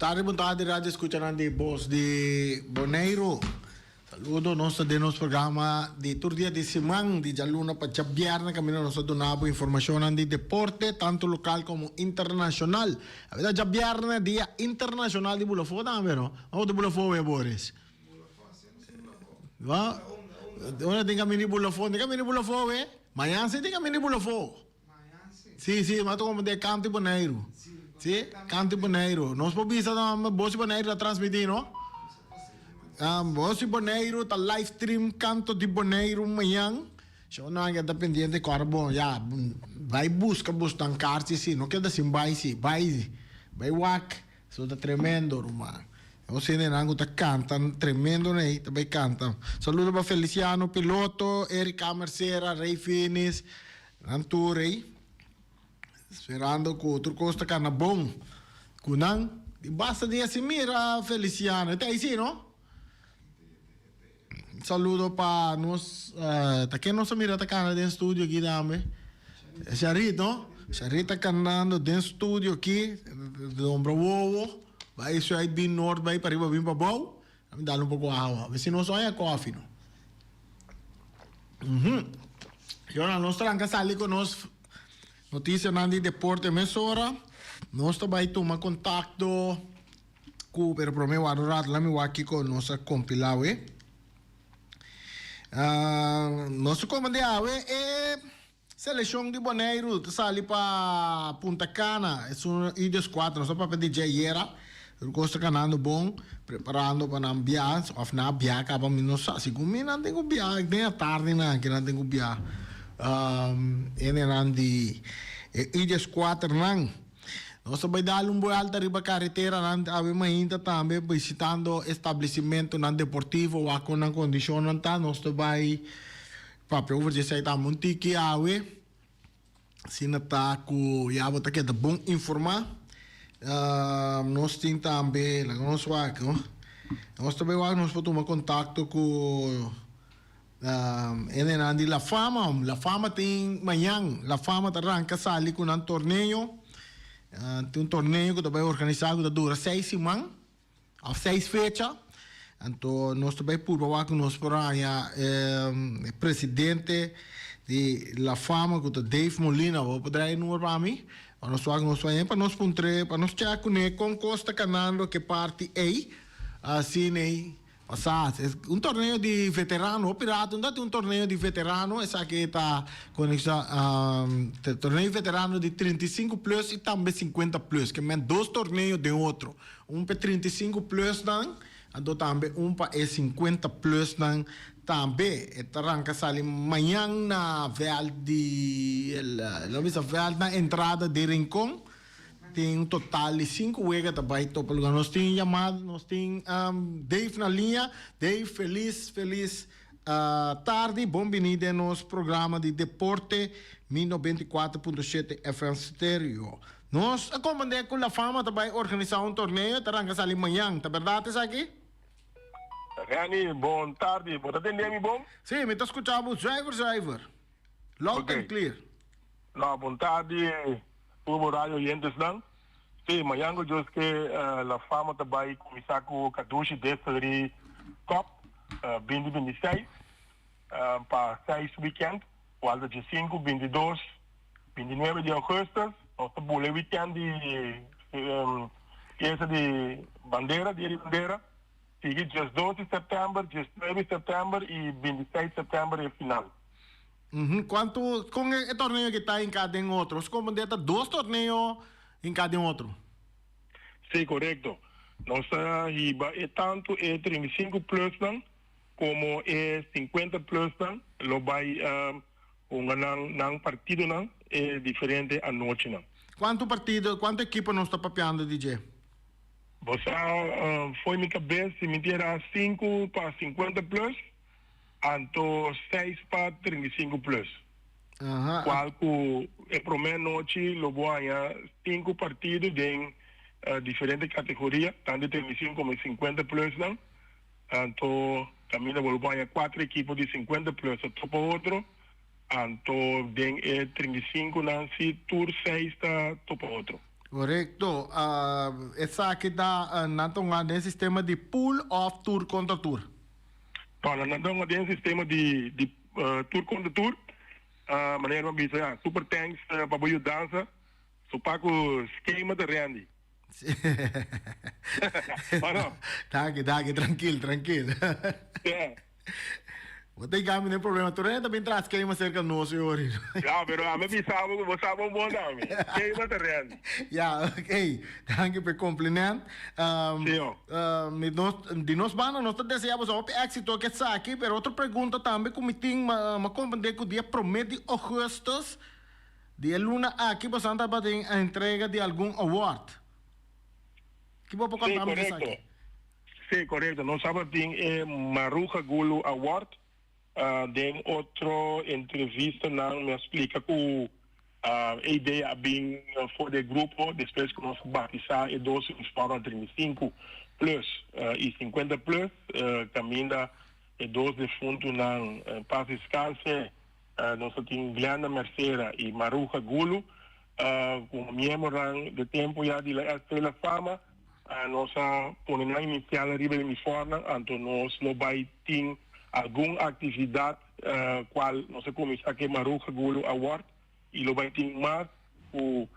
Tardi, bon tardi, radio escuchanan di Bos di Boneiru. Saludo, nos ta den nos programa di tur dia di siman, di djaluna pa djabièrnè, kaminda nos ta duna bo informashonnan di deporte, tantu lokal komo internashonal. Awe ta djabièrnè, dia internashonal di bulafó tambe, no? Unda ta bulafó awe, Boris? Wa? Unda tin kaminda di bulafó? No tin kaminda di bulafó awe? Mañan si tin kaminda di bulafó. Sí, sí, mas ta como de Kanti Boneiru. Sí, Kanti Boneiru. Nos por bisa Bos di Boneiru ta transmití, no? Bos di Boneiru ta live stream Kanto di Boneiru mañan. Shownan ke ta pendiente kòrda bon, ya, bai buska bosnan karchi si, no keda sin bai si, bai, bai wak. Eso ta tremendo, ruman. Nos hendenan ku ta kanta tremendo nei ta bai kanta. Saludo pa Feliciano Piloto, Erika Mercera, Rey Finis, nan tur ei. Sperando ku tur kos ta kana bon ku nan. Di basta dia sin mira Feliciano. E ta ei si, no? Saludo pa nos, ta ken nos a mira ta kana den studio aki tambe? Sharit, no? Sharit ta kanando den studio aki, dombra wowo, bai zuid bin noord, bai pariba bin pabou. Mi dal un poko awa, a si nos no haña kofi no. Yora, nos tranka sali ku nos notisianan di deporte mesora. Nos ta bai tuma kontakto. Ku pero prome wak un rato lami wak kiko nos a kompilá awe. Nos a komand'é awe e selekshon di Boneiru ta sali pa Punta Cana, esun i dieskuater nos a papia di dje ayera. Tur kos ta kanando bon, preparando pa nan bia òf nan a bia kaba mi no sa. Segun mi nan tin ku bia den atardi nan aki nan tin ku bia. Hendenan di e i dieskuaternan. Nos ta bai dal un buelta riba kareteranan awe mainta tambe bisitando establesimentonan deportivo wak kon nan kondishonnan ta. Nos ta bai papia over di esei tambe un tiki awe. Asina ta ku ya bo ta keda bon informá. Nos tin tambe, laga nos wak, nos ta bai wak nos por tuma kontakto ku. Hendenan di La Fama, La Fama tin mañan, La Fama ta ranka sali ku nan torneo. Tin un torneo ku ta bai organisá ku ta dura seis siman òf seis fecha. Anto nos ta bai purba wak ku nos por haña e presidente di La Fama ku ta Dave Molina. Bo por drai e number pa mi? Pa nos wak nos por haña pa nos puntr'é, pa nos chèk kuné kon kos ta kanando ke parti ei. Asina ei. Pasá, un torneo di veterano, hopi rato no ta tin un torneo di veterano, esaki ta conecta torneo di veterano di 35 plus y tambe 50 plus, ke men dos torneo den otro, un pa e 35 plus nan, anto tambe un pa e 50 plus nan tambe. E ta ranka sali mañan na veld di, lo bisa veld na entrada di Rincon. Tin un total di sinku wega ta bai topa lugar. Nos tin yamada, nos tin Dave na liña. Dave, felis, felis tardi. Bon bini den nos programa di deporte Mi 94.7 FM Stereo. Nos a comprende cu La Fama ta bai organisa un torneo, ta ranca sali mañan. Ta berdad esaki? Renny, bon tardi. Bo ta tende mi bon? Si, mi ta scucha bo zuiver, zuiver. Loud and clear. No, bon tardi tur bo radio oyentesnan. Sí, mañan ku Dios ke La Fama ta bai kuminsá ku Kadushi Distillery Cup 2026 pa seis weekend, kual ta 15, 22, 29 di augustus. Nos ta bula e weekend di fiesta di bandera, dia di bandera. Sigui 12 di sèptèmber, 19 di sèptèmber i 26 sèptèmber e final. Uhum. Cuanto, con e torneo aki ta hinca den otro? Nos comprende ta dos torneo hinca den otro. Sí, corecto. Nos ta hiba e tanto e 35 plusnan como e 50 plusnan lo bay hunga nan nan partidonan e diferente anochinan. Cuanto partido, cuanto ekipo nos ta papiando di dje? Bo sa, fo'i mi cabes, si mi tin era sinku pa 50 plus. Anto seis pa 35 plus. Cual cu e prome anochi lo bo haña cinco partido den diferente categoria, tanto e 35 como e 50 plus nan. Anto caminda bo lo por haña cuatro ekipo di 50 plus ta topa otro. Anto den e 35 nan si tur seis ta topa otro. Korekto. Esaki ta nan ta hunga den sistema di pool òf tur kontra tur? No, nan ta hunga den sistema di di tur kontra tur. Manera mi a bisa ya, super thanks pa bo yudansa. So pa ku skema ta rendi. O no? Danki, danki, trankil, trankil. Yeah. Bo ta yega mi den problema. Tur hende ta bin tras skema serka nos e ora. Ya, pero ami bisa bo ku bo sa bon bon tambe. Skema ta rendi. Ya, ok. Danki pa e kompliment. Sí, ho. Mi nos, di nos banda nos ta desea boso hopi éxito ku esaki, pero otro pregunta tambe ku mi tin, m'a komprende ku dia promé di augustus, Di e luna aki boso tabatin entrega di algun award. Ki bo por Sí, konta mi di korekto. esaki? Sí, korekto. Nos tabatin e Maruja Gulu Award. Den otro entrevistanan mi a splika ku e idea a bin for di e grupo despues ku nos a batisá e dos uniformnan 35 plus i 50 plus kaminda e dos defuntunan pas deskanse. Nos a tin Glenda Mercera i Maruja Gulu komo miembronan de tempu ya di la SV La Fama. Nos a pone nan inisial riba e uniformnan, anto nos lo bai tin algun aktividat kual nos a kuminsá ku e Maruja Gulu Award i lo bai tin mas ku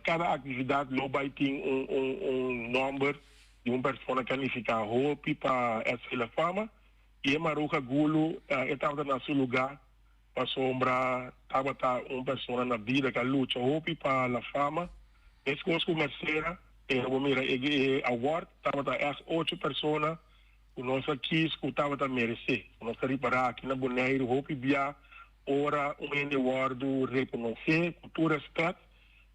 kada aktividat lo bai tin un nòmber di un persona ku a nifiká hopi pa SV La Fama. I e Maruja Gulu e tabata na su lugá pasobra tabata un persona na bida ku a lucha hopi pa la fama. Meskos ku Mercera, pero bo mira e award tabata ègt ocho persona ku nos a kis ku tabata meresé. Nos ta ripará aki na Boneiru hopi bia ora un hende wòrdu rekonosé ku tur rèspèt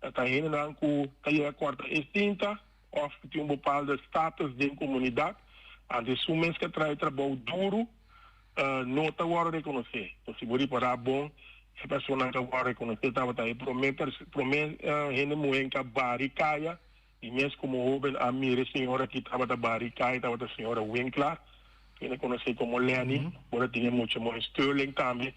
ta hendenan ku ta yega kòrta e sinta. Of ku tin un bepaalde status den komunidat, anto esun mes ke traha e trabou duru no ta wòrdu rekonosé. So si bo ripará bon, e personanan ku a wòrdu rekonosé tabata e promé promé hende muhé ku a bari kaya, i mes komo hóben a mira e señora ki tabata bari kaya tabata señora Winklaar, kende konosé komo Lenny, bo ta tin e mucha muhé Sterling tambe.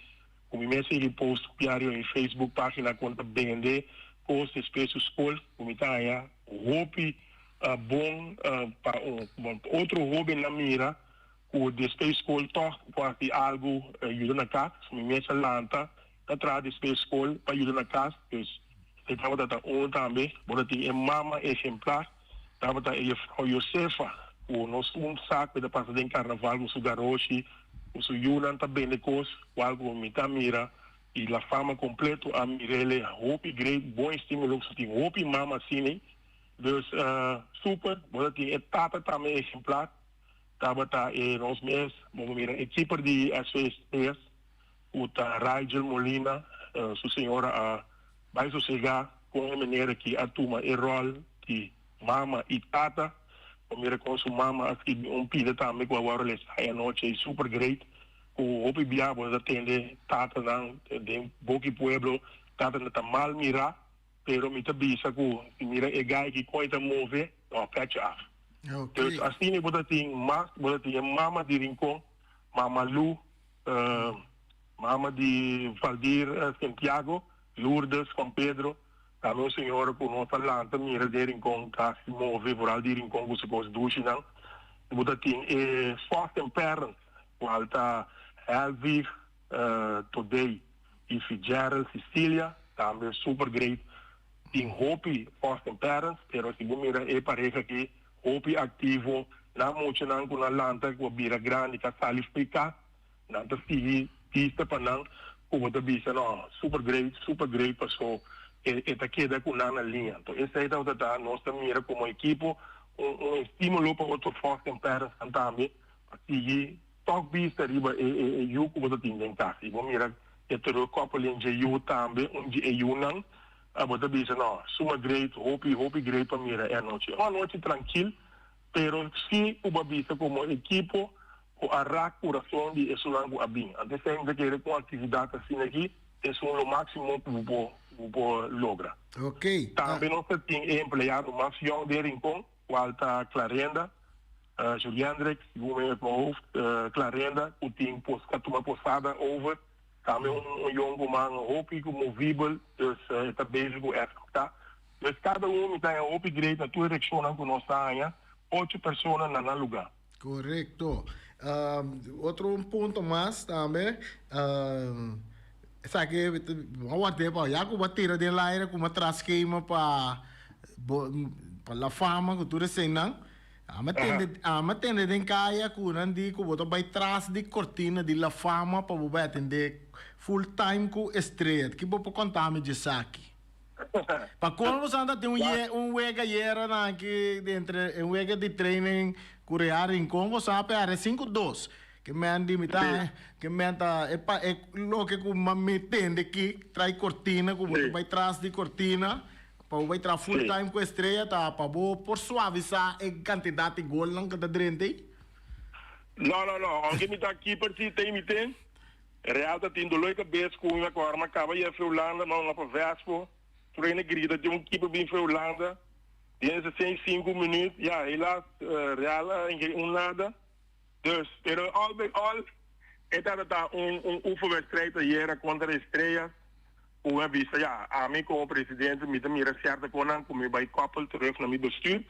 Ku mi mes sigui post diario den Facebook pagina kon ta bende kos despues su skol ku mi ta haña hopi bon pa un otro hobennan mira ku despues skol tòg por hasi algu yuda na kas. Mi mes a lanta ta traha despues skol pa yuda na kas dus e tabata ta un tambe bo ta tin e mama ehemplar tabata e jefrou Josefa ku nos un sa ku e ta pasa den karnaval ku su garoshi Ku su yunan ta bende kos kual ku mi ta mira i La Fama kompleto a mirele hopi great bon estimulo ku su tin hopi mama asina dus super bo ta tin e tata tambe ehemplar tabata e nos mes bo por mira e keeper di SV Estrellas ku ta Rigel Molina su señora a bai sosega kon e manera ki a tuma e rol di mama i tata. Bo mira kon su mama a skibi un pida tambe ku a wòrdu lesa e anochi ei super great ku hopi bia bo ta tende tatanan den boki pueblo tatanan ta mal mirá pero mi ta bisa ku si mira e gai ki kon e ta move no pèchi af. Dus asina bo ta tin mas bo ta tin e mama di Rincon mama Lu mama di Valdir Santiago Lourdes Juan Pedro. Tambe un señora cu no ta lanta mira den Rincon casi move vooral di Rincon cu su cos dushinan. Bo ta tin e foster parents cual ta Helvig Todey y Fitzgerald Cecilia tambe super great. Tin hopi foster parents pero si bo mira e pareha aki hopi activo nan muchanan cu nan lanta cu a bira grandi ta sali splica. Nan ta sigui bista pa nan ku bo ta bisa no super great super great paso e e ta keda ku nan na liña. Anto esei tabata ta nos ta mira komo ekipo un un estimulo pa otro foster parents nan tambe pa sigui tòg bista riba e e e yu ku bo ta tin den kas. I bo mira e terugkoppeling dje yu tambe un dje e yunan bo ta bisa no suma great hopi hopi great pa mira e anochi. Un anochi trankil pero si ku bo a bisa komo ekipo Ku a rak kurason di esunnan ku a bin. Anto esei mi ta kere ku un aktividat asina aki esun lo máksimo ku bo bo por logra. Ok. Tambe nos ta tin e empleado mas yòn den Rincon, kual ta Clarenda Juliendrix, segun mi uit mijn hoofd, Clarenda ku tin pos a tuma posada over. Tambe un un yonkuman hopi ku movibel, dus e ta bezig ku SK. Dus kada un mi ta haña hopi great na tur e reakshonnan ku nos ta haña, ocho persona na nan lugá. Korekto. Otro un punto mas tambe, esaki bo a ward'é pa ya ku bo a tira den laire ku bo a tras skema pa bo pa La Fama ku tur eseinan, ami a tende ami a tende den kaya ku nan di ku bo ta bai tras di kortina di La Fama pa bo bai atendé full time ku Estrella. Ki bo por konta mi di esaki? Pa colmo Santa tin un ye un wega yera nan aki entre un wega di training cu Real Rincon bo sa perde cinco dos ke men di mi ta ke men ta e pa e loke cu mi tende aki trai cortina cu bo ta bay tras di cortina pa bo bay traha full time cu Estrella ta pa bo por suavisa e cantidad di golnan cu ta drenta ey. No no no aunke mi ta keeper si ten mi ten. Real ta tin dolor cabes cu un cu arma caba yega fe Hulanda ma un pa Vespo tur hende grita tin un keeper bin fe Hulanda den 65 minuut ya helaas Real a ingeri un nada dus pero al bij al e tabata ta un un oefenwedstrijd ayera contra Estrellas cu a bisa ya ami como presidente mi ta mira cierto conan cu mi bay koppel terug na mi bestuur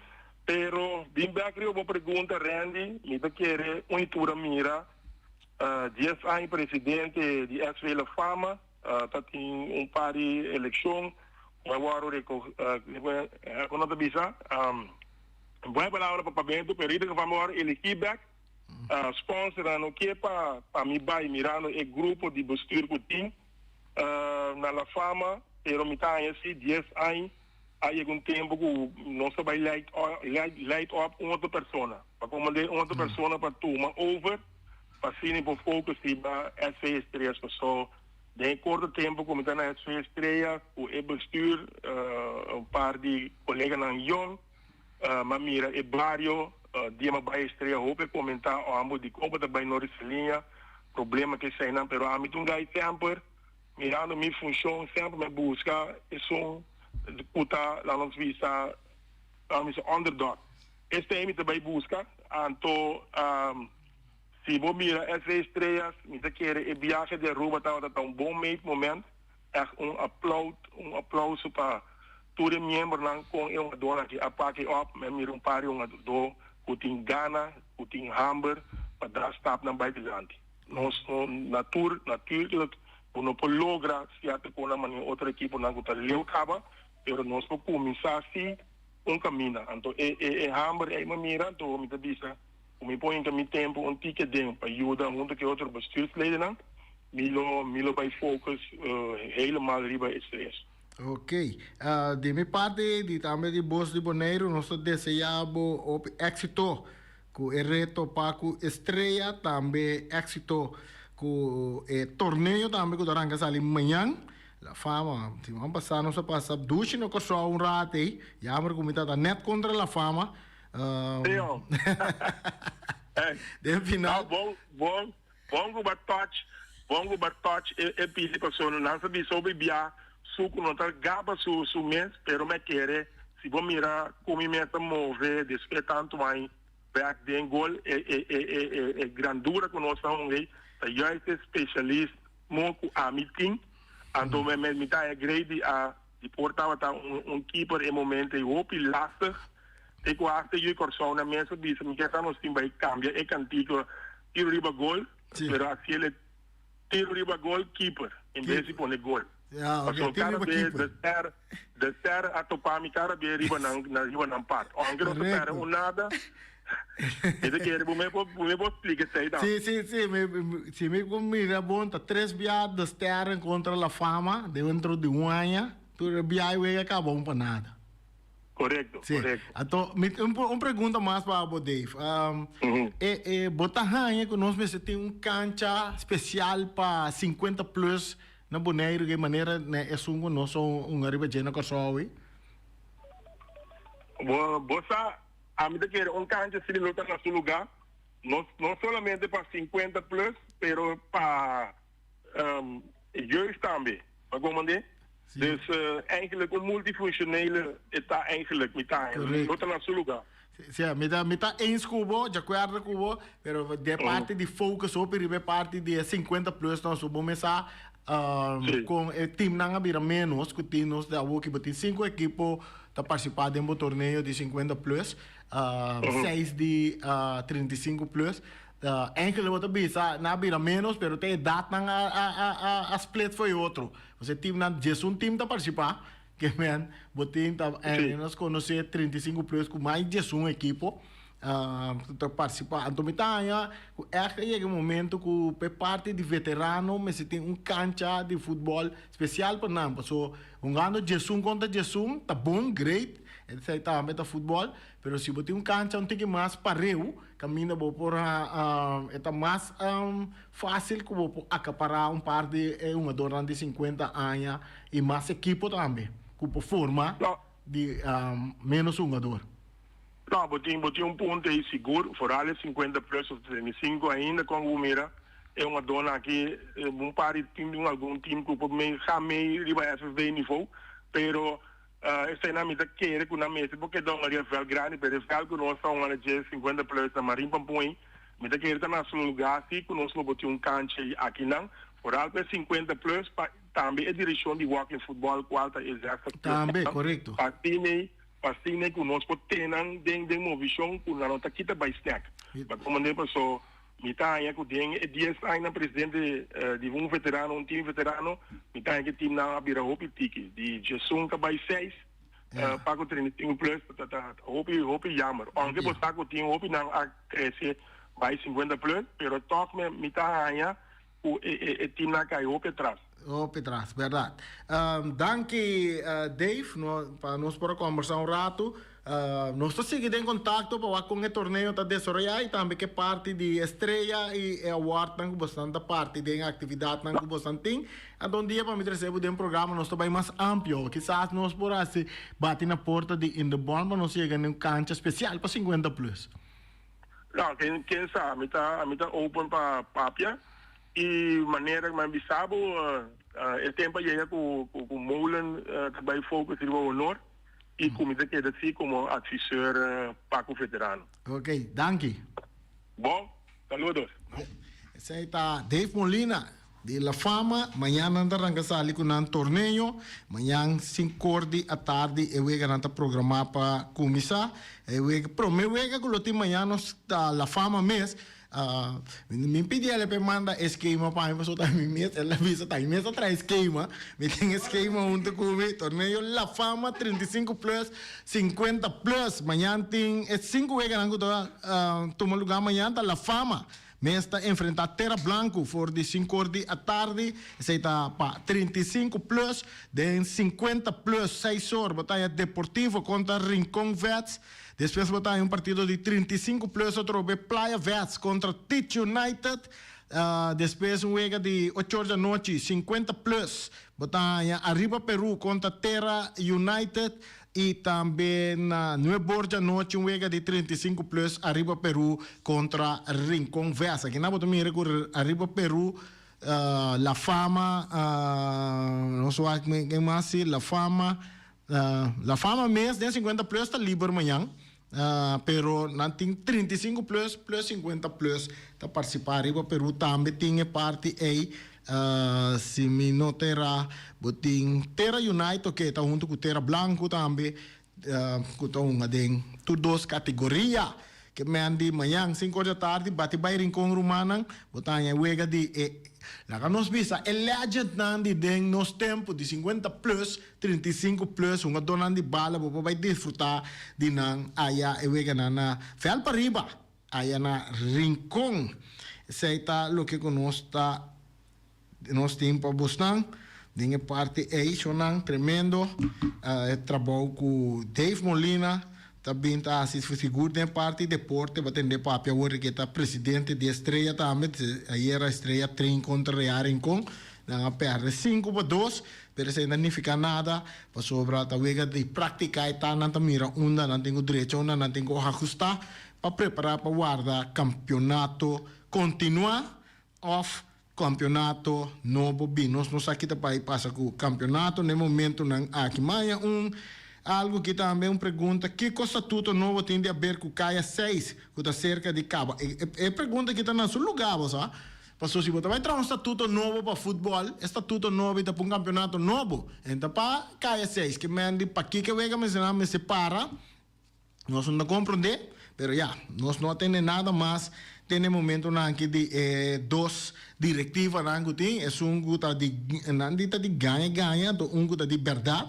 pero bin bek riba bo pregunta Randy mi ta kere un y tur a mira. Dies aña presidente di SV La Fama ta tin un par di eleccion cu a worde reco con nan ta bisa buena palabra pa papiamento pero in ieder geval mi a worde elegi bek sponsornan no kier pa pa mi bay mirando e grupo di bestuur cu tin na La Fama pero mi ta haña si dies aña a yega un tempo cu nos ta bay light up un otro persona pa comand'e un otro persona pa tuma over. Pa asina por focus riba SV Estrellas paso den e corto tempo cu mi ta na SV Estrellas cu e bestuur un par di coleganan yong m'a mira e bario dia m'a bay Estrella hopi a comenta o ambo dicon bo ta bay Nori Saliña problema cu eseinan pero ami ta un guy semper mirando mi funcion semper mi a busca esun cu ta laat nos bisa laat nos bisa underdog esei mi ta bay busca anto. Si bo mira SV Estrellas, mi ta kere e biahe di Aruba tabata ta un bon meetmoment. Echt un aplaud, un aplauso pa tur e miembronan con e hungadornan aki a pak e op. Mi a mira un par di hungador cu tin gana, cu tin hamber pa da stapnan bay dilanti. Nos no natuur, natuurlijk, bo no por logra cierto conan manera otro ekiponan cu ta leu caba, pero nos por cuminsa si un camina. Anto e e e hamber ey mi a mira, anto mi ta bisa. Ku mi por hinka mi tempu un tiki aden pa yuda huntu ku e otro bestuursledennan, mi lo mi lo bai focus helemaal riba e stress. Ok. Di mi parti di tambe di Bos di Boneiru nos ta desea bo hopi éxito ku e reto pa ku Estrella, tambe éxito ku e torneo tambe ku ta ranka sali mañan. La Fama, siman pasá nos a pasa dushi na Kòrsou un rat ei, jammer ku mi ta ta nèt kontra La Fama. Teo. Den final. No, bon, bon, bon ku ba touch, bon ku ba touch e, e pidi pasobra nan sa bisa hopi bia su ku no ta gaba su, su mes, pero mi a kere si bo mira ku mi mes ta move despues tantu aña bek den gol, e, e, e, e, e, e grandura ku nos ta hunga ei ta juist e specialismo ku ami tin, anto mi, mi, mi ta haña great di a di por tabata un, un keeper e momento ei hopi lastig. Te ku hasta yu Kòrsou na mesa bisa mi ke sa nos tin bai kambia e kantiko tiro riba gol pero hasiel e tiro riba gol keeper en bes di pone gol pasobra kada bes de ster de ster a topa mi kada bes riba nan riba nan pat ounke nos ta perde un nada mi ta kere bo me por splika esei tambe. Si si si si mi por mira bon ta tres bia de ster kontra la fama dentro di un aña tur bia e wega kaba un pa nada. Korekto, Sí. korekto. Anto, mi tin un, un pregunta mas pa bo, Dave. Um, Mhm. e, e, bo ta haña ku nos mester tin un kancha spesial pa 50 plus na Boneiru, ke manera na esun ku nos son un ariba dje na Kòrsou awe? Bo, bo sa, ami ta kere un kancha si lo ta na su lugá, no, no solamente pa 50 plus, pero pa um, jeugd tambe. Bo a komprendé? Dus eigenlijk un multifunctionele e ta eigenlijk mi ta Correcto. No ta na su lugar. Sí, mi ta, mi ta eens cu bo, de acuerdo cu bo, pero de parte di focus hopi riba e parti di e 50 plus nos bo mesa Kon e teamnan a bira ménos ku tin nos di awo ki bo tin sinku ekipo ta partisipá den bo torneo di 50 plus, seis di 35 plus. Enkele bo ta bisa nan a bira ménos pero ta edatnan a split for e otro. Pasobra e teamnan 11 team ta partisipá ke men bo tin ta nos konosé 35 plus ku mas di 11 ekipo ta partisipá. Anto mi ta haña ku ègt a yega e momento ku pa e parti di veterano mester tin un kancha di futbòl spesial pa nan pasobra hungando 11 kontra 11 ta bon, great, esei tambe ta futbòl, pero si bo tin un kancha un tiki mas pareu kaminda bo por e ta mas fásil ku bo por akapará un par di e hungadornan di 50 aña i mas ekipo tambe ku por forma di ménos hungador. No, bo tin bo tin un punto ei sigur, foral e 50 plus of 35 ainda kon ku bo mira e hungadornan aki un par di tin algun team ku por mei ga mei riba FFB nivo, pero Eseinan mi ta kere ku nan mester por keda un área vèlt grandi, pero e vèlt ku nos ta un área dje 50 plus na Marin Pampuin, mi ta kere ta na su lugá si ku nos lo por tin un kancha ei akinan, foral pa e 50 plus, pa tambe e direkshon di walking futbòl kual ta e 60 plus Tambe, korekto. Pa asina pa asina ku nos por tene nan den den movishon ku nan no ta kita bai snèk. Pa komand'é paso Mi ta haña ku den e dies añanan presidente di un veterano, un team veterano, mi ta haña ku e teamnan a bira hopi tiki. Di diesun ta bai seis, pa ku 35 plus ta ta hopi hopi jammer. Ounke bo sa ku tin hopinan a krese bai 50 plus, pero tòg mi ta haña ku e teamnan a kai hopi atras. Hopi tras, berdad. Danki Dave no pa nos por a combersa un rato. Nos ta sigui den contacto pa wak con e torneo ta desaroya y tambe ke parti di Estrella y e awardnan cu bosnan ta parti den actividadnan cu bosnan tin. Anto un dia pa mi trece bo den programa nos ta bay mas amplio. Kisas nos por haci bati na porta di Indebon pa nos yega na un cancha special pa 50 plus. No, ken sa, mi ta mi ta open pa papia. I manera ku mi a bisa bo, e tempu a yega ku ku Molen ta bai focus riba honor i ku mi ta keda si komo adviseur pa ku veterano. Ok, danki. Bon, saludos. Esei ta Dave Molina di La Fama. Mañan nan ta ranka sali ku nan torneo. Mañan sinkor di atardi e weganan ta programá pa kuminsá. E wega, promé wega ku lo tin mañan nos ta La Fama mes. Mi pidi el p'e manda e skema pa mi pasobra ta mi mes, el a bisa ta mi mes a traha e skema, mi tin e skema hunto ku mi, torneo La Fama 35 plus, 50 plus, mañan tin e sinku weganan ku ta tuma luga mañan ta La Fama mes ta enfrenta Tera Blanco for di sinku or di atardi, esei ta pa 35 plus, den 50 plus seis or bo ta haña Deportivo kontra Rincon Vets. Despues bo ta haña un partido di 35 plus atrobe Playa Vets kontra Teach United. Despues un wega di ocho or di anochi 50 plus bo ta haña Arriba Peru kontra Terra United i tambe na nuebe or di anochi un wega di 35 plus Arriba Peru kontra Rincon Vets. Akinan bo ta mira ku Arriba Peru, La Fama, nos wak ken mas si La Fama. La Fama mes den 50 plus ta liber mañan, pero nan tin 35 plus plus 50 plus ta participa ariba Peru tambe tin e parti ey, si mi no ta era bo tin Tera Unite ok ta hunto cu Tera Blanco tambe cu ta hunga den tur dos categoria. Ke men di mañan sinku or di atardi bati bai Rincon rumannan bo ta haña e wega di e laga nos bisa e legendnan di den nos tempu di 50 plus 35 plus hungadornan di bala bo por bai disfruta di nan aya e weganan na Veld Pariba aya na Rincon esei ta loke ku nos ta nos tin pa bosnan den e parti ei shownan tremendo e trabou ku Dave Molina ta bin ta hasi sigur den e parti deporte bo tende papia awor ke ta presidente di Estrella tambe ayera Estrella train kontra Real Rincon nan a perde 5-2 pero esei no nifica nada pasobra ta wega di practica e ta nan ta mira unda nan tin ku drecha unda nan tin ku ahusta pa prepara pa warda campeonato continua Of campeonato nobo bin. Nos no sa ki ta bai pasa cu campeonato n'e momentonan aki. Maya un algo ki tambe un pregunta, kico statuto nobo tin di haber cu Caya 6 cu ta cerca di caba? E pregunta aki ta na su lugar bo sa. Pasobra si bo ta bai traha un statuto nobo pa futbòl, e statuto nobo ei ta pa un kampeonato nobo. E no ta pa kaya seis. Ke men di pakiko e wega mester mester para, nos no ta komprondé. Pero ya, nos no a tende nada mas te na e momentonan aki di e dos direktivanan ku tin, esun ku ta di nan di ta di gaña gaña, anto un ku ta di bèrdat.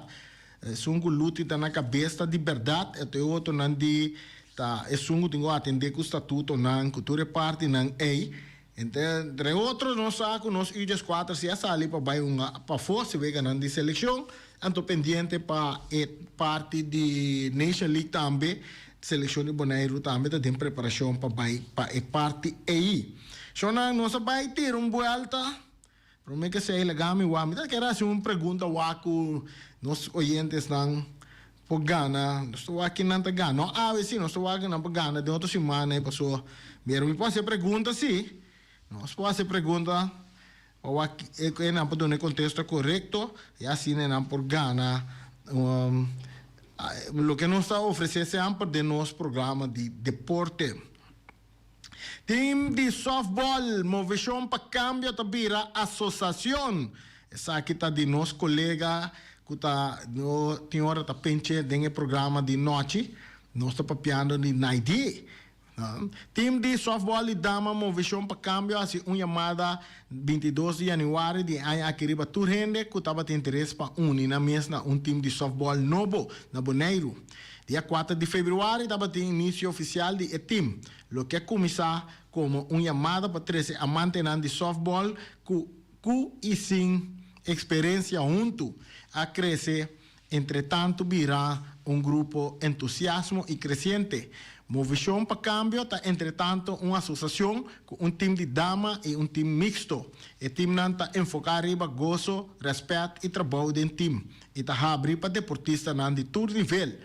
Esun ku Luti ta na kabes ta di bèrdat, anto e otronan di ta esun ku tin ku atendé ku statutonan, ku tur e partinan ei. Entre otro nos sa ku nos U dieskuater si a sali pa bai hunga pafó si weganan di selekshon, anto pendiente pa e parti di Nation League tambe, selekshon di Boneiru tambe ta den preparashon pa bai pa e parti ei. Shonnan nos a bai tira un buelta. Prome ke esei laga mi wak, mi ta kere hasi un pregunta wak ku nos oyentesnan por gana. Nos ta wak kinan ta gana. No awe si, nos ta wak kinan por gana den otro siman ei paso mira mi por hasi e pregunta si. Nos por hasi e pregunta pa wak e nan por duna e kontesta korekto i asina e nan por gana loke nos ta ofresé semper den nos programa di deporte. Team di softball Moveshon pa Kambio ta bira asosashon. Esaki ta di nos kolega ku ta no tin ora ta penche den e programa di nochi. Nos ta papiando di Naidie. Team di softball di dama Moveshon pa Kambio a hasi un yamada 22 di yanüari di e aña aki riba tur hende ku tabatin interes pa uni nan mes na un team di softball nobo na Boneiru. Dia kuater di februari tabatin inisio ofisial di e tim, loke a kuminsá komo un yamada pa trese amantenan di sòftbòl ku ku i sin eksperensia huntu, a krese entretantu bira un grupo entusiasmo i kresiente. Movishon pa Kambio ta entretantu un asosiashon ku un tim di dama i un tim miksto. E timnan ta enfoká riba goso, rèspèt i trabou den tim. i ta habri pa deportistanan di tur nivel.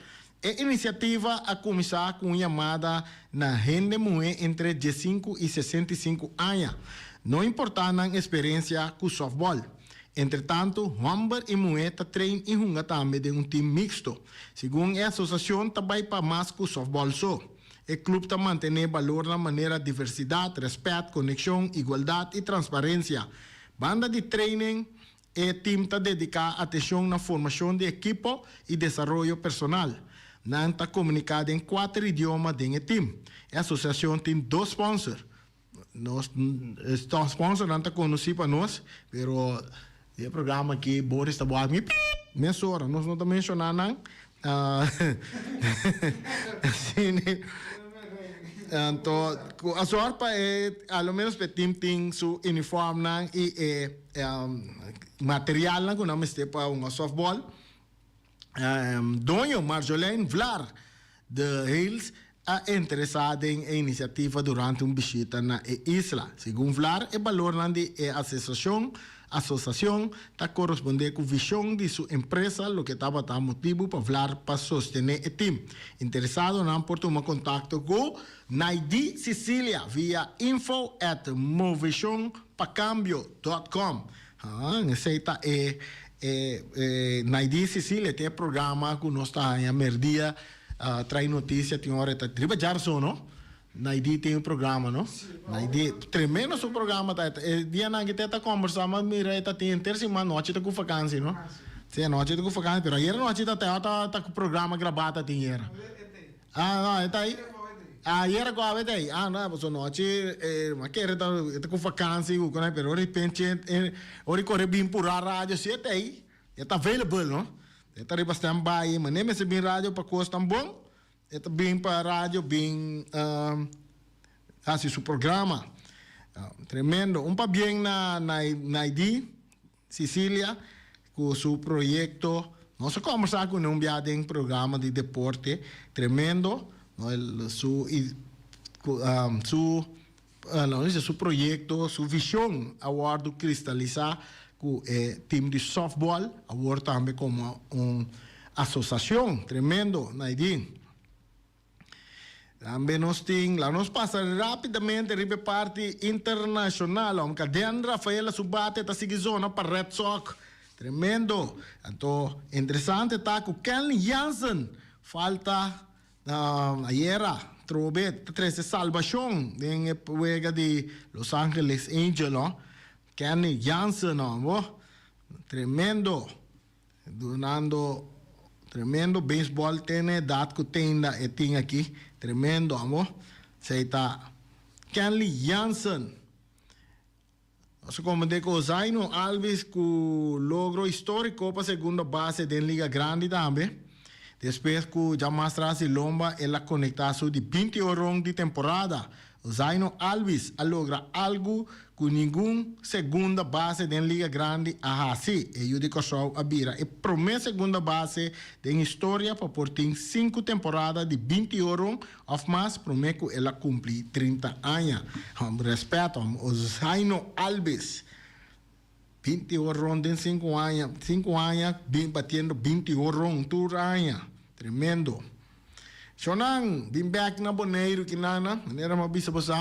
E inisiativa a kuminsá ku un yamada na hende muhé entre diesinku i 65 aña, no importá nan eksperensia ku sòftbòl. Entretantu, hòmber i muhé ta train i hunga tambe den un tim miksto. Segun e asosiashon ta bai pa mas ku sòftbòl so. E klup ta mantené balornan manera diversidat, rèspèt, konekshon, igualdat i transparensia. Banda di training, E tim ta dediká atenshon na formashon di ekipo i desaroyo personal. Nan ta komuniká den kuater idioma den e tim. E asosiashon tin dos sponsor. Nos sponsornan ta konosí pa nos, pero den e programa aki Boris ta wak mi piip mesora. Nos no ta menshoná nan. Anto ku a sòrt pa e a lo menos pa e tim tin su uniformnan i e materialnan ku nan mester pa hunga softball. Doño Marjolein Vlaar de Hales a interesá den e inisiativa durante un bishita na e isla. Segun Vlaar e balornan di e asesashon asosashon ta korespondé ku vishon di su empresa loke tabata motibu pa Vlaar pa sostené e tim. Interesadonan por tuma kontakto ku Naidi Cicilia via info at moveshonpacambio dot com. Esei ta e e Naidi Cicilia tin e programa ku nos ta haña merdia trae notisia tin ora e ta riba djarso no? Naidi tin un programa no? Naidi tremendo su programa ta e dianan ki te ta kombersa mas mira e ta tin henter siman nochi ta ku vakansi no? Si anochi ta ku vakansi pero ayer anochi ta ta ta ku programa grabá ta tin yera. Ah no e ta ei Ayera ku awe ta ei Ah no pasobra nochi e a kere ta e ta ku vakansi ku konai pero ora di penche ora di kore bin purá radio si e ta ei e ta available no e ta riba stand by manera mester bin radio pa kos tan bon e ta bin pa radio bin hasi su programa tremendo un pabien na Naidi Cecilia cu su proyecto nos a combersa cu ne un bia den programa di deporte tremendo no el su su no dice su proyecto su vision a wordo cristalisa cu e team di softball awor tambe como un asociacion tremendo Naidin. Tambe nos tin, laga nos pasa rapidamente riba e parti internacional. Omka Den Rafaela su bate ta sigui zona pa Red Sox. Tremendo. Anto, interesante ta cu Kenley Jansen falta ayera. trobe ta trese salbashon den e wega di Los Angeles Angels no. Kenley Jansen no, bo tremendo dunando tremendo baseball tene edat ku tenda e tin aki tremendo amo. Esei ta Kenley Jansen. Nos a komprendé ku Ozhaino Albies ku logro históriko pa segunda base den Liga Grandi tambe. Despues ku dja mas tras di lomba el a konektá su di binti oron di temporada. Ozhaino Albies a logra algu ku ningun segunda base den Liga Grandi a hasi. E yu di Kòrsou a bira e promé segunda base den historia pa por tin sinku temporada di binti oron Of mas promé ku el a kumpli 30 aña. Hòm rèspèt hòm Ozhaino Albies. 20 horon den sinku aña, sinku aña bin batiendo 20 horon tur aña. Tremendo. Shonnan, bin bèk na Boneiru kinana, manera mi a bisa boso.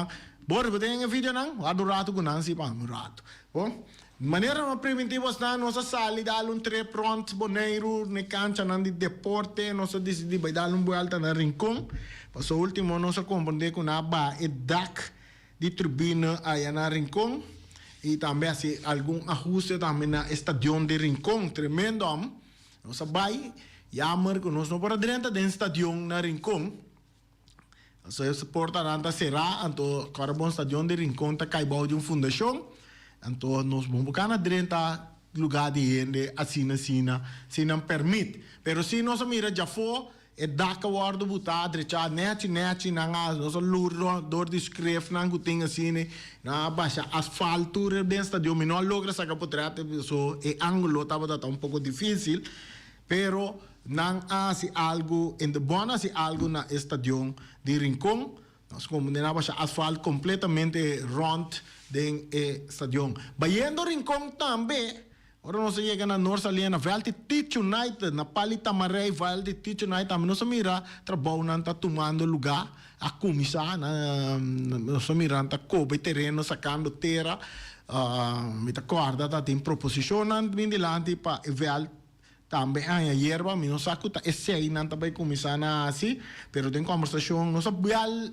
Boris, bo tin e videonan? Warda un ratu ku nan si pa un ratu. Bo? Manera nos a primintí bosnan, nos a sali dal un trip rònt Boneiru n'e kanchanan di deporte. Nos a disidí bai dal un buelta na Rincon. Pasobra último nos a komprendé ku nan a baha e dak di tribuna aya na Rincon i tambe hasi algun ahuste tambe na e stadion di Rincon. Tremendo am. Nos a bai, yammer ku nos no por a drenta den stadion na Rincon. So e portanan ta será, anto kòrda bon stadion di Rincon ta kai bou di un fundashon, anto nos bon por kana drenta lugá di hende asina asina sin nan pèrmit. Pero si nos a mira djafó e dak a wòrdu butá drechá nèchi nèchi, nan a nos a lur dor di skrefnan ku tin asina, nan a basha asfalt tur den stadion. Mi no a logra saka potrèt so e ángulo tabata ta un poko difísil. Pero nan a hasi algu, en de bon a hasi algu na e stadion di Rincon. Nos komo nan a basha asfalt kompletamente rònt den e stadion. Bayendo Rincon tambe, ora nos a yega na Noord Salina, na vèlt di Teach United, na Pali Tamarey, vèlt di Teach United tambe nos a mira trabounan ta tumando lugá, a kuminsá, nos a mira nan ta koba e tereno sakando tera. Mi ta kòrda ta tin proposishonnan bin dilanti pa e vèlt. Tambe haña yerba, mi no sa ku ta esei nan ta bai kuminsá na hasi, pero den kòmbersashon nos a bel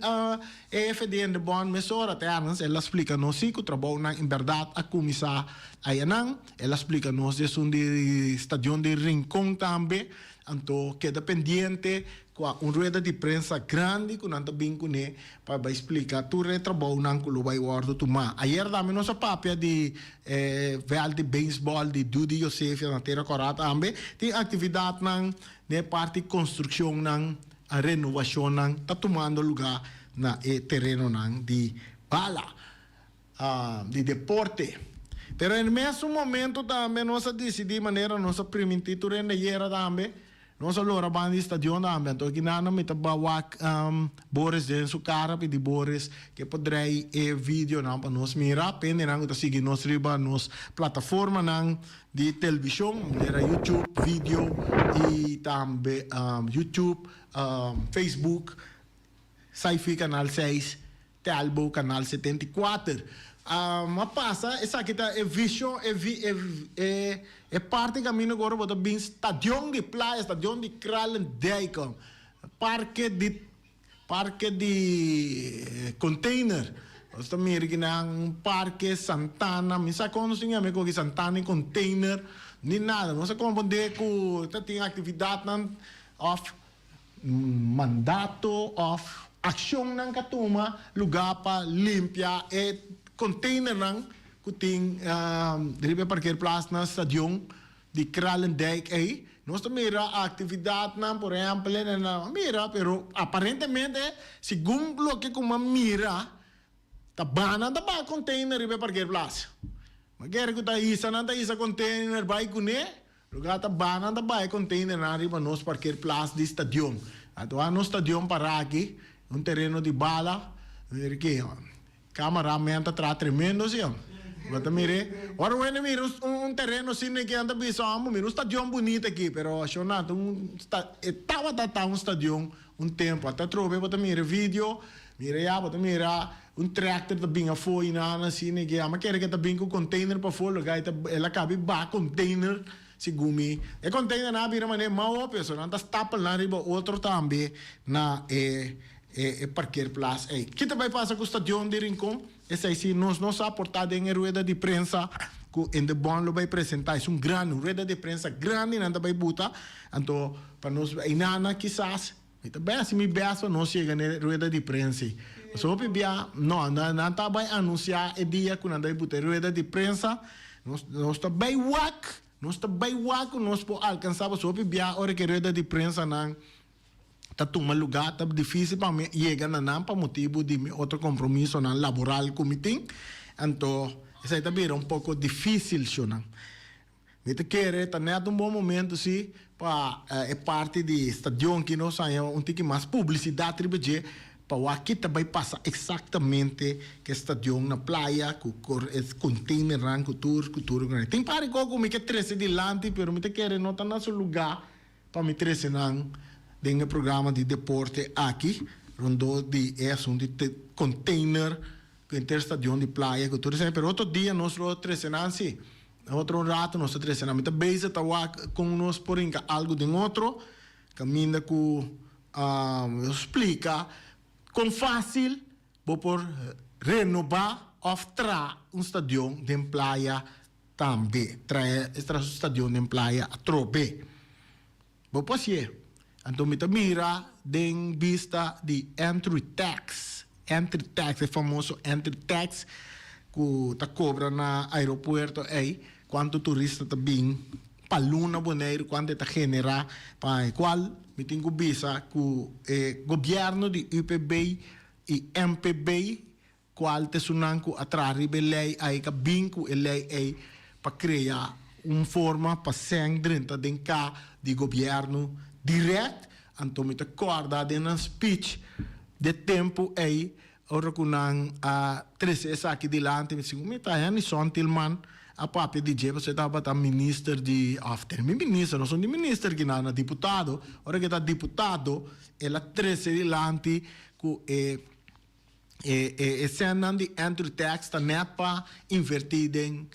e hefe di Indebon mesora te Ernst, el a splika nos si ku trabounan en bèrdat a kuminsá ayanan, el a splika nos di esun di stadion di Rincon tambe, anto keda pendiente Kua un rueda di prensa grandi ku nan ta bin kuné pa bai splika tur e trabounan ku lo bai wòrdu tumá. Ayer tambe nos a papia di e vèlt di beisbòl di Dudy Josephia na Tera Kòrá tambe. Tin aktividatnan den e parti konstrukshonnan, renovashonnan ta tumando lugá na e terenonan di bala, di deporte. Pero en mesun momento tambe nos a disidí manera nos a primintí tur hende ayera tambe. Nos a lora banda di stadion tambe, anto aki nan mi ta ba wak Boris den su kara pidi Boris ke por drei e videonan pa nos mira. Pendenan ku ta sigui nos riba nos plataformanan di televishon manera YouTube video i tambe YouTube, Facebook, Sci-Fi Canal 6. Telbo Canal 74. A pasa esaki ta e vision e vi e e e parti caminda cu ora bo ta bin stadion di playa stadion di Kralendijk parke di parke di container nos ta mira kinan un parke Santana mi sa con nos tin yama e coki Santana y container ni nada nos a comprende cu ta tin actividadnan of Mandato òf akshonnan ka tuma lugá pa limpia e konteinernan ku tin riba e parkeerplaats na stadion di Kralendijk ei. Nos ta mira aktividatnan, por ehèmpel, a mira, pero aparentemente segun loke ku mi a mira ta banan ta baha konteiner riba e parkeerplaats. Mi a kere ku ta hisa nan ta hisa konteiner bai kuné. Lugar ta baha nan ta baha e containernan riba nos parkeerplaats di stadion. Anto a nos stadion para aki, un tereno di bala, mira ki cameraman ta traha tremendo si hom. Bo ta mira, ora wende mira un tereno asina aki nan ta bisa hom, mira un stadion bunita aki, pero ashonan ta un e tabata ta un stadion un tempo. Ata atrobe bo ta mira video, mira ya bo ta mira un tractor ta bin afo y nan asina y ke. Ama kere ke ta bin cu container pafo lugar y ta el a cabi baha container segun mi. E container nan a bira manera mau hopi so nan ta stapel nan riba otro tambe na e. E parkeerplaats ei. Ki ta bai pasa ku stadion di Rincon? Esei si nos no sa por ta den e rueda di prensa ku Indebon lo bai presenta. Es un gran rueda di prensa grandi nan ta bai buta. Anto pa nos einana kisas mi ta bai hasi mi best pa nos yega na e rueda di prensa ei. Pasobra hopi bia no nan ta bai anunsia e dia ku nan ta bai buta e rueda di prensa. Nos nos ta bai wak nos ta bai wak ku nos por alkansa pasobra hopi bia ora ku e rueda di prensa nan ta tuma lugá, ta difísil pa mi yega na nan pa motibu di mi otro kompromisonan laboral ku mi tin. Anto esei ta bira un poko difísil shunan. Mi ta kere ta nèt un bon momentu si pa e parti di stadion ki nos haña un tiki mas publisidat riba dje pa wak ki ta bai pasa eksaktamente ku e stadion na playa ku e konteinernan ku tur ku tur. Tin par di kos ku mi ke trese dilanti pero mi ta kere no ta na su lugá. Pa mi trece nan den e programa di deporte aki rondó di e asunto di container cu henter stadion di playa cu tur esaki pero otro dia nos lo trece nan si otro un rato nos ta trece nan mi ta bezig ta wak con nos por hinca algo den otro caminda cu splica con facil bo por renoba of traha un stadion den playa. Tambe trae e tra su stadion den playa atrobe. Bo por hacié. Anto mi ta mira den bista di entry tax, entry tax, e famoso entry tax cu ta cobra na aeropuerto ey, cuanto turista ta bin pa luna Boneiru, cuanto e ta genera pa e cual mi tin cu bisa cu e gobierno di UPB y MPB Cual ta esunnan cu a traha riba e ley ay ka bin cu e ley ey pa crea un forma pa cen drenta den ca di gobierno direct? Anto mi ta corda den nan speech de tempo ey ora cu nan a trece esaki dilanti mi sigur mi ta Henny Sontilman a papia di dje pasobra e tabata minister di of ten mi minister no son di minister kinan na diputado ora cu e ta diputado el a trece dilanti cu e E e sènnan di entry tax ta nèt pa invertí den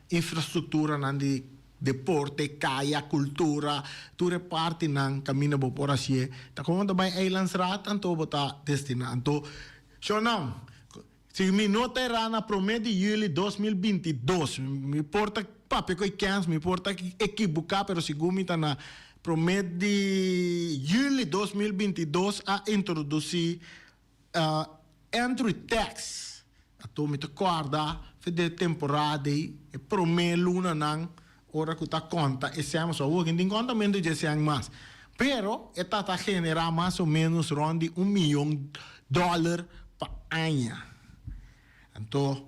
infrastrukturanan di deporte, kaya, kultura, tur e partinan kaminda bo por hasié. Ta komo ta bai Eilandsraad anto bo ta destiná. Anto, shornan, si mi no ta erá na promé di yüli 2022, mi por ta papia ku e kèns, mi por ta ekibuká, pero segun mi ta na Promé di juli 2022 a introdusí entry tax. Anto mi ta kòrda fe den e temporada ei, e promé lunanan ora ku ta konta e sèn, pasobra awor tin kontamentu dje sèn mas. Pero e ta ta generá mas o ménos rònt di un miyon dòler pa aña. Anto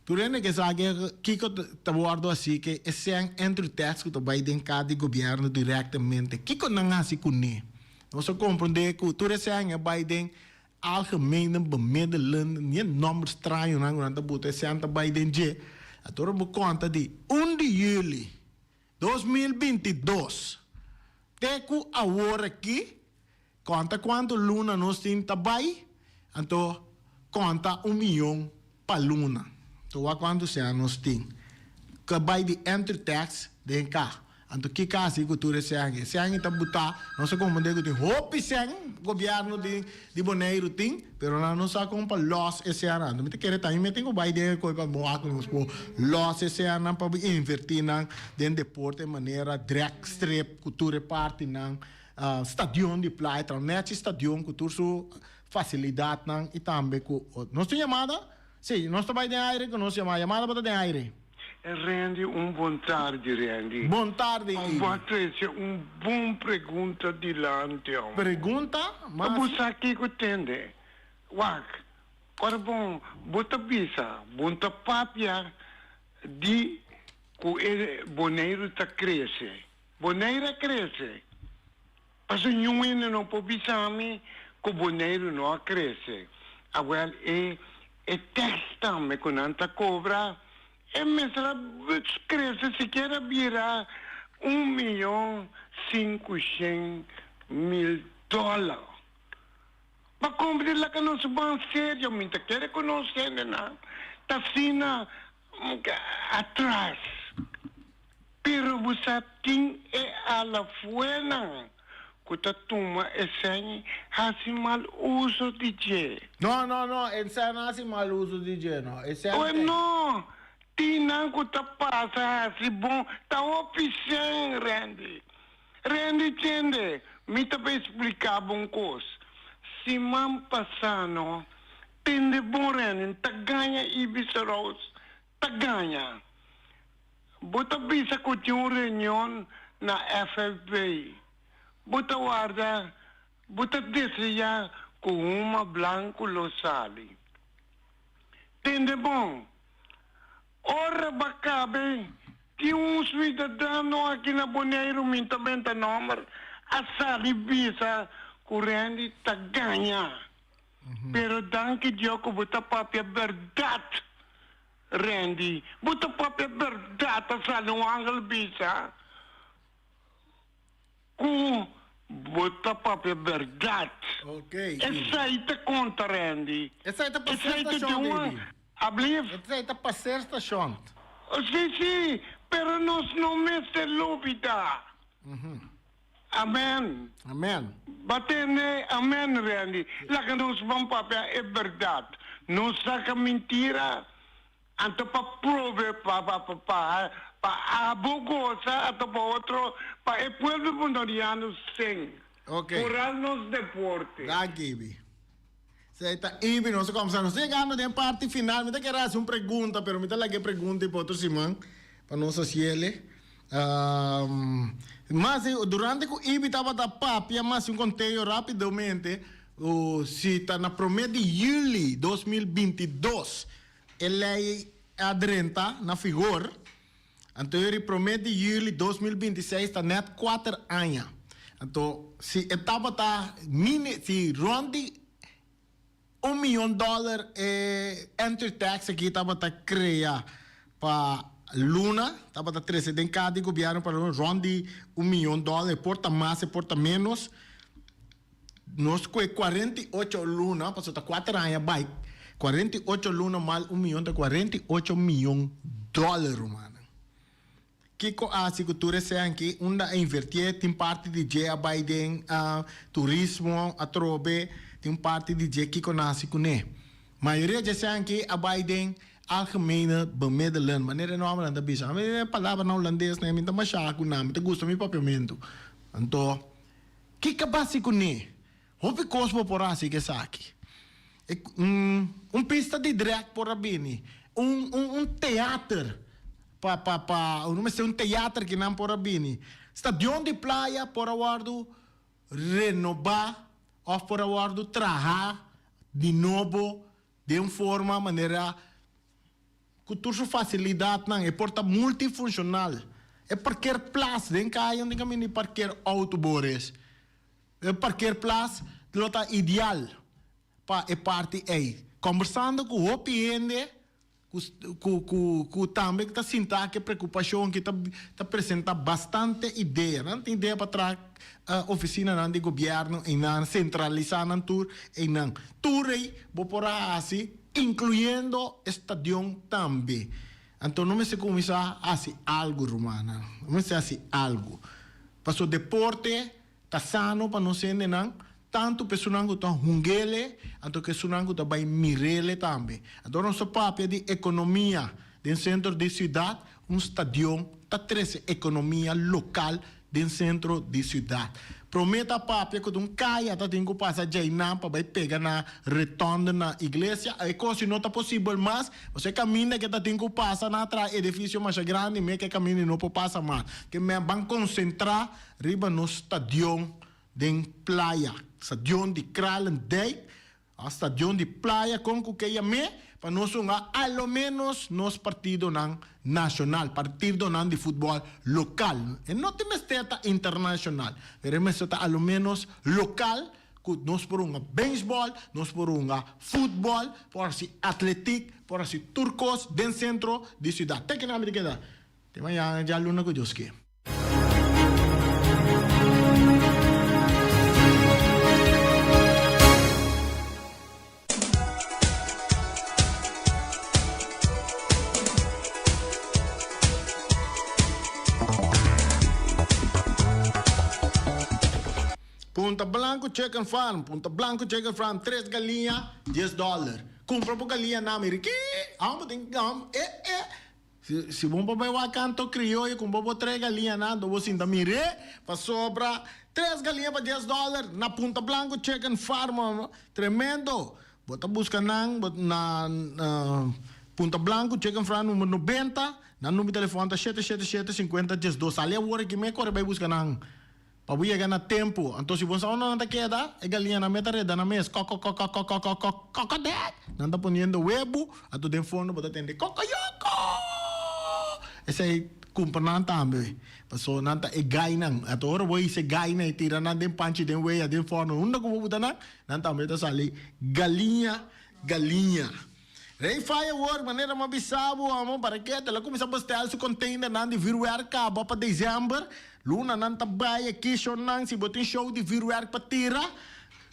Tur hende ke sa ke kiko ta wordo hasi ke e sèn entry tax ku ta bai den ka di gobièrnu direktamente, kiko nan hasi kuné? Nos a komprondé ku tur e sèn a bai den algemene bemiddelen, ni e nòmber strañonan ku nan ta buta, e sèn ta bai den dje. Ato ora bo konta di un di yüli 2022 te ku awor aki, Konta kuantu luna nos tin ta bai, anto konta un miyon pa luna. Anto wak kuantu sea nos tin. Ku bai di entry tax den ka. Anto ki kasi ku tur e sèn? E sèn ta butá, nos a komprendé ku tin hopi sèn gobièrnu di di Boneiru tin, pero nan no sa kon pa lòs e sènnan. Anto mi ta kere tambe mi tin ku bai den e koi pa wak ku nos por lòs e sènnan pa invertí nan den deporte manera drag strip ku tur e partinan. Stadion di playa ta un nechi stadion ku tur su fasilidatnan i tambe ku nos tin yamada? Si, nos ta bai den aire ku nos yamada. Yamada bo ta den aire. Randy un bon tardi Randy. Bon tardi Ibi. Bo a trece un bon pregunta dilanti homber. Pregunta? Mas. Bo sa kico tende? Wak, ora bon bo ta bisa, bon ta papia di cu e Boneiru ta crece. Boneiru a krese. Pasobra niun hende no por bisa mi ku Boneiru no a krese. Awèl e e tèks tambe ku nan ta kobra e mester a krese sikiera bira un miyon sinkushen mil dòler. Pa komprende laga nos ban serio, mi ta kere ku nos hendenan ta asina atras. Pero bo sa tin e alafuenan. ku ta tuma e sèn hasi mal uso di dje. No, no, no, e sèn no hasi mal uso di dje, no. E sèn Oe no, tin nan ku ta pasa hasi bon, ta hopi sèn, Randy. Randy tende, mi ta bay splika bo un kos. Siman pasá no, tende bon Randy, N ta gaña Ibis Rose ta gaña. Bo ta bisa ku tin un reunion na FFB. Bo ta warda, bo ta desea ku huma blanku lo sali. Tende bon, ora ba kabe tin un suidadano aki na Boneiru, mi ta benta nomber, a sali bisa ku Randy ta gaña. Pero danki Dios ku bo ta papia bèrdat. Randy, bo ta papia bèrdat a sali un angel bisa ku bo ta papia bèrdat. Ok. Esei ta konta Randy. Esei ta pa ser stashon baby. Ablief? Esei ta pa ser stashon. Si si, pero nos no mester lubida. Amen. Amen. Ba tende amen Randy. Laga nos ban papia e berdad. No saca mintira anto pa probe pa pa pa pa pa abo goza anto pa otro pa e pueblo bonoriano sing. Ok. Foral nos deporte. Danki Ibi. Esei ta Ibi nos a comsa. Nos ta yegando den parti final. Mi ta kere haci un pregunta pero mi ta laga e pregunta y pa otro siman pa nos haciele. Mas durante cu Ibi tabata papia mas un conteo rapidomente si ta na prome di juli 2022 e ley a drenta na figor. Anto e prome di juli 2026 ta net 4 aña. Anto si e tabata mini si rond di un miyon dollar e entry tax aki tabata crea pa luna, tabata trece den cada di gobierno pa luna rond di un miyon dollar, e por ta mas e por ta menos. Nos cu e 48 luna, pasobra ta 4 aña bay, 48 luna mal un miyon ta 48 miyon dollar, rumannan. Kiko a hasi ku tur esei aki? Unda a invertié? Tin parti di dje a bai den turismo atrobe, tin parti di dje kiko nan hasi kuné? Mayoria dje esei aki a bai den algemene bemiddelen, manera e nòmbernan ta bisa. Ami e palabranan hulandes mi ta mashá ku nan, mi ta gusta mi papiamentu. Anto, kiko a basi kuné? Hopi kos bo por hasi ku esaki. Un pista di drag por a bini, un un teater pa pa pa no mester un teater kinan por a bini. Stadion di playa por a wòrdu renobá òf por a wòrdu trahá di nobo den un forma manera Ku tur su fasilidatnan e por ta multifunshonal. E parkeerplaats den kaya un tin kaminda di parkeer outo bores. E parkeerplaats lo ta ideal pa e parti ei. Kombersando ku hopi hende ku ku ku tambe ta sinta ku e preokupashon ki ta ta presenta bastante idea. Nan tin idea pa traha ofisinanan di gobièrnu einan, sentralisá nan tur einan. Tur ei bo por a hasi. Incluyendo e stadion tambe. Anto no mester cuminsa haci algo rumannan. No mester haci algo. Paso deporte ta sano pa nos hendenan, tanto pa esunnan cu ta hungele, anto cu esunnan cu ta bay mirele tambe. Anto nos ta papia di economia den centro di ciudad, un stadion ta trece economia local den centro di ciudad. Prome ta papia cu ta un caya ta tin cu pasa djainan pa bay pega na rotonde na iglesia. E cos si no ta posibel mas, pasobra e caminda ke ta tin cu pasa na tra edificio masha grandi me ke caminda no por pasa mas. Ke men ban concentra riba nos stadion den playa, stadion di Kralendijk. A stadion di Playa kon ku ke yam'é pa nos hunga a lo ménos nos partidonan nashonal, partidonan di futbòl lokal. E no tin mester ta internashonal, pero e mester ta a lo ménos lokal ku nos por hunga beisbòl, nos por hunga futbòl, por hasi atletik, por hasi tur kos den sentro di siudat. Te kina mi ta keda te mañana djaluna ku Dios ke. Punta Blanco Chicken Farm, Punta Blanco Chicken Farm, tres galiña, dies dòler. Kumpra bo galiña na mi rikí! Amo tin gam e e. Si si bo por bai wak kanto krioyo kumpra bo tres galiña nan, anto bo sinta mir'é pasobra tres galiña pa dies dòler na Punta Blanco Chicken Farm. Tremendo! Bo ta buska nan bo na Punta Blanco Chicken Farm number nobenta, nan number di telefòn ta shete shete shete sinkuenta diesdos. Sali awor aki me kore bai buska nan. Pa bo yega na tempu. Anto si bo sa unda nan ta keda, e galiñanan meta reda nan mes, kòkòkòkòkòkòkò, kòkòdèk! Nan ta poniendo webu, anto den fondo bo ta tende kòkòyòkò! Esei kumpra nan tambe, pasobra nan ta e gainan. Anto ora bo hisa e gainan i tira nan den panchi, den wea, den fòrno, unda ku bo buta nan, nan tambe ta sali galiña, galiña. Rey Firework, manera mi a bisa bo, amo, para ke el a kuminsá bestel su containernan di vuurwerk kaba pa december. Lunanan ta bai aki shownan, si bo tin show di vuurwerk pa tira,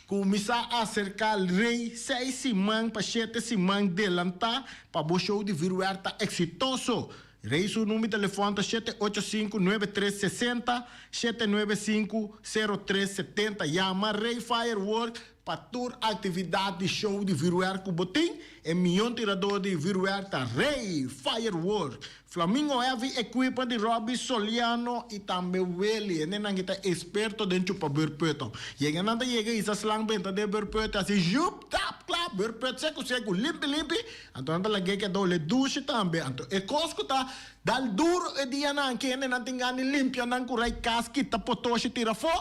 kuminsá aserká Rey seis siman pa shete siman delantá pa bo show di vuurwerk ta eksitoso. Rey su number di telefòn ta shete ocho sinku nuebe tres sesenta, shete nuebe sinku sero tres setenta. Yama Rey Firework Pa tur aktividat di show di vürwèrk ku bo tin, e mion tiradó di vürwèrk ta Rey Firework, Flamingo Heavy Equipment di Robby Soliano i tambe Willy. Hendenan ki ta eksperto den chupa bùrpùt. Yega nan ta yega hisa slang benta den bùrpùt hasi zjup, tap, klap, bùrpùt seku seku, limpi limpi. Anto nan ta lag'é keda ole dushi tambe. Anto e kos ku ta dal duru e dianan ki hendenan tin gana di limpia nan ku rai kas kita potoshi tira afó,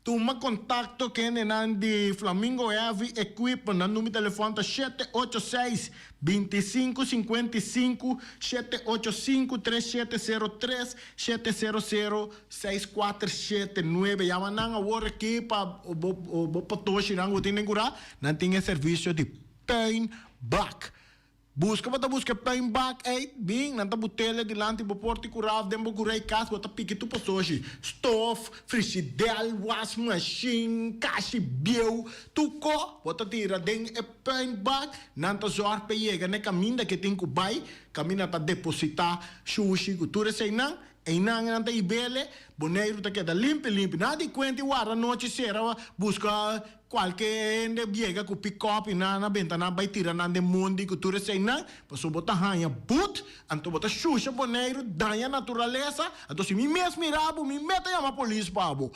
Tuma kontakto ku hendenan di Flamingo Heavy Equipment, nan number di telefòn ta shete ocho seis, bintisinku sinkuentisinku, shete ocho sinku, tres shete sero tres, shete sero sero, seis kuater shete nuebe. Yama nan awor aki pa bo bo potoshinan ku bo tin den kurá, nan tin e servisio di puinbak. Buska bo ta buska e puin bak ei, bin, nan ta butele dilanti bo porta i kura of den bo kura i kas bo ta piki tur pasoshi, stof, frishidel, was mashin, kashi bieu, tur ko bo ta tira den e puin bak, nan ta zòrg pa e yega na e kaminda ke tin ku bai, kaminda ta depositá shushi ku tur eseinan, Einan nan ta ibele, Boneiru ta keda limpi limpi. Nan di kuenta i warda nochi sera buska kualke hende yega ku pikòp i nan a benta nan bai tira nan den mondi ku tur eseinan, pasobra bo ta haña but, anto bo ta shusha Boneiru, daña naturalesa, anto si mi mes mira bo, mi mes ta yama polis pa bo.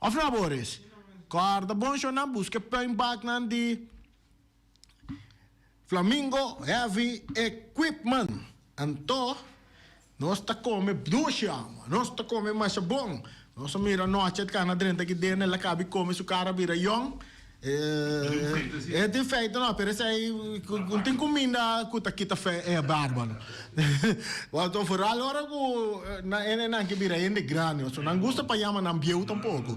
Òf no, Boris? Kòrda bon shownan, buska e puinbaknan di. Flamingo Heavy Equipment. Anto nos ta come dushi amo, nos ta come masha bon. Nos a mira nochi et cana drenta aki den, el a cabi come su cara bira yong. E tin feito no, pero esey un tin cuminda cu ta kita e barba no. Anto vooral ora cu nan ke bira hende grandi, pasobra nan gusta pa yama nan bieu tampoco.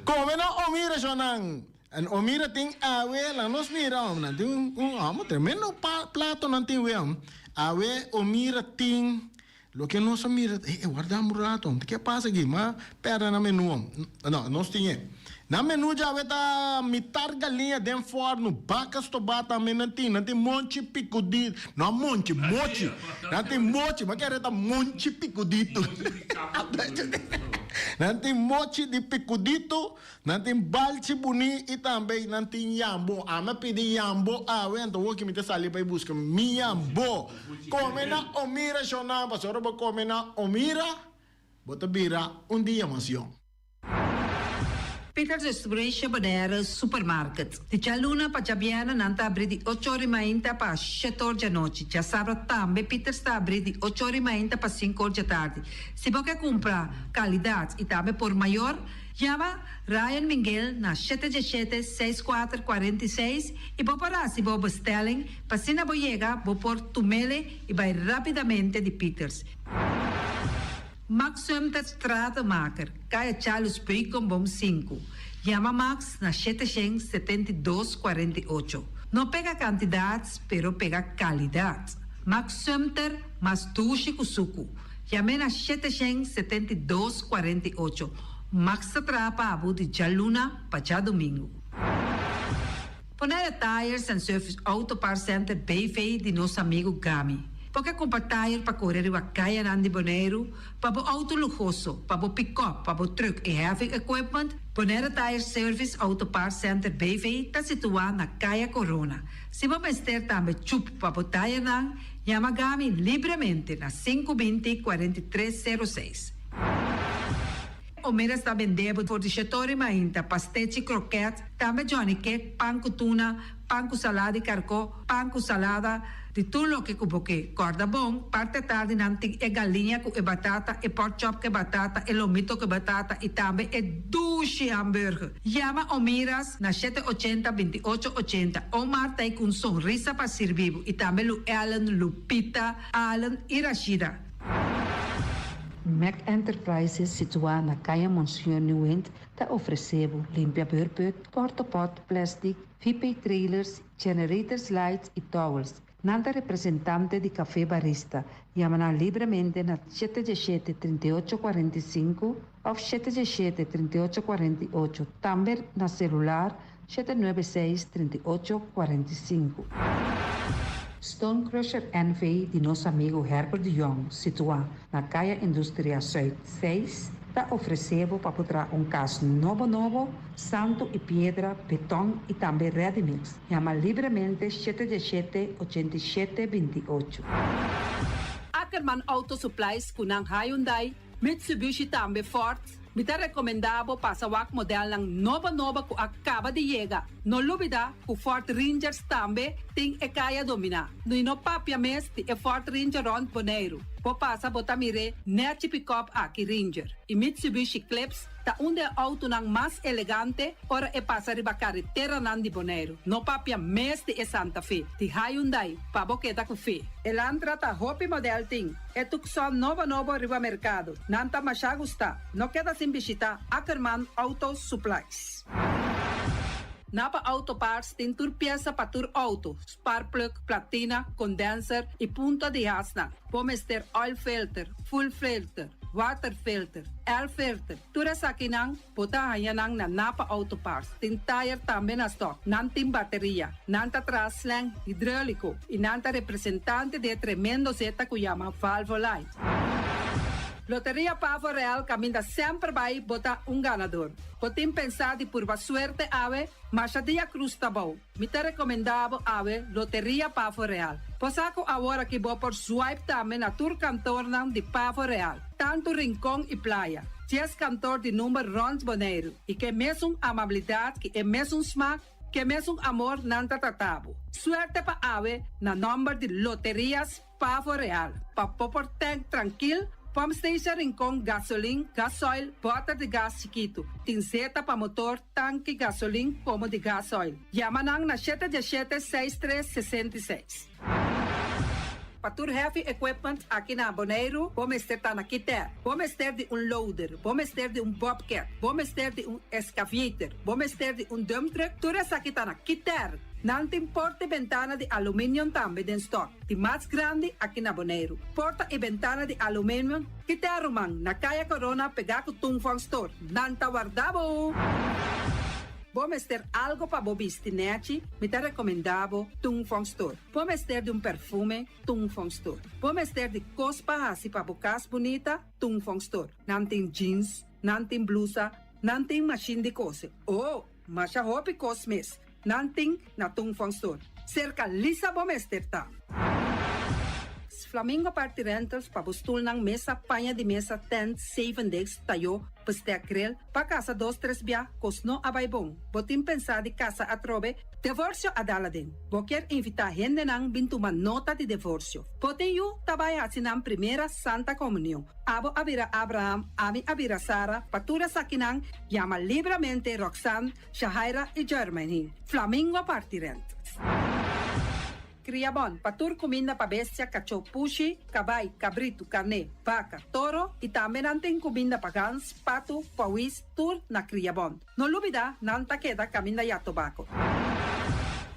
Come na Omira shownan. En Omira tin awe, laga nos mira om, nan tin un un amo tremendo pa plato nan tin we om. Awe Omira tin loke nos a mira, eh eh warda un rato om, ke pasa aki? Ma perde nan menu om. No, nos tin e. Nan menu djawe ta mitar galiña den forno, baka stobá tambe nan tin, nan tin monchi pikudito, no monchi, mochi, nan tin mochi, ma kere ta monchi pikudito. Nan tin mochi di pikudito. Nan tin balchi buni i tambe nan tin yambo. Ami a pidi yambo awe, anto woki mi ta sali bai buska mi yambo. Kome na Omira shonnan, pasobra ora bo kome na Omira, bo ta bira un dia mas yong. Peter Restauration Bonaire Supermarket. Di djaluna pa djabièrnè nan ta abrí di ocho or i mainta pa shete or djanochi. Djasabra tambe Peters ta abrí di ocho or i mainta pa sinku or djatardi. Si bo ke kumpra kalidat i tambe por mayor, Yama Ryan Minguel na shete djeshete seis kuater kuarenta i seis i bo por hasi bo bestelling pa asina bo yega bo por tumele i bai rapidamente di Peters. Max Sumter Stratenmaker, Kaya Charles Beukenboom sinku. Yama Max na shete shen 72 48. No pega kantidat pero pega kalidat. Max Sumter mas dushi ku suku. Yam'é na shete shen 72 48. Max ta traha pa bo di djaluna pa djadumingu. Bonaire Tires and Service Auto Parts Center BV di nos amigu Gami. Bo ke kumpra tayer pa kore riba kayanan di Boneiru, pa bo outo luhoso, pa bo pikòp, pa bo trùk i heavy equipment? Bonaire Tire Service Auto Parts Center BV ta situá na Kaya Corona. Si bo mester tambe chup pa bo tayernan, yama Gami libremente na 520 43 06. Omeras ta bende bo for di shetori mainta, pastechi, kroket, tambe Johnny cake, pan ku tuna, pan ku salada di karkó, pan ku salada, di tur loke ku bo ke. Kòrda bon, parti atardi nan tin e galiña ku e batata, e pork chop ku e batata, e lomito ku e batata i tambe e dushi hamburger. Yama Omiras na shete ochenta, 28 80. Omar ta ei ku un sonrisa pa sirbi bo i tambe Lu Ellen, Lupita, Allen i Rashida. Mac Enterprises situá na Kaya Monseñor Nieuwind ta ofresé bo limpia beurput, portapot, plastic, VP trailers, generators lights i towels. Nan ta representante di Café Barista. Yama nan libremente na 717 38 45 òf 717 38 48. Tambe na selular 796 38 45. Stone Crusher NV di nos amigu Herbert de Jong, situá na Kaya Industria Zuid 6, ta ofresé bo pa por traha un kas nobo nobo, santu i piedra, beton i tambe ready mix. Yama libremente 717 87 28. Ackerman Auto Supplies ku nan Hyundai, Mitsubishi tambe Ford. Mi ta rekomendá bo pasa wak modelnan nobo nobo ku a kaba di yega. No lubidá ku Ford Rangers tambe tin e kaya dominá. I no papia mes di e Ford Ranger rònt Boneiru. Bo pasa bo ta mir'é nèchi pikòp aki Ranger. I Mitsubishi Eclipse ta un di e outonan mas elegante ora e pasa riba kareteranan di Boneiru. No papia mes di e Santa Fe, di Hyundai, pa bo keda ku fe. Elantra ta hopi modèl tin. E Tucson nobo nobo riba merkado. Nan ta masha gustá. No keda sin bishitá Ackerman Auto Supplies. Napa Auto Parts tin tur piesa pa tur outo, spark plug, platina, condenser i punta di hasnan. Bo mester oil filter, fuel filter, water filter, air filter. Tur esakinan bo ta haña nan na Napa Auto Parts. Tin tire tambe na stock. Nan tin bateria. Nan ta traha slang hidráuliko i nan ta representante di e tremendo zeta ku yama Valvoline. Loteria Pavo Real kaminda semper bai bo ta un ganador. Bo tin pensá di purba suerte awe? Masha dia krus ta bou. Mi ta rekomendá bo awe Loteria Pavo Real. Bo sa ku awor aki bo por swipe tambe na tur kantornan di Pavo Real, tantu Rincon i Playa. 10 kantor di number rònt Boneiru i ke mesun amabilidat ki e mesun smak, ke mesun amor nan ta trata bo. Suerte pa awe na nòmber di Loterias Pavo Real. Pa bo por tank trankil, pump station Rincon gasolin, gasoil, bòter di gas chikitu. Tin zeta pa motor, tanki gasolin komo di gasoil. Yama nan na 717 63 66. Pa tur heavy equipment aki na Boneiru, bo mester ta na Kiter. Bo mester di un loader, bo mester di un bobcat, bo mester di un excavator, bo mester di un dump truck, tur esaki ta na Kiter. Nan tin porta i bentana di aluminium tambe den stock, di mas grandi aki na Boneiru. Porta i bentana di aluminium, Kiter ruman, na Kaya Corona pegá ku Tung Fong Store. Nan ta warda bo! Bo mester algo pa bo bisti nèchi? Mi ta rekomendá bo Tung Fong Store. Bo mester di un perfume? Tung Fong Store. Bo mester di kos pa hasi pa bo kas bunita? Tung Fong Store. Nan tin jeans, nan tin blusa, nan tin mashin di kose. Oh, masha hopi kos mes. Nan tin na Tung Fong Store. Serka Lisa bo mester ta. Flamingo Party Rentals pa bo stulnan, mesa, paña di mesa, tent, zeven desk, tayó, bestek, grill, pa kasa dos tres bia, kos no a bai bon. Bo tin pensá di kasa atrobe? Divorsio a dal aden. Bo kier invitá hendenan bin tuma nota di divorsio. Bo tin yu ta bai hasi nan primera Santa Komunion. Abo a bira Abraham, ami a bira Sara, pa tur esakinan yama libramente Roxanne, Shahaira i Jermaine. Flamingo Party Rentals. Kriabon, pa tur kuminda pa bestia, kachó, pushi, kabai, kabritu, karné, baka, toro i tambe nan tin kuminda pa gans, patu, pawis, tur na Kriabon. No lubidá, nan ta keda kaminda ya tobako.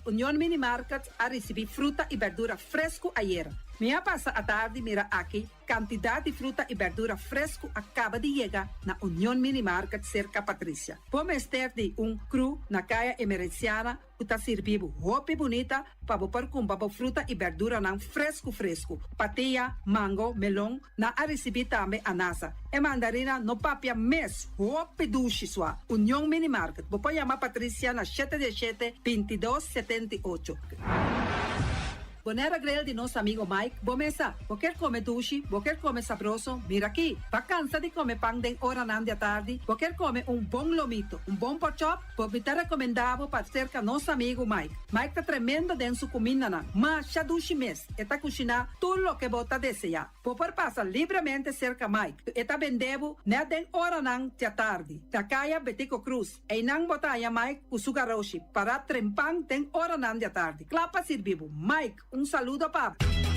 Union Mini Market a risibí fruta i berdura fresku ayera. Mi a pasa atardi mira aki kantidat di fruta i bèrdura fresku a kaba di yega na Union Mini Market serka Patricia. Bo mester di un kru na Kaya Emerenciana ku ta sirbi bo hopi bunita pa bo por kumpra bo fruta i bèrduranan fresku fresku. Patia, mango, melon, nan a risibí tambe anasa. E mandarina no papia mes, hopi dushi sua. Union Mini Market, bo por yama Patricia na shete diesshete, bintidos, 78. Bonaire Grill di nos amigo Mike, bo mesa, bo kier come dushi, bo kier come sabroso, mira aki! Ba cansa di come pan den oranan di atardi, bo kier come un bon lomito, un bon porkchop, bo mi ta recomenda bo pa cerca nos amigo Mike. Mike ta tremendo den su cumindanan, masha dushi mes, e ta cushina tur loke bo ta desea. Bo por pasa libremente cerca Mike, e ta bende bo net den oranan di atardi, na caya Betico Croes. Einan bo ta haña Mike ku su garoshi pará trempan den oranan di atardi, kla pa sirbi bo. Mike, un saludo pa bo.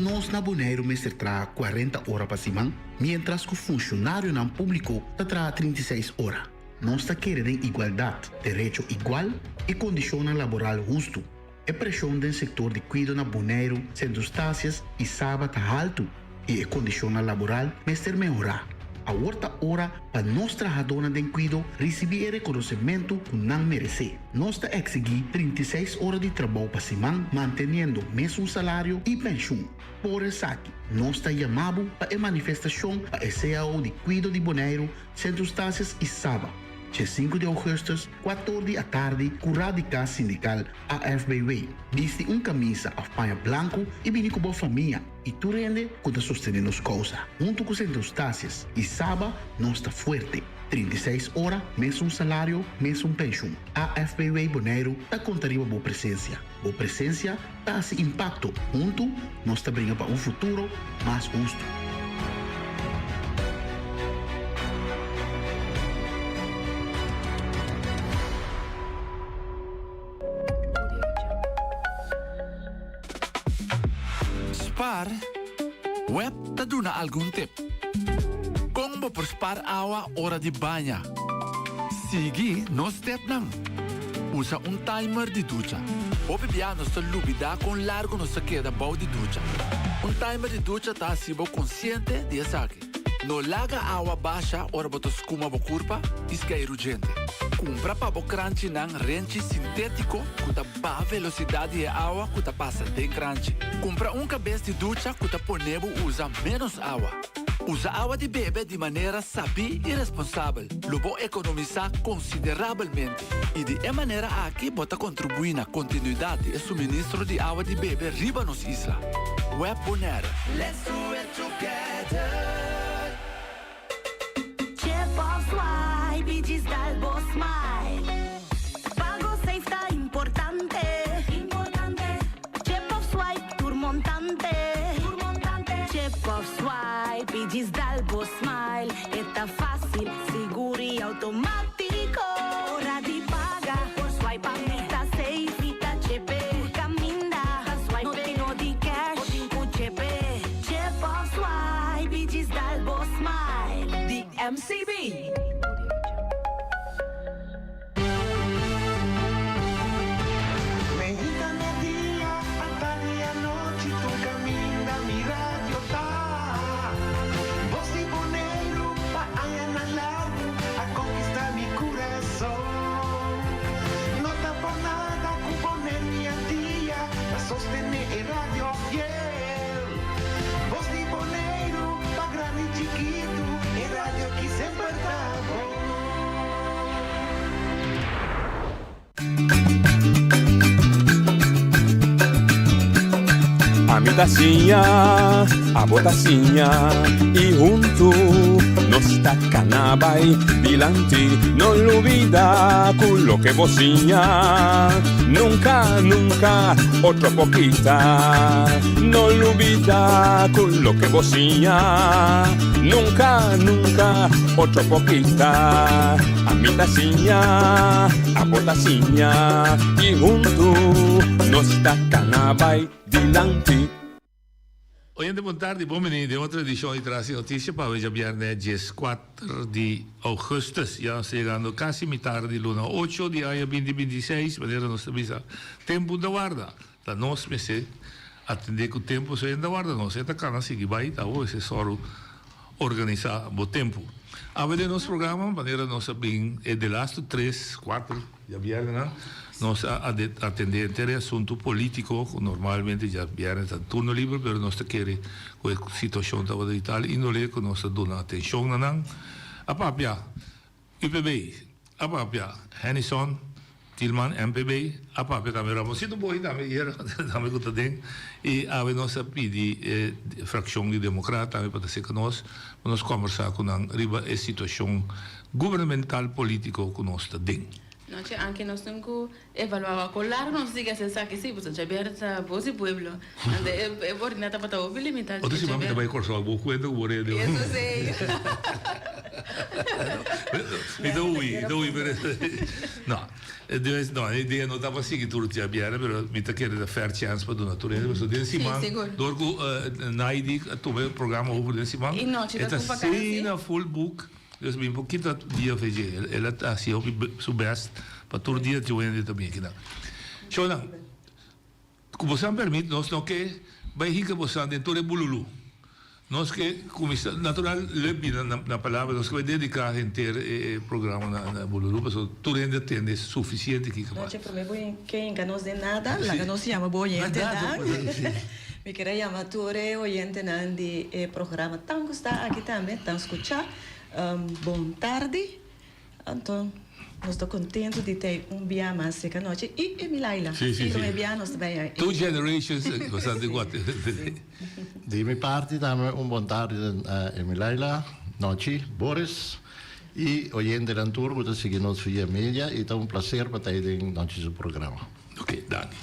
Dikon nos na Boneiru mester traha kuarenta ora pa siman, miéntras ku funshonarionan públiko ta traha 36 ora? Nos ta kere den igualdat, derecho igual i kondishonnan laboral hustu. E preshon den sektor di kuido na Boneiru, Sint Eustatius i Saba ta haltu i e kondishonnan laboral mester mehorá. Awor ta ora pa nos trahadónan den kuido risibí e rekonosementu ku nan meresé. Nos ta eksigí 36 ora di trabou pa siman manteniendo mesun salario i penshun. Por esaki nos ta yama bo pa e manifestashon pa e cao di kuido di Boneiru, Sint Eustatius i Saba, dje sinku di ougùstùs, kuator di atardi, kurá di kas sindikal AFBW. Bisti un kamisa òf paña blanku i bini ku bo famia i tur hende ku ta sostené nos kousa. Huntu ku Sint Eustatius i Saba nos ta fuerte. 36 ora, mesun salario, mesun penshun. AFBW Boneiru ta konta riba bo presensia. Bo presensia ta hasi impakto. Huntu nos ta bringa pa un futuro mas hustu. Spar, Web ta duna algun tip. Kon bo por spar awa ora di baña? Sigui nos tepnan. Usa un timer di ducha. Hopi bia nos ta lubidá kon largu nos ta keda bou di ducha. Un timer di ducha ta hasi bo konsiente di esaki. No laga awa basha ora bo ta skuma bo kurpa i skeiru djente. Kumpra pa bo kranchinan renchi sintétiko ku ta baha velosidat di e awa ku ta pasa den kranchi. Kumpra un kabes di ducha ku ta pone bo usa ménos awa. Usa awa di bebe di manera sabí i responsabel. Lo bo ekonomisá konsiderabelmente i di e manera aki bo ta kontribuí na kontinuidat di e suministro di awa di bebe riba nos isla. Web Bonaire. Let's do it together. Chip of swipe i djis dal bo smile. Pago safe ta importante. Importante. Chip of swipe tur montante. Tur montante. Chip of swipe i djis dal bo smile. E ta fácil, sigur i automátiko. Ora di paga por swipe pa mi ta safe. Mi ta chepe tur kaminda. Ta swipe no tin no di cash. Bo tin ku chepe. Chip of swipe i djis dal bo smile. Di MCB. Meinta merdia, atardi anochi tur caminda mi radio ta. Bos di Boneiru pa añanan largu a conquista mi curason. No ta por nada cu Boneiru i Antia ta sostene e radio fiel. Bos di Boneiru pa grandi i chikitu e radio ki semper ta bon. Ami ta siña, abo ta siña i huntu nos ta kana bai dilanti. No lubida ku loke bo siña nunka, nunka otro por kita. No lubida ku loke bo siña nunka, nunka otro por kita. Ami ta siña, abo ta siña i huntu nos ta kana bai dilanti. Oyente bon tardi, bon bini den otro edicion di Tras di Noticia pa awe djabierne dieskuater di augustus. Ya nos ta yegando casi mitar di luna ocho di aña binti 26, manera nos ta bisa tempu ta warda. Ta nos mester atende cu tempu, so hende ta warda nos, hende ta cana sigui bai, ta bo mester soru Organisá bo tempu. Awe den nos programa, manera nos a bin e delastu tres, kuater djabièrnènan, nos a atendé henter e asuntu polítiko, ku normalmente djabièrnè ta turno liber, pero nos ta kere ku e situashon tabata di tal índole ku nos ta duna atenshon na nan. A papia UPB, a papia Hennyson Tilman, MPB, a papia tambe Ramonsito Boy tambe yera tambe ku ta den i awe nos a pidi e frakshon di Demokrat tambe pa ta seka nos pa nos kombersá ku nan riba e situashon gubernamental polítiko ku nos ta den. Nochi anke nos tin ku evaluá wak kon largu nos sigui hasi esaki si pasobra djabièrnè ta bos di pueblo anto e oportunidat tabata hopi limitá Otro siman mi ta bai Kòrsou bo kuenta ku bo rede. Eso si. Mi ta hui, mi ta hui pero no. Dus no, e idea no ta pa sigui tur djabièrnè, pero mi ta kere ta fair chance pa duna tur hende, pasobra den siman, dor ku Naidi a tuma e programa over den siman, e ta asina full book, dus mi por kita dia fe dje. El a hasi hopi su best pa tur dia tin un hende ta bin akinan. Shownan, Ku bosan permit nos no ke bai hinka bosan den tur e bululu. Nos ke kuminsá, natural lo bira na palabra, nos ke bai dediká henter e programa na bululu pasobra tur hende a tende sufisiente kiko pas. Nochi promé bo ke hinka nos den nada, laga nos yama bo oyentenan. Mi kier a yama tur e oyentenan di e programa tan gustá aki tambe, tan skuchá. Bon tardi. Anto nos ta contento di ta un bia mas seca nochi y e mi Laila. Sí, sí, sí. Prome bia nos ta bay a. Two generations bastante guate. Di mi parti tambe un bon tardi na Emi Laila, Nochi, Boris y oyentenan tur cu ta sigui nos via media y ta un placer pa ta ahi den Nochi su programa. Ok, danki.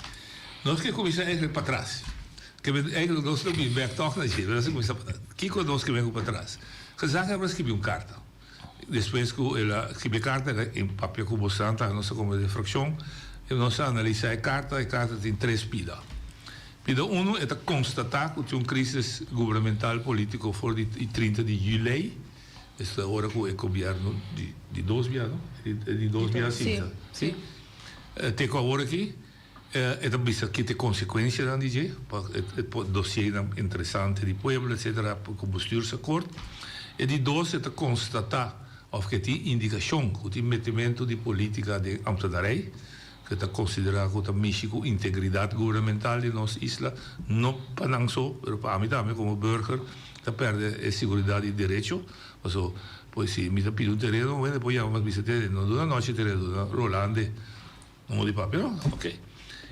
Nos ke cuminsa eigenlijk patras. Ke men eigenlijk nos lo bin bek toch na dje, pero nos ke cuminsa patras. Kico nos ke bin cu patras? Gezaghebber a skibi un carta. Despues ku el a skibi e karta, el a papia ku bosan ta nos a komo den frakshon, i nos a analisá e karta. E karta tin tres pida. Pida unu, e ta konstatá ku tin un krísis gubernamental polítiko for di e 30 di yülei, esta ora ku e gobièrnu di di dos bia, no? E di dos bia sinta, si? Te ku awor aki. E ta bisa ki ta e konsekuensianan di dje pa e dosienan interesante di pueblo etcetera ku bestuursakkoord. E di dos e ta konstatá òf ke tin indikashon ku tin metimentu di politika den ambtenarij ku e ta konsiderá ku ta mishi ku integridat gubernamental di nos isla, no pa nan so pero pa ami tambe komo burger ta pèrdè e siguridat di derecho paso pues si mi ta pidi un tereno un hende por yama mas bisa tene no duna nochi tereno duna Rolande. No di papia no? Ok.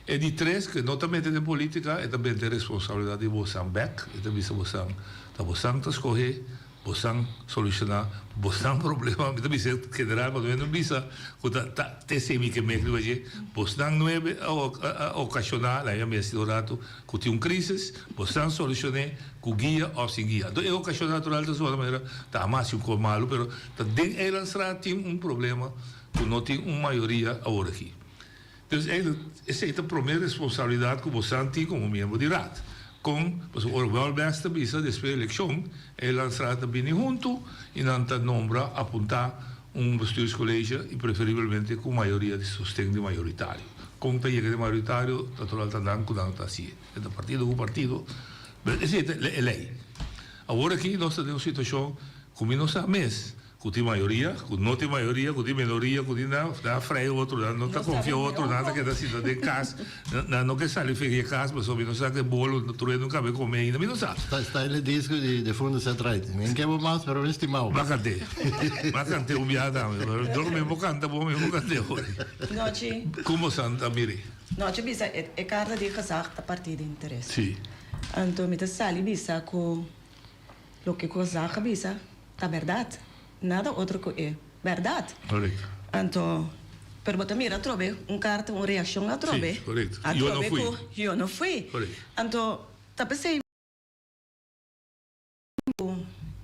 E di tres, ke no ta mete den politica, e ta bente responsabilidad di bosan bek. E ta bisa bosan, ta bosan ta scohe, bosan soluciona bosan problema. Mi ta bisa e general, pasobra mi no bisa cu ta ta te mi ke mek riba dje. Bosnan nuebe a a ocasiona, laña mester un rato, cu tin un crisis, bosan solucione cu guia of sin guia. Anto e ocasion natural ta sona manera ta hamas un cos malo, pero ta den Eilandstraat tin un problema ku no tin un mayoria awor aki. Dus eigenlijk esei ta prome responsabilidat ku bosan tin komo miembro di Raad. Kon, pasobra ora Welbest ta bisa despues elekshon, Eilandsraad ta bini huntu i nan ta nombra, apuntá un bestuurscollege i preferiblemente ku mayoria di sosten di mayoritario. Kon ta yega di mayoritario, natural ta nan ku nan ta hasié. E ta partido ku partido, pero esei ta e lei. Awor aki nos ta den un situashon ku mi no sa mes Ku tin mayoria, ku no tin mayoria, ku tin minoria, ku tin nan, nan a frei otro, nan no ta konfia otro, nan ta keda sinta den kas, nan no ke sali feria kas pasobra mi no sa ke bolo tur hende no kabe kome ainda, mi no sa. Sta sta el e disco di Defunto Ced Ride. Mi ke bo mas pero mi stimao. B'a kant'é. B'a kant'é un biaha tambe. Pero dor ku mi por kanta bon mi por kant'é hopi. Nochi. Como Santa miri. Nochi bisa e e karta di gezag ta partí di interes. Si. Anto mi ta sali bisa ku Loke ku Zag a bisa ta bèrdat, nada otro ku e bèrdat. Korekto. Anto, pero bo ta mira atrobe un karta, un reakshon atrobe. Sí, korekto. Yo no Atrobe fui. ku yo no fui. Korekto. Anto, ta p'esei ku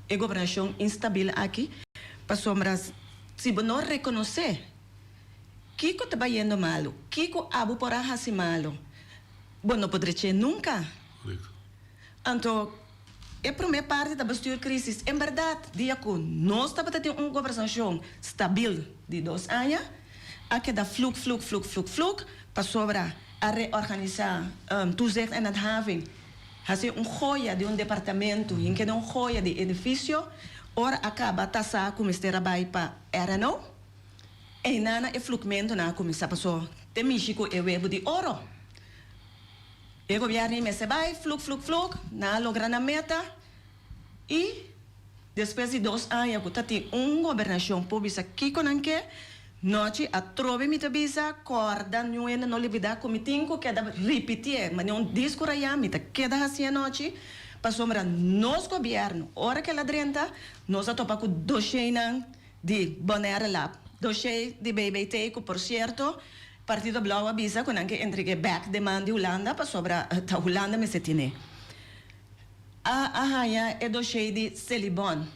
e gobernashon instabil aki, pasobra si bo no rekonosé kiko ta bayendo malu, kiko abo por a hasi malu, bo no por drech'é nunka. Korekto. Anto, e promé parti ta bestuur crisis. En berdad, dia cu nos tabata tin un gobernacion stabil di dos aña, a keda fluk, fluk, fluk, fluk, fluk, pasobra a reorganisa toezicht en handhaving, haci un goya di un departamento, hinca den un goya di edificio, ora a caba ta sa cu mester a bay pa RNO, eynana e flukmentonan a cuminsa, paso te mishi cu e webo di oro. E gobièrnu mester bai fluk fluk fluk, nan a logra nan meta i despues di dos aña ku ta tin un gobernashon por bisa kiko nan ke, nochi atrobe mi ta bisa kòrda niun hende no libidá ku mi tin ku keda ripitié manera un disku rayá mi ta keda hasié anochi pasobra nos gobièrnu ora ku el a drenta nos a topa ku dosheinan di Bonaire Lab, doshei di BBT ku por sierto Partido Blauw a bisa ku nan ke entreg'é bèk den man di Hulanda pasobra ta Hulanda mester tin'é. A a haña e doshé di Selibon.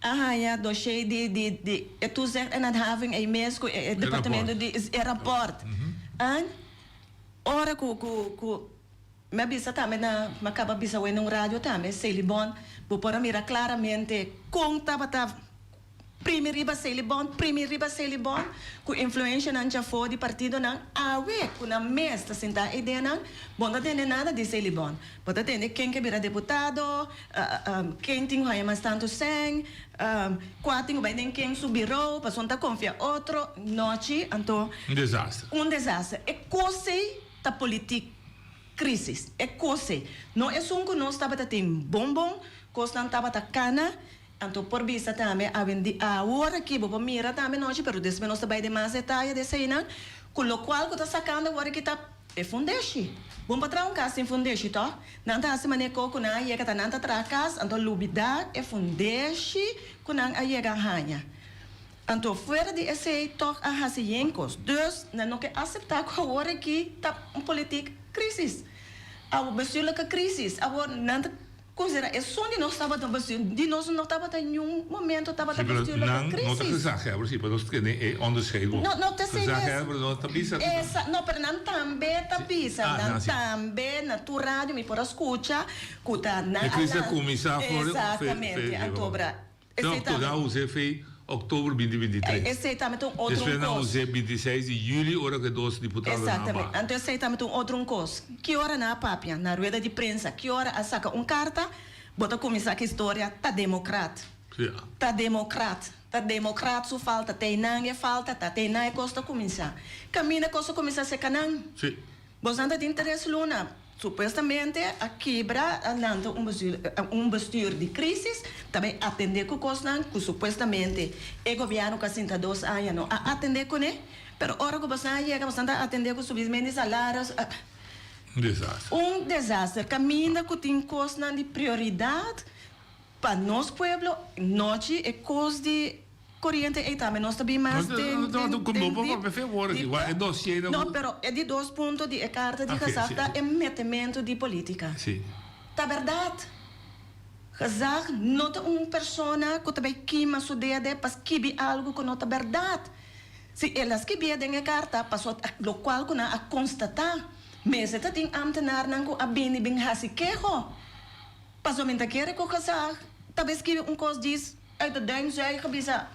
A haña dossier di di di e toezicht en handhaving ei mes ku e departamento di e rapport. An ora ku ku ku mi a bisa tambe na mi a kaba bisa wei na un radio tambe Selibon bo por a mira klaramente kon tabata Primi riba Selibon, primi riba Selibon, ku influenshanan djafó di partidonan awe ku nan mes ta sintá ideanan, bo no ta tende nada di Selibon. Bo ta tende ken ke bira deputado, ken tin ku haña mas tantu sèn, kua tin ku bai den ken su birou, pasobra ta konfia otro. Nochi anto. Un desaster. Un desaster. E kos ei ta politik krisis. E kos ei. No esun ku nos tabata tin bon bon, kosnan tabata kana. Anto por bisa tambe awendia, awor aki bo por mira tambe nochi, pero despues nos ta bai den mas detaye di eseinan, ku lokual ku ta sakando awor aki ta e fundeshi. Bon pa traha un kas sin fundeshi, tòg? Nan ta hasi manera ku nan a yega ta nan ta traha kas, anto lubidá e fundeshi ku nan a yega haña. Anto fuera di esei tòg a hasi yen kos. Dus nan no ke aseptá ku awor aki ta un politik krisis. Awor bestuurlijke krisis. Awor nan ta. Considera esun di nos tabata bestuur, di nos no tabata niun momento tabata Sí, pero bestuurlijke nan no ta crisis. gezaghebber, sí, pero nos tene e onderscheid bo. No, no ta esei mes. Gezaghebber no ta bisa ku nan. Esa, no, pero nan tambe ta bisa, Ah, nan nan sí. tambe na tur radio mi por a scucha cu ta nan E a crisis a lan. cuminsa for fe, fe, Exactamente, fe, antobra No, esei to tambe. nan usa fe oktober binti 23. Esei tambe ta un otro Despues nan cos. usa 26 di juli ora cu e dos diputadonan a Exactamente. baha. Anto esei tambe ta un otro un cos. Ki ora nan a papia na rueda di prensa, ki ora a saca un carta, bo ta cuminsa cu historia ta democrat. Ja. Ta democrat. Ta democrat su falta, ta einan e falta, ta einan e cos ta cuminsa. Caminda e cos ta cuminsa seca nan. Si. Bosnan ta tin tres luna. Supuestamente a kibra a lanta un bestuur un bestuur di crisis ta bay atende cu cosnan cu supuestamente e gobierno cu a sinta dos aña no a atende cune, pero ora cu bosnan a yega bosnan ta atende cu subisment di salarios. Un desaster. Un desaster. Caminda cu tin cosnan di prioridad pa nos pueblo nochi e cos di Coriente ei tambe nos ta bin mas den den den No pero e di dos punto di e carta di Gezag ta e metemento di politica. Ta berdad Gezag no ta un persona cu ta bay kima su dede pa skibi algo cu no ta berdad. Si el a skibié den e carta paso locual cu nan a constata mester ta tin ambtenaarnan cu a bini bin haci keho. Paso mi ta kere cu Gezag ta bay skibi un cos djis. Uit de duim zuigen bisa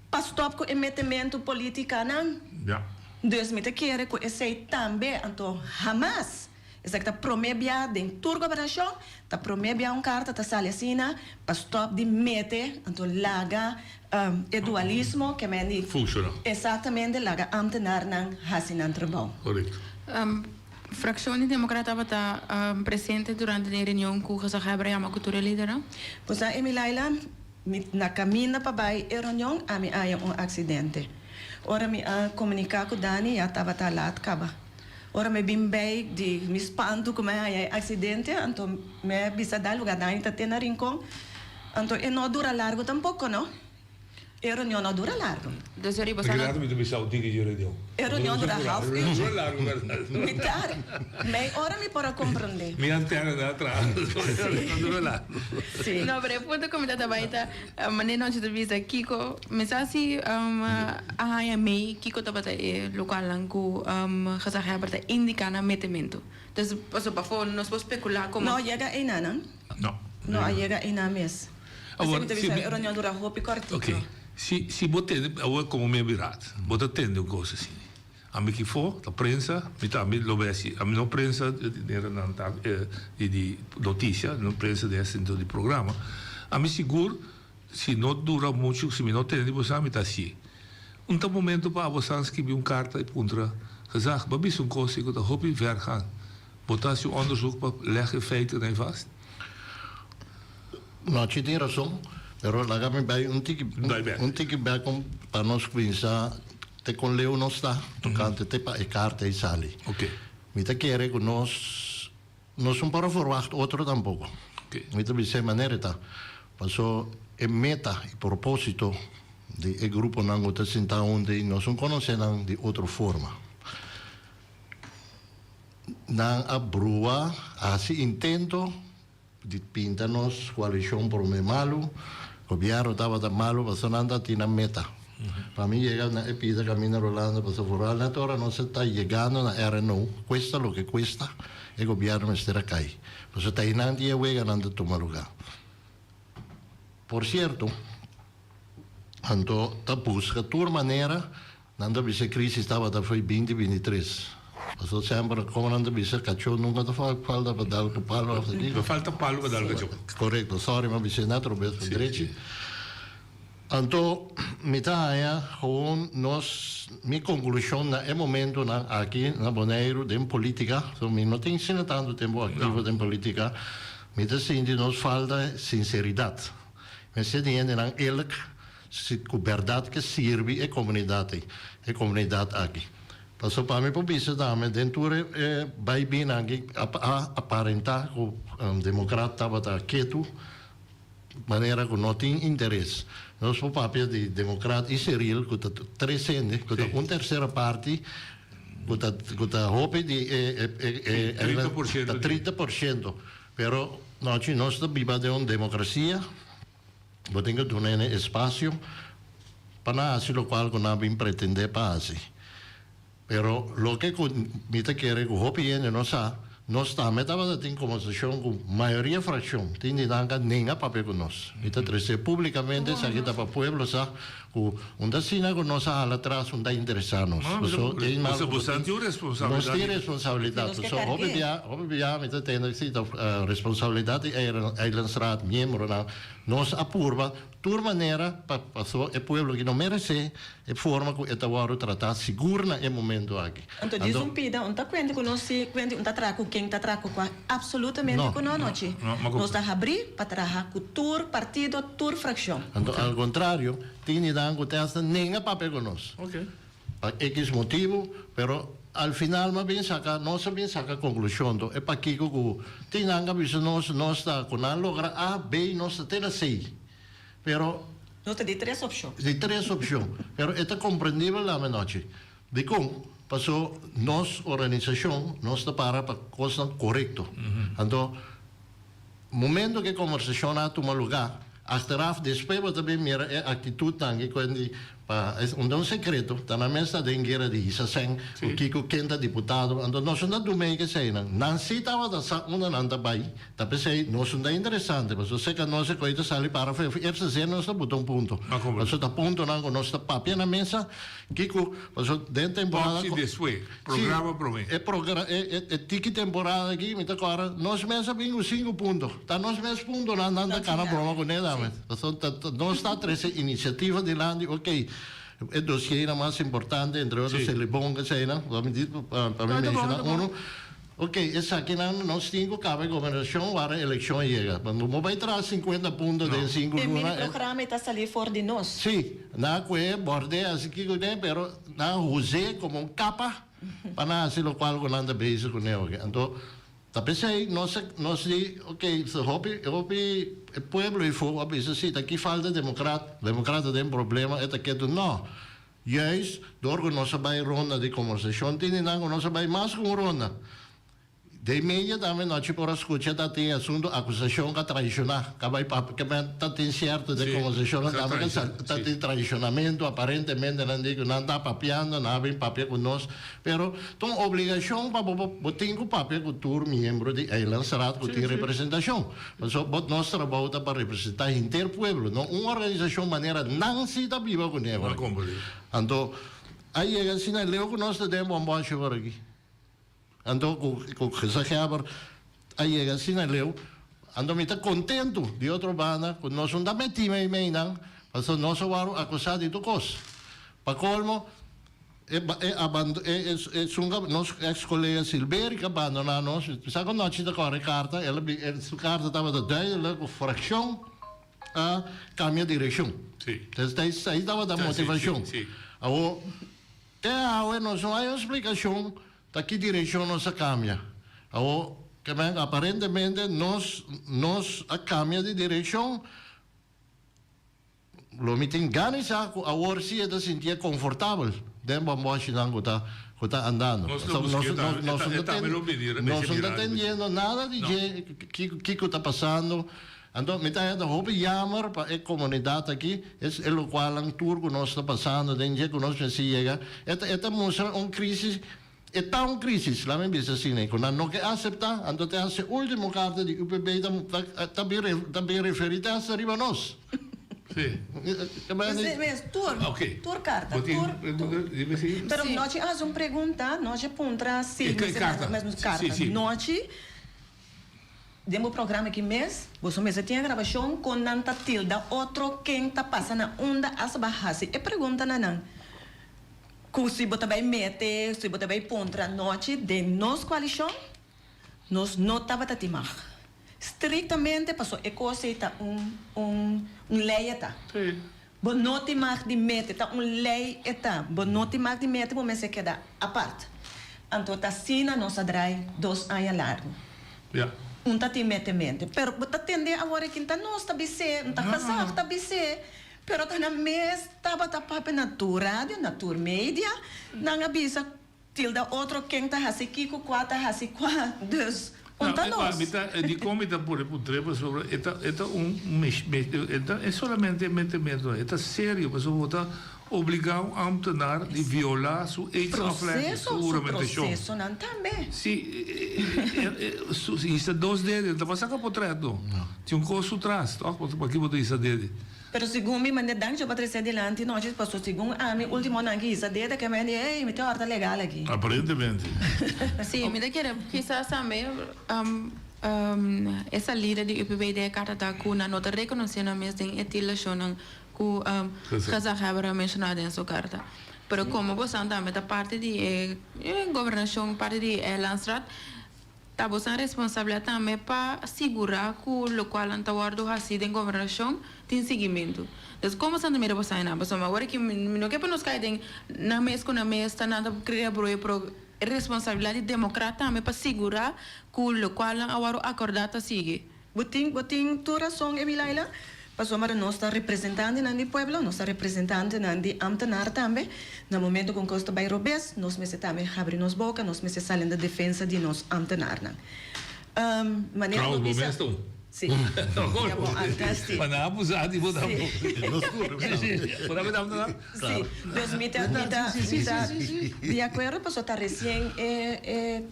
pa stop ku e metementu politikanan. Ja. Dus mi ta kere ku esei tambe, anto hamas esaki ta prome bia den tur gobernashon, ta prome bia un karta ta sali asina pa stop di mete, anto laga e dualismo ke men di. Funshoná. Exactamente, laga ambtenarnan hasi nan trabou. Korekto. Frakshon di Demokrat tabata presente durante den reunion ku gezaghebber a yama ku tur e lidernan. Pues na Emi Laila, mi na kaminda pa bai e reunion ami a haña un aksidente. Ora mi a komuniká ku Dani ya tabata lat kaba. Ora mi bin bei di mi spantu ku mi a haña e aksidente anto mi a bisa Dani pasobra Dani ta te na Rincon anto e no a dura largu tampoko no. E reunion no dura largo. Dus riba sa no. Mi ta bisa un tiki dje reunion. E reunion dura half uur. No dura largo berdad. Mitar. Mei ora mi por a comprende. Mi antena ta atras. No dura largo. Si. No, pero e punto cu mi ta ta bay ta, manera nochi ta bisa kico, mi sa si a haña mei kico tabata e locualnan cu gezaghebber ta indica na metemento. Dus, pasobra pafo nos por specula como. No yega einanan. No. No a yega einan mes. Awor, Así si mi e reunion dura hopi kortiko. Ok. Si, si bo tende, awor komo mi a bira, bo ta tende un kos asina. Ami ki fo, ta prensa, mi tambe lo bai hasi, ami no prensa manera nan ta di di notisia, no prensa den e sentido di programa. Ami sigur si no dura muchu, si mi no tende di boso mi ta hasié. Un ta momento pa abo san skibi un karta i puntra, Gezag, bo a bisa un kos ku ta hopi vergaan. Bo ta hasi un onderzoek pa leg e feiten ei vast? Nochi tin rason, pero laga mi bai un tiki un tiki bek om pa nos kuminsá te kon leu nos ta tokante te pa e karta ei sali. Mi ta kere ku nos nos no por a forwagt otro tampoko. Mi ta bisa e manera e ta, paso e meta i propósito di e gruponan ku ta sintá huntu ei nos no konosé nan di otro forma. Nan a brua, a hasi intento di pinta nos koalishon promé malu. Gobièrnu tabata malu pasobra nan ta tin nan meta. Pa mi yega na e pida kaminda Rolando pasobra vooral net ora nos ta yegando na RNO, cuesta lo que cuesta, e gobièrnu mester a kai. Pasobra ta einan di e weganan ta tuma lugá. Por cierto, anto ta busca tur manera, nan ta bisa e crisis tabata fo'i binti binti tres. Pasobra semper como nan ta bisa cachó nunca ta falta pa dal cu palo of No falta palo pa dal cachó. Correcto, sorry m'a bisa net robes pa drechi. Anto mi ta haña gewoon nos, mi conclusion na e momentonan aki na Boneiru den politica, so mi no tin asina tanto tempo activo den politica, mi ta sinti nos falta sinceridad. Mester di hendenan eerlijk si cu berdad ke sirbi e comunidad ei, e comunidad aki. Paso pa mi por bisa tambe den tur e baibinnan aki a aparenta cu democrat tabata ketu, Manera ku no tin interes. Nos por papia di Demokrat i Cyril ku ta tres hende, ku ta un tersera parti ku ta ku ta hopi di e e e e ta 30 por shento. Pero nochi nos ta biba den un demokrasia, bo tin ku duna hende espasio pa nan hasi lokual ku nan a bin pretendé pa hasi. Pero loke ku mi ta kere ku hopi hende no sa, nos tambe tabata tin kombersashon ku mayoria frakshon, tin di nan ka nenga papia ku nos. Mi ta trese publikamente esaki ta pa pueblo sa ku un ta asina ku nos a hala atras un ta interesá nos. Paso e mal ku bo tin, nos tin responsabilidat. Paso hopi bia, hopi bia mi ta tende si ta responsabilidat di Eilandsraad miembronan, nos a purba Tur manera pa paso e pueblo aki no merece e forma cu e ta wordo trata sigur na e momento aki. Anto djis un pida un ta cuenta cu nos si cuenta un ta traha cu ken ta traha cu cua absolutamente cu no anochi. Nos ta habri pa traha cu tur partido tur fraccion. Anto al contrario tin di nan cu te hasta nenga papia cu nos pa X motibo pero al final mi a bin saca nos a bin saca conclusion to e pakico cu tin nan cu a bisa nos nos ta cu nan logra A B nos ta te na C. Pero. No ta di tres opshon. Di tres opshon. Pero e ta komprendibel dame nochi. Dikon? Paso nos organisashon, nos ta para pa kosnan korekto. Anto, momento ku e kombersashon a tuma lugá, achteraf despues bo ta bin mira e aktitutnan ki kuen di pa un ta un sekreto, ta nan mes ta den guera di hisa sèn ku kiko ken ta diputado. Anto nos no ta dumei keseinan. Nan si tabata sa unda nan ta bai. Ta p'esei nos un ta interesante, pasobra seka nos e koe ta sali para afó, eerste zin nos ta buta un punto. Pasobra ta puntonan ku nos ta papia na mesa, kiko, pasobra den temporada. Optie despues, programa promé. E progra, e e tiki temporada aki mi ta kòrda nos mes a bin ku sinku punto. Ta nos mes puntonan nan ta kana broma kuné dame. Pasobra ta nos ta trese inisiativa dilanti, okey, e dosiernan mas importante, entre otro Selibon, eseinan, pa mi di, pa mi menshoná uno. Ok, esakinan nos tin ku kaba e gobernashon wara elekshon yega. Bo no bai traha sinkuenta punto den sinku E luna. mini programa e ta sali for di nos. Si, nan a kue bord'é hasi kiko den, pero nan a us'é komo un kapa pa nan hasi lokual ku nan ta bezig kuné oke. Anto ta p'esei nos a nos di ok, hopi hopi e pueblo ifo a bisa si ta ki falta demokrat, demokrat ta den problema e ta ketu. No, Juist door ku nos a bai ronda di kombersashon tin di nan ku nos a bai mas ku un ronda. Den media tambe nochi por a skucha ta tin asuntu akusashon ka traishoná, ka bai papia ke men ta tin sierto den kombersashonnan tambe ka sa ta tin traishonamentu aparentemente nan di ku nan ta papiando nan a bin papia ku nos pero ta un obligashon pa bo bo tin ku papia ku tur miembro di Eilandsraad ku tin representashon. Pasobra bo nos trabou ta pa representá henter pueblo, no un organisashon manera nan si ta biba kuné por aki. Anto a yega asina leu ku nos ta den bòmbòshi por aki. Anto ku ku gezaghèber a yega asina leu. Anto mi ta kontentu di otro banda ku nos no ta metí meimei nan, pasobra nos a wòrdu akusá di tur kos. Pa kolmo. E e abando e e esun ka nos ex kolega Silberi ka bandoná nos, mi sa ku nochi ta kòrre karta, el a bin e su karta tabata duidelijk ku frakshon a kambia direkshon. Sí. Entonces ta esei tabata Sí, sí, motivashon. sí. Awor te awe nos no hay un splikashon ta ki direkshon nos a kambia. Awor ke men aparentemente nos nos a kambia di direkshon. Lo mi tin gana sa ku awor si e ta sintié konfortabel den bòmbòshinan ku ta ku ta andando. Nos lo busk'é tambe, e ta e tambe lo bini Nos no ta tendiendo nada di dje kiko kiko ta pasando. Anto mi ta haya ta hopi jammer pa e comunidad aki, es e locualnan tur cu nos ta pasando den dje cu nos mester yega, e ta e ta mustra un crisis, e ta un crisis, laat mi bisa asina, cu nan no ke acepta, anto te hasta e ultimo carta di UPB ta ta bin ta bin referi te hasta riba nos. Sí. Mes, tur, Ok. tur carta, Bo tin tur, pregunta? Dime si. Pero nochi a haci un pregunta, nochi a puntra si E carta. mes carta. Sí, sí. Nochi. Den bo programa ki mes, boso mester tin e grabashon kon nan ta tilda otro ken ta pasa na unda asta ba hasi e pregunta na nan ku si bo ta bai mete, si bo ta bai puntra nochi den nos koalishon nos no tabata tin mag. Striktamente paso e kos ei ta un un un lei e ta. Bo no tin mag di mete, ta un lei e ta, bo no tin mag di mete, bo mester keda apart. Anto ta asina nos a drai dos aña largu. Ja. Un ta tin metemente. Pero bo ta tende awor e kin ta nos ta bis'é, un ta gezag ta bis'é, pero ta nan mes tabata papia na tur radio, na tur media, nan a bisa Tilda otro ken ta hasi kiko kua ta hasi kua dus un ta nos. Mi ta dikon mi ta pone puntr'é pasobra e ta e ta un e ta e solamente metementu e ta serio pasobra bo ta obligá un ambtenaar di violá su eedsaflegging su Proseso su huramentashon. prosesonan tambe. Si su hisa dos dede no ta pa saka potret no tin un kos su tras tòg paki bo ta hisa dede. Pero segun mi manda danki pa trece dilanti nochi paso segun ami ultimo nan ki hisa dede ke mende ey mi tin horta legal aki. Aparentemente. Sí, mi ta kere kisas tambe e salida di UPB den e karta ta ku nan no ta rekonosé nan mes den e tilashonnan ku Gezaghebber a menshoná den su karta. Pero komo bosan tambe ta parti di e gobernashon, parti di e Landsraad, Ta bosan responsabilidad tambe pa sigura cu locual nan ta wordo haci den gobernacion tin siguimentu. Entonces como bosan ta mira bosan enan? Pasobra awor aki mi no ke pa nos cay den nan mes cu nan mes ta nan ta crea broyo pero e responsabilidad di democrat tambe pa sigura cu locual nan a wordo acorda ta sigui. Bo tin bo tin tur rason Emilaila, pasobra nos ta representantenan di pueblo, nos ta representantenan di ambtenaar tambe. Na momento ku un kos ta bai robes, nos mester tambe habri nos boka, nos mester sali na defensa di nos ambtenaarnan. Manera Trouwens, bo bo bisa. mes ta un. Si. Ya bo antes di. Pa nan abusa di bo tampoco. Nos tur. Si, si. Bo tambe ta ambtenaar? Si. Dus mi ta mi ta mi ta di akuerdo pasobra ta resien e e.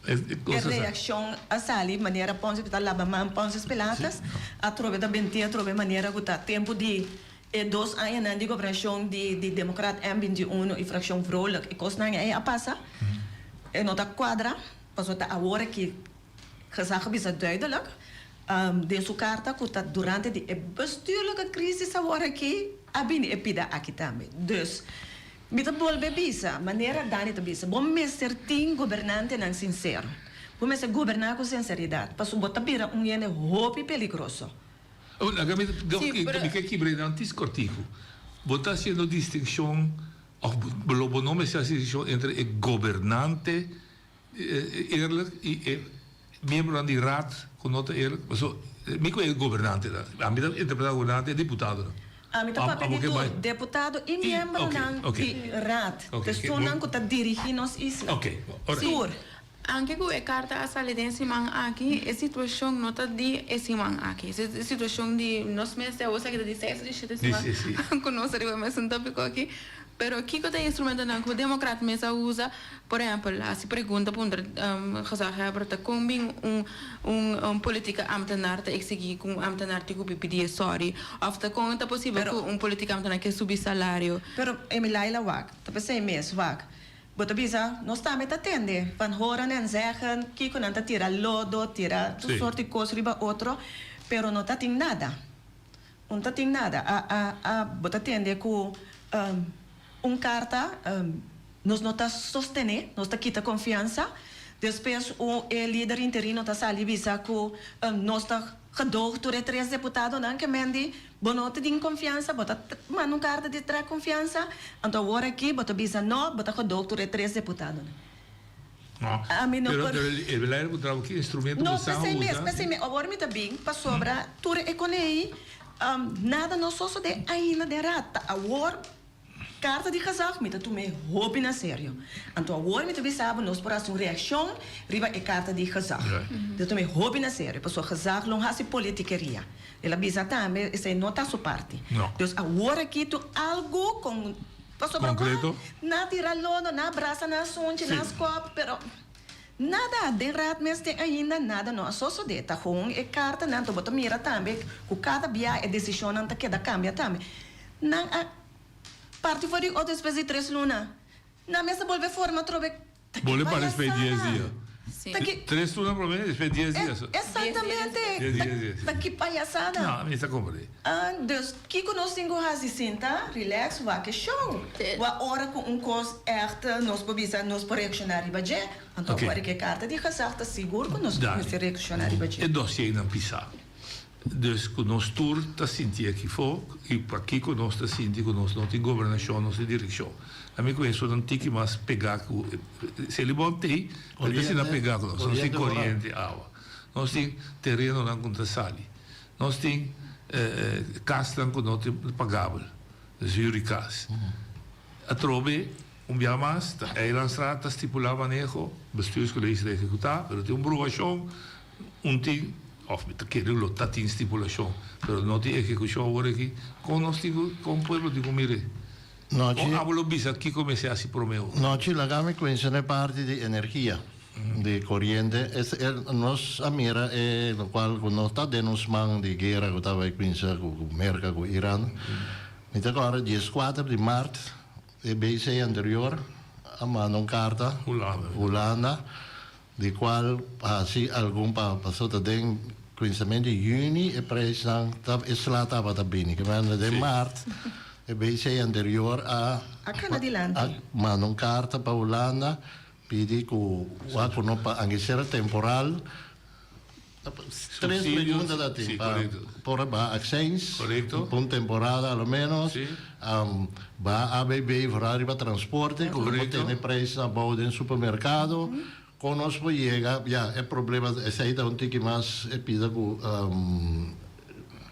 E reaccion a sali manera Poncio ta laba man Poncio Pilatus atrobe ta benti atrobe manera cu ta tempo di e dos añanan di gobernacion di di Democrat M 21 y fraccion Vrolijk e cosnan ey a pasa e no ta cuadra pasobra ta awor aki Gezag a bisa duidelijk den su carta cu ta durante di e bestuurlijke crisis awor aki a bini e pida aki tambe dus Mi ta bolbe bisa, manera Dani ta bisa, bo mester tin gobernantenan sinsero. Bo mester goberná ku sinseridat, pasobra bo ta bira un hende hopi peligroso. Oh, laga mi, mi ke kibra e nan tis kortiku. Bo ta hasiendo distinkshon, òf lo bo no mester hasi distinkshon entre e gobernante eerlijk i e miembronan di raad ku no ta eerlijk? Pasobra mi ku e gobernantenan, ami ta interpretá gobernante e diputadonan. Ami ta papia di tur deputado i miembronan di raad, personan ku ta dirigí nos isla. Tur. Anke ku e karta a sali den e siman aki, e situashon no ta di e siman aki. E situashon di nos mes te awor esaki ta di seis o di shete siman ku nos a riba e mesun topiko aki. Pero kiko ta e instrumentonan ku Demokrat mes a usa? Por ehèmpel, hasi pregunta puntra gezaghebber ta kon bin un un politika ámtenar ta eksigí ku un ámtenar tin ku pidi sòri? Òf ta kon ta posibel ku un politika ámtenar ke subi salario? Pero Emilaila wak, ta p'esei mes wak. Bo ta bisa, nos tambe ta tende van horen en zeggen kiko nan ta tira lodo, tira tur sort di kos riba otro, pero no ta tin nada. Un ta tin nada. A a a bo ta tende ku un karta nos no ta sostené, nos ta kita konfiansa. Despues un e lider interino ta sali bisa ku nos ta gedoog tur e tres deputadonan ke men di bo no ta tin konfiansa, bo ta manda un karta di trek konfiansa, anto awor aki bo ta bisa no, bo ta gedoog tur e tres deputadonan. Ami no Pero por. pero e beleid bo traba ki instrumento No, bo sa p'esei mes, usa? p'esei mes. Awor mi ta bin pasobra tur e konei, nada no sosode ainda den raad. Ta awor karta di gezag mi ta tum'é hopi na serio. Anto awor mi ta bisa bo nos por hasi un reakshon riba e karta di gezag. Mi ta tum'é hopi na serio pasobra gezag lo hasi politikeria. El a bisa tambe esei no ta su parti. Dus awor aki tur algu kon pasobra Konkreto. Na tira lodo, na brasa, na sunchi, na skòp, pero nada, den raad mes te ainda nada no a sosodé. Ta gewoon e kartanan, anto bo ta mira tambe ku kada bia e desishonnan ta keda kambia tambe. Nan a parti for di otro despues di tres luna. Nan mes a bolbe forma atrobe. Ta ki Bolbe para despues di dies payasada. dia. Ta ki. Tres luna promé, despues dies dia. Exactamente. Dies dia, dies. Ta ki payasada. No, mi ta komprendé. Ah, dus kiko nos tin ku hasi? Sinta, relax, wak e show. Wak ora ku un kos ègt nos por bisa, nos por reakshoná riba dje. Anto Oké. ora ku e karta di gezag ta sigur ku nos Dale. mester reakshoná riba dje. E dossier-nan pisá. Dus ku nos tur ta sinti akifó i pakiko nos ta sinti ku nos no tin gobernashon, nos tin direkshon. Ami ku esonan tiki mas pegá ku Selibon t'ei, pero ta asina pegá ku nos. Nos tin koriente, awa. Nos tin terenonan ku no ta sali. Nos tin kasnan ku no ta pagabel, dus hür di kas. Atrobe un bia mas ta Eilandsraad ta stipulá maneho, Bestuurscollege ta ehekutá, pero tin un bruashon Un tin, of mi ta kere lo ta tin stipulashon, pero no tin ehekushon awor aki. Kon nos tin ku, kon pueblo tin ku mir'é? Kon abo lo bisa kiko mester hasi promé awor? Nochi, laga mi kuminsá na e parti di energia, di koriente. Es e nos a mira e lokual ku no ta den nos man di guera ku tabata kuminsá ku Merka ku Iran. Mi ta kòrda dieskuater di mart e BC anterior a manda un karta Hulanda. Di cual haci algun pa paso ta den cuminsament di juni e prijsnan ta e sla tabata bini ke manda den maart e BC anterior a A cana dilanti. a manda un carta pa Hulanda pidi cu wak cu no pa anke sera temporal tres pregunta ta tin pa por a baha accijns pa un temporada a lo menos baha ABB vooral riba transporte cu lo por tene prijsnan abou den supermercado. Kon nos por yega, ya, e problema esei ta un tiki mas e pida ku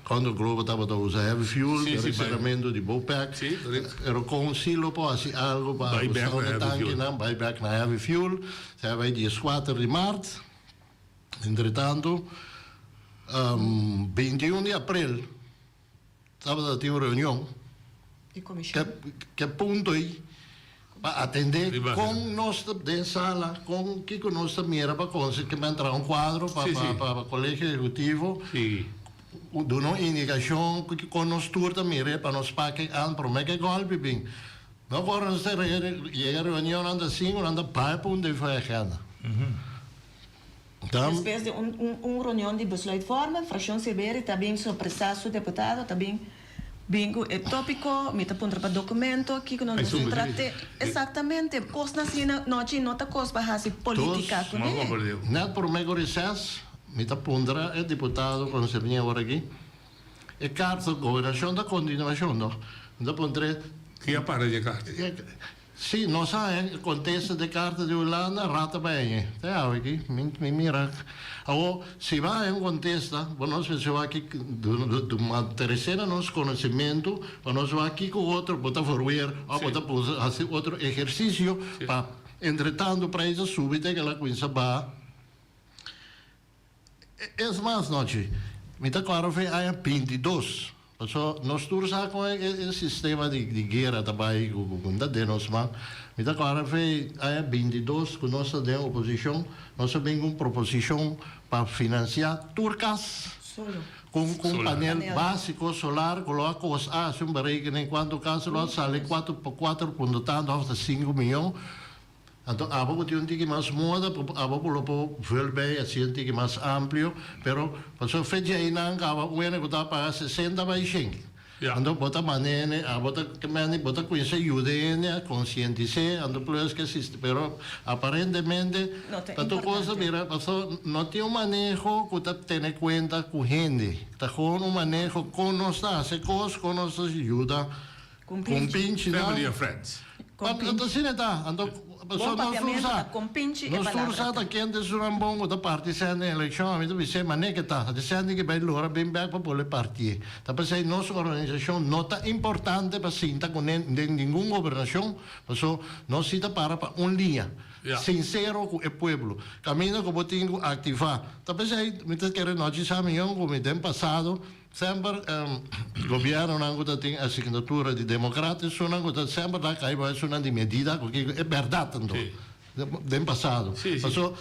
Condor Global tabata usa heavy fuel, Sí, pero sí, e bai. seramentu di Bopec, Sí, correcto. pero kon si lo por hasi algo pa Bai bek ahusta na un heavy fuel. tankinan, bai bek na heavy fuel, sea bai dieskuater di mart, entretanto 21 di aprel Tabata tin un reunion ke punto ei pa atende kon nos ta den sala, kon kiko nos ta mira pa konse ke men traha un kuadro pa pa kolegio ehekutivo duna un indikashon kon nos tur ta mira pa nos pake an prome ke golpi bin. No ora nos ta yega reunion nan ta sinku nan ta bai pa un den for e agenda. Despues di un un reunion di besluitvorming, fraccion Silveri ta bin sorpresa su deputado, ta bin bin cu e topico, mi ta puntra pa documento, kico no nos trate exactamente, cosnan asina nochi no ta cos pa haci politica cu ne. Net prome cu reces, mi ta puntra e diputado concerni awor aki, e carta gobernacion ta continuacion no? Mi ta puntr'e. Ki a para di e carta? Sí, nos a haña kontesta di e karta di Hulanda, rata bai hañ'é. Te awe aki, mi mi mira. Awor, si bo a haña un kontesta, bo nos mester wak ki manteresé na nos konosementu pa nos wak kiko otro bo ta verweer òf bo ta pusa hasi otro ehersisio pa entretantu prijs a subi te ke el a kuminsá baha. Es mas nochi, mi ta kòrda fe aña 22, paso nos tur sa kon e sistema di guera ta bai ku ku ta den nos man. Mi ta kòrda fe aña 22 ku nos ta den oposishon, nos a bin ku un proposishon pa finansiá tur kas ku un panel básiko solar ku lo a kosta, hasi un berekening kuantu kas lo a sali, kuater kuater punto tantu òf ta sinku miyon. Anto abo ku tin un tiki mas moda, abo ku lo por vul bay asi un tiki mas amplio, pero pasobra fe dje einan kaba un hende ku ta paga sesenta bay shen. Anto bo ta manda hende, abo ta manda bo ta kuminsa yuda hende a konsientis'é, anto plus ke sisti, pero aparentemente ta tur kos ta bira, pasobra no tin un maneho ku ta tene kuenta ku hende, ta gewoon un maneho kon nos ta hasi kos, kon nos ta yuda Con pinchi. Family and friends. Anto asina ta. Anto Bon papiamentu ta kompinchi e Nos tur palabra sa ta. ta kende sunan bon ku ta parti sèn den elekshon. Ami ta bis'é manera ke ta. Di sèn tin ke bai lora bin bèk pa pone partié. Ta p'esei nos organisashon no ta importante pa sinta kuné den ningun gobernashon, paso nos si ta para pa un liña sinsero ku e pueblo. Kaminda ku bo tin ku aktivá. Ta p'esei mi ta kere nochi sa mion ku mi den pasado Semper gobiernonan ku ta tin asignatura di demokrat esunnan ku ta semper ta kai bo esunnan di medida ku kiko e bèrdat anto den pasado. Paso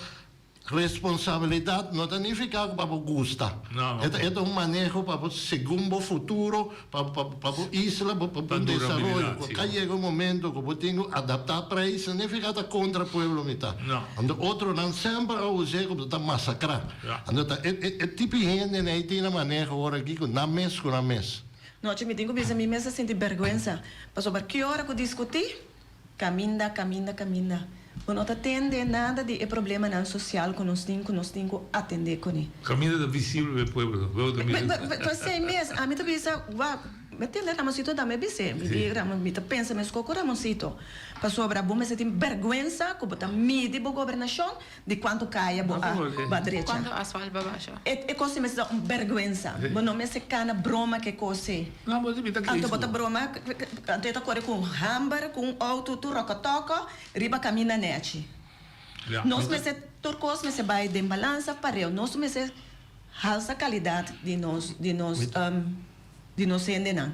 responsabilidat no ta nifiká ku pa bo gusta. E ta e ta un maneho pa bo segun bo futuro pa pa bo isla pa bo desaroyo. Ku ka yega un momento ku bo tin ku adaptá preis no nifiká ta kontra pueblo mi ta. Anto otronan semper a us'é ku bo ta masakrá. Anto ta e e tipi hende nei tin na maneho ora aki ku nan mes ku nan mes. Nochi mi tin ku bisa mi mes a sinti bèrgwensa pasobra ki ora ku diskutí kaminda kaminda kaminda bo no ta tende nada di e problemanan sosial ku nos tin ku nos tin ku atendé kuné. Kaminda ta visibel pa e pueblo no pueblo ta mira. P'esei mes ami ta bisa wak mi tende Ramonsito tambe bis'é mi di Ramon mi ta pensa meskos ku Ramonsito pasobra bo mester tin bèrgwensa ku bo ta midi bo gobernashon Di cuanto caya bo a ba drecha. Cuanto asfalt bo a basha. E cos ei mester ta un berguensa. Bo no mester cana broma cu e cos ei. No, bo ta Anto bo ta broma, anto e ta core cu un hamber, cu un auto tur rocotoco riba caminda nechi. Nos mester, tur cos mester bay den balansa pareu. Nos mester halsa calidad di nos, di nos. Di nos hendenan.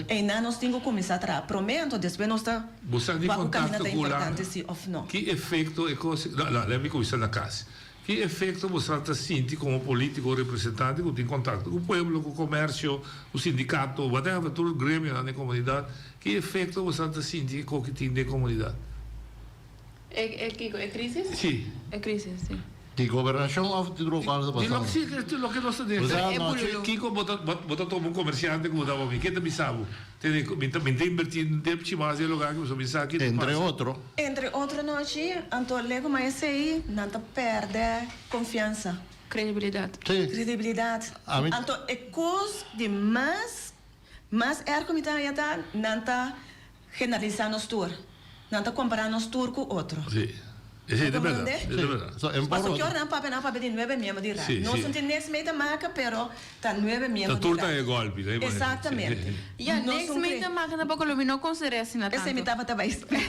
Einan nos tin ku kuminsá traha promé, anto despues nos ta Bo sa di wak ku kaminda kontakto ta ku Hulanda? importante si òf no. Ki efekto e kos, no, no, lèt mi kuminsá na kas. Ki efekto bo sa ta sinti komo polítiko representante ku tin kontakto ku pueblo, ku komersio, ku sindikato, whatever, tur gremionan den komunidat, ki efekto bo sa ta sinti e koki tin den komunidat? E kiko? E krisis? Si. E krisis, si. Di gobernashon of di lokual ta Di pasando? loke, si, di loke nos ta den. Bo sa E anochi. bululu. Kiko bo ta, bo ta tuma un komersiante ku bo ta mi? Ke ta bisa bo? Tene, mi ta, mi ta invertí un depchi mas den e lugar aki pasobra mi sa ki ta Entre pasa. otro. Entre otro nochi, anto lego ma esei nan ta pèrdè konfiansa. Kredibilidat. Si. Kredibilidat. Ami. Anto e kos di mas, mas erg ku mi ta haña ta nan ta Generalisá nos tur. Nan ta kompará nos tur ku otro. Sí. Esei ta bèrdat. Esei ta bèrdat. So, en por Pasobra ki otro. ora nan papia, nan papia di nuebe miembro di raad. Sí, Nos sí. no tin niks mee te maken, pero ta nuebe miembro Ta di tur ta raad. e gòlpi, ta e manera. Exactamente. Ya, Nos niks un mee kre. te maken tampoco lo mi no konsider'é asina Esei mi tantu. tabata bai splika.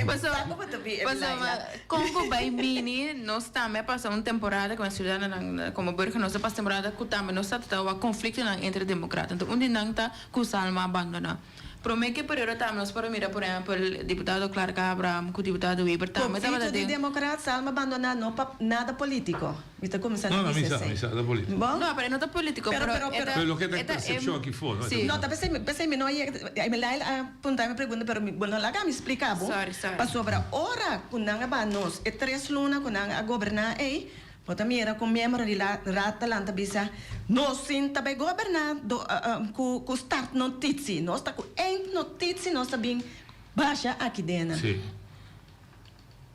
Pasobra, Sa ku bo ta bi, pasobra Elaila. kon ku bai bini, nos tambe a pasa un temporada komo siudadanonan, komo burger, nos a pasa temporada ku tambe nos ta tawa konfliktonan entre demokrat. Anto un di nan ta ku Salma a bandoná. Prome ke periodo tambe nos por a mira por ehempel diputado Clark Abraham ku diputado Wever tambe tabata Konflikto di den. demokrat Salma bandoná no pa nada politiko. Mi ta kuminsá No, na no, mi bisa sa, mi esei. sa, ta politiko. Bon? No, pero e no ta politiko, Pero, pero pero, e pero. ta Pero loke ta e ta e persepshon aki for, no? Sí. No, ta p'esei, p'esei mi no a yega, mi Laila a punta mi pregunta, pero mi, bo no laga mi splika bo. Sorry, sorry. Pasobra ora ku nan a baha nos e tres luna ku nan a goberná ei, Bo ta mira ku miembro di Raad ta lanta bisa, Nos sin ta bai goberná do ku ku start notitie. Nos ta ku eind notitie nos ta bin basha aki dena. Sí.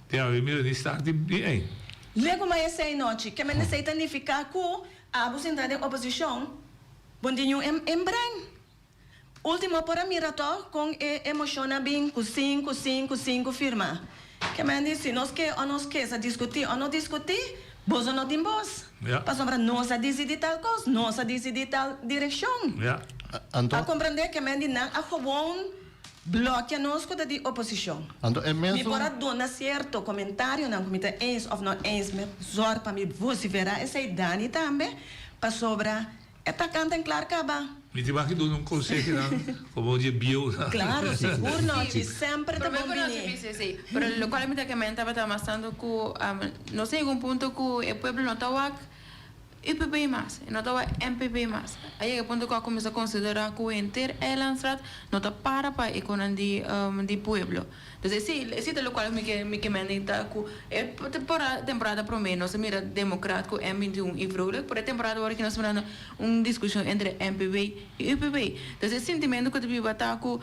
Te awe mira ni start ni eind. Lego ma esei nochi. Ke men esei ta nifiká ku abo sinta den oposishon bo tin niun inbreng. Ultimo por a mira tòg kon e emoshon a bin ku sinku, sinku, sinku firma. Ke men di si nos ke o nos ke sa diskutí o no diskutí, boso no tin bos. Pasobra nos a disidí tal kos, nos a disidí tal direkshon. Anto. A komprendé ke men di nan a gewon blòkia nos ku ta di oposishon. Anto e Mi mesun. por a duna sierto komentarionan ku mi ta eens òf no eens, mi zòrg pa mi vosiferá esei Dani tambe, pasobra E ta canta en klaar caba. Mi tin wak duna un conseho nan como dje bieu nan. Claro, sigur no, chi semper ta Prome bon cu nos bini. bisa esey, pero locual mi ta kementa tabata mas tanto cu nos a yega un punto cu e pueblo no ta wak UPP mas, e no ta wak NPP mas. A yega e punto cu a cuminsa considera cu henter Eilandstraat no ta para pa e conan di di pueblo. Entonces esey esey ta locual mi ke mi ke mende ta cu e temporada temporada prome nos a mira Democraat cu M 21 y Vrolijk pero e temporada awor aki nos ta mirando un discusion entre NPB y UPB. Entonces e sentimento cu ta biba ta cu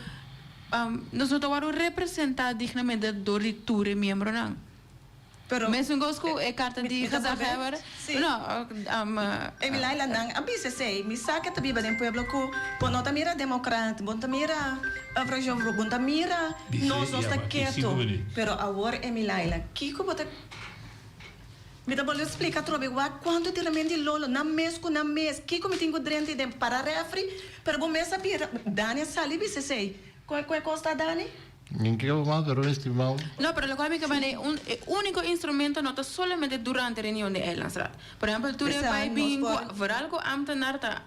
nos no ta worde representa dignamente door di tur e miembronan. Pero Mesun kos ku e karta di Mi ta bolbe? gezaghebber. Sí. No, um, Emilaila, nan a bisa esei. Mi sa ke ta biba den pueblo ku bo no ta mira demokrat, bo no ta mira Fraccion Vru, bo no ta mira Bis'é nos, nos ta yama tin ketu. sinku minuut. Pero awor, Emilaila, kiko bo ta. Mi ta bolbe splika atrobe wak kuantu tirament di lolo, nan mes ku nan mes. Kiko mi tin ku drenta i den para refri? Pero bo mes a bira. Dani a sali bisa esei. Kon e kos ta, Dani? Nin ke bo mas, pero estimao. No, pero lokual mi ke manda un e úniko instrumento no ta solamente durante reunion di Eilandsraad. Por ehempel, tur e Esei bai nos bin ku por. vooral ku ambtenaar ta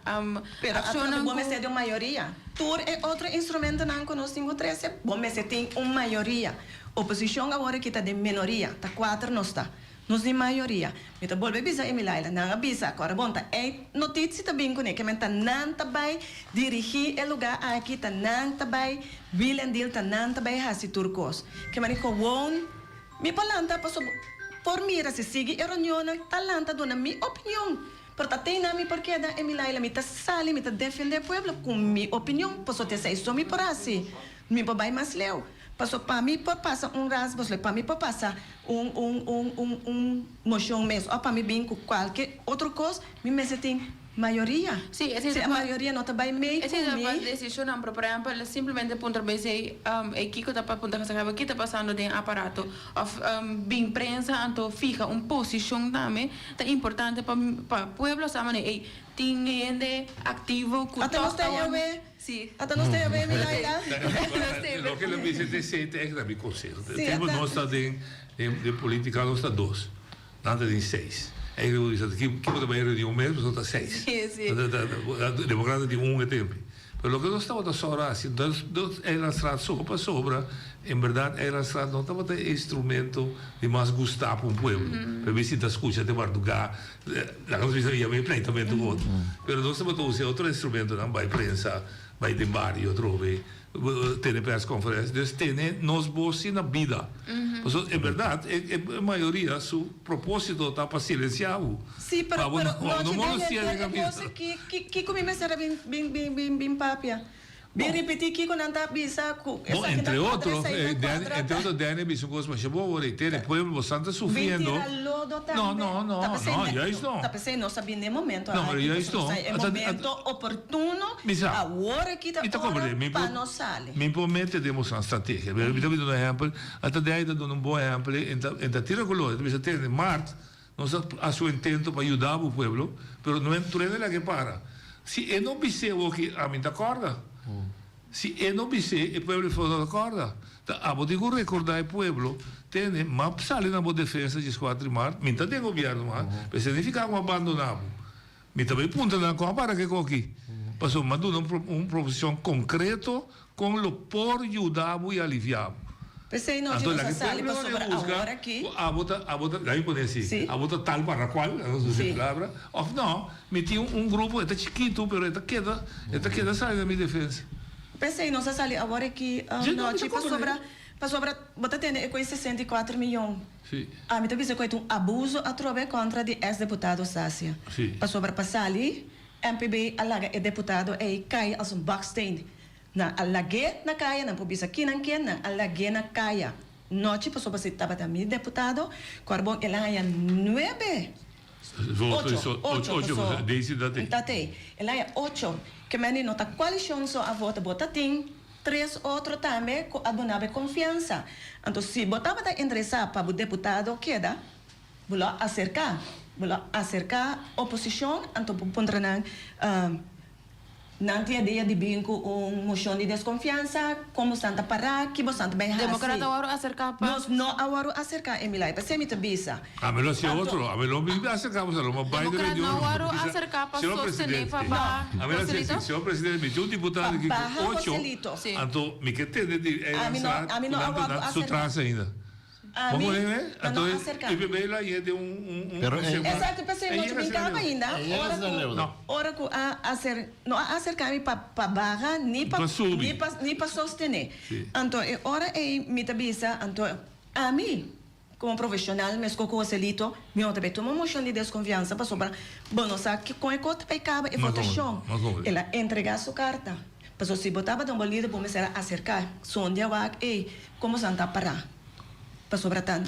Pero atrobe akshonnan bo ku. mester di un mayoria. Tur e otro instrumentonan ku nos tin ku trese, bo mester tin un mayoria. Oposishon awor aki ta den minoria, ta kuater nos ta. Nos di mayoria. Mi ta bolbe bisa Emilaila, nan a bisa, kòrda bon, ta ei notitsi ta bin kuné, ke men ta nan ta bai dirigí e lugá aki, ta nan ta bai wheel and deal, ta nan ta bai hasi tur kos. Ke men di gewoon mi por lanta paso por mira si sigui e reunionnan ta lanta duna mi opinion, pero ta tei nan mi por keda Emilaila, mi ta sali, mi ta defendé pueblo ku mi opinion, paso ta esei so mi por hasi. Mi por bai mas leu. Paso pa mi por pasa un rasbosle, pa mi por pasa un un un un un mocion mes of pa mi bin cu cualke otro cos, mi mester tin mayoria. Sí, esei Si ta e pa mayoria no ta bai mei cu esei ta pa mi. decisionnan, pero por ehempel simplemente puntra besei e kico ta pa puntra gezaghebber ki ta pasando den aparato of bin prensa anto fiha un posicion tambe ta importante pa pa pueblo sa manera ey tin hende activo cu Ata nos toch ta ta wor yawe. Sí. Ata nos ta yawe mi Laila. Loke lo bisa te esei ta echt mi conseho. Sí, Tempo ata. nos ta den den politica nos ta dos. Nan ta den seis. Eigenlijk bo bisa ki bo ta bai reunion mes pasobra ta seis. Sí, sí. Democrata tin un e tempo. Pero loke nos tabata sora hasi dos dos Eilandstraat so pasobra en berdad Eilandstraat no tabata e instrumento di mas gusta pa un pueblo. Pero mi sinta scucha te marduga Laga nos bisa yama e pleitamento ku otro. Pero nos tabata usa e otro instrumentonan, bai prensa, bai den bario atrobe, tene persconferencia. Dus tene nos bos si na bida. Pasobra en berdad e e mayoria su proposito ta pa silencia bo. Sí, pero Pa bo pero no nochi no den molestia henter den e kabisa. kos aki, ki kiko mi mester a bin bin bin bin bin papia? Bin ripití kiko nan ta bisa ku Bon, esaki ta entre kuadra, otro, esei ta eh, Danny, kuadra. entre otro Danny a bisa un kos masha bon, ora e tene pueblo bosnan ta Bin sufriendo. tira lodo No, tambe. no, no, Ta p'esei no, ne- juist no. Ta p'esei nos a bin den momento No, pero aki, juist pasobra no. nos ta e Ata- ata- momento oportuno, Mi sa. awor aki ta Mi ta ora comprende, mi pa por, nos sali. mi por mete den bosnan strategia. Pero mi ta bisa un ehempel, ata Danny ta duna un bon ehempel, en ta, en ta tira ku lodo, e ta bisa tene, Mart, nos a hasi un intento pa yuda bo pueblo, pero no en tur hende laga e para. Si e no bis'é woki, ami ta kòrda. Si e no bis'é, e pueblo di Florida ta kòrda. Ta abo tin ku rekordá e pueblo, tende, m'a sali na bo defensa dieskuater di mart, mi ta den gobièrnu mas, pero esei signifiká ku m'a bandoná bo. Mi ta bai puntra nan kon a para ke koki. Pasobra m'a duna un proposishon konkreto kon lo por yuda bo i aliviá bo. P'esei nochi Anto nos a laga e sali pueblo pasobra rebusca awor aki. ku abo ta, abo ta, laga mi pone asi, Sí. abo ta tal para cual, nos usa e Sí. palabra, of no, mi tin un grupo, e ta chikitu, pero e ta keda, e ta keda sali na mi defensa. P'esei nos a sali awor aki Sí, no, mi ta nochi comprende. pasobra, pasobra bo ta tende e ku e 64 miyon. Sí. Ami ta bisa ku e ta un abuso atrobe kontra di eks deputado Sasia. Sí. Pasobra pa sali, MPB a laga e deputado ei kai als un baksteen. Nan a lag'é na kaya, nan por bisa kinan ken, nan a lag'é na kaya nochi pasobra si tabata mi deputado, Corbon el a haña nuebe, ocho, ocho paso ta tei, el a haña ocho, ke mende no ta koalishon so a vota, bo ta tin tres otro tambe ku a duna bo e konfiansa. Anto si bo tabata interesá pa bo deputado keda, bo lo a aserká, bo lo a aserká oposishon, anto bo puntra nan, Nan tin idea di bin ku un moshon di deskonfiansa, kon bosan ta pará, ki bosan ta bai hasi. Demokrat a wòrdu aserká pa. Nos no a wòrdu aserká, Emilay, p'esei mi ta bisa. Ami lo hasi Anto. otro, ami lo bin aserká boso, lo bai den Demokrat reunion, no a wòrdu bisa, aserká pa Señor sostené Presidente, pa baha ami lo hasi Joselito? asi, Señor Presidente, mi tin un Pa diputado aki ku baha ocho, Joselito. Sí. anto mi ke tende di Ami Eiland no, Straat ami ku no a nan ta wòrdu na su aserká. tras ainda. Ami Bo por ta no Anto aserká. e bebé lo a yega den un un un Pero un e- semana. Exacto, p'esei E no yega bin asina kaba leu. ainda. E yega Ora asina ku leu. No. ora ku a aser no a aserká mi pa pa baha ni pa Pa subi. ni pa ni pa sostené. Sí. Anto e ora ei mi ta bisa anto ami komo profeshonal meskos ku Joselito mi no ta bai tuma moshon di deskonfiansa pasobra bo no sa ki kon e kos ta bai kaba e Ma komo votashon. ma komo. El a entregá su karta. Pasobra si bo tabata un bo lider bo mester a aserká. Sondia wak ei komo san ta pará. Pasobra ta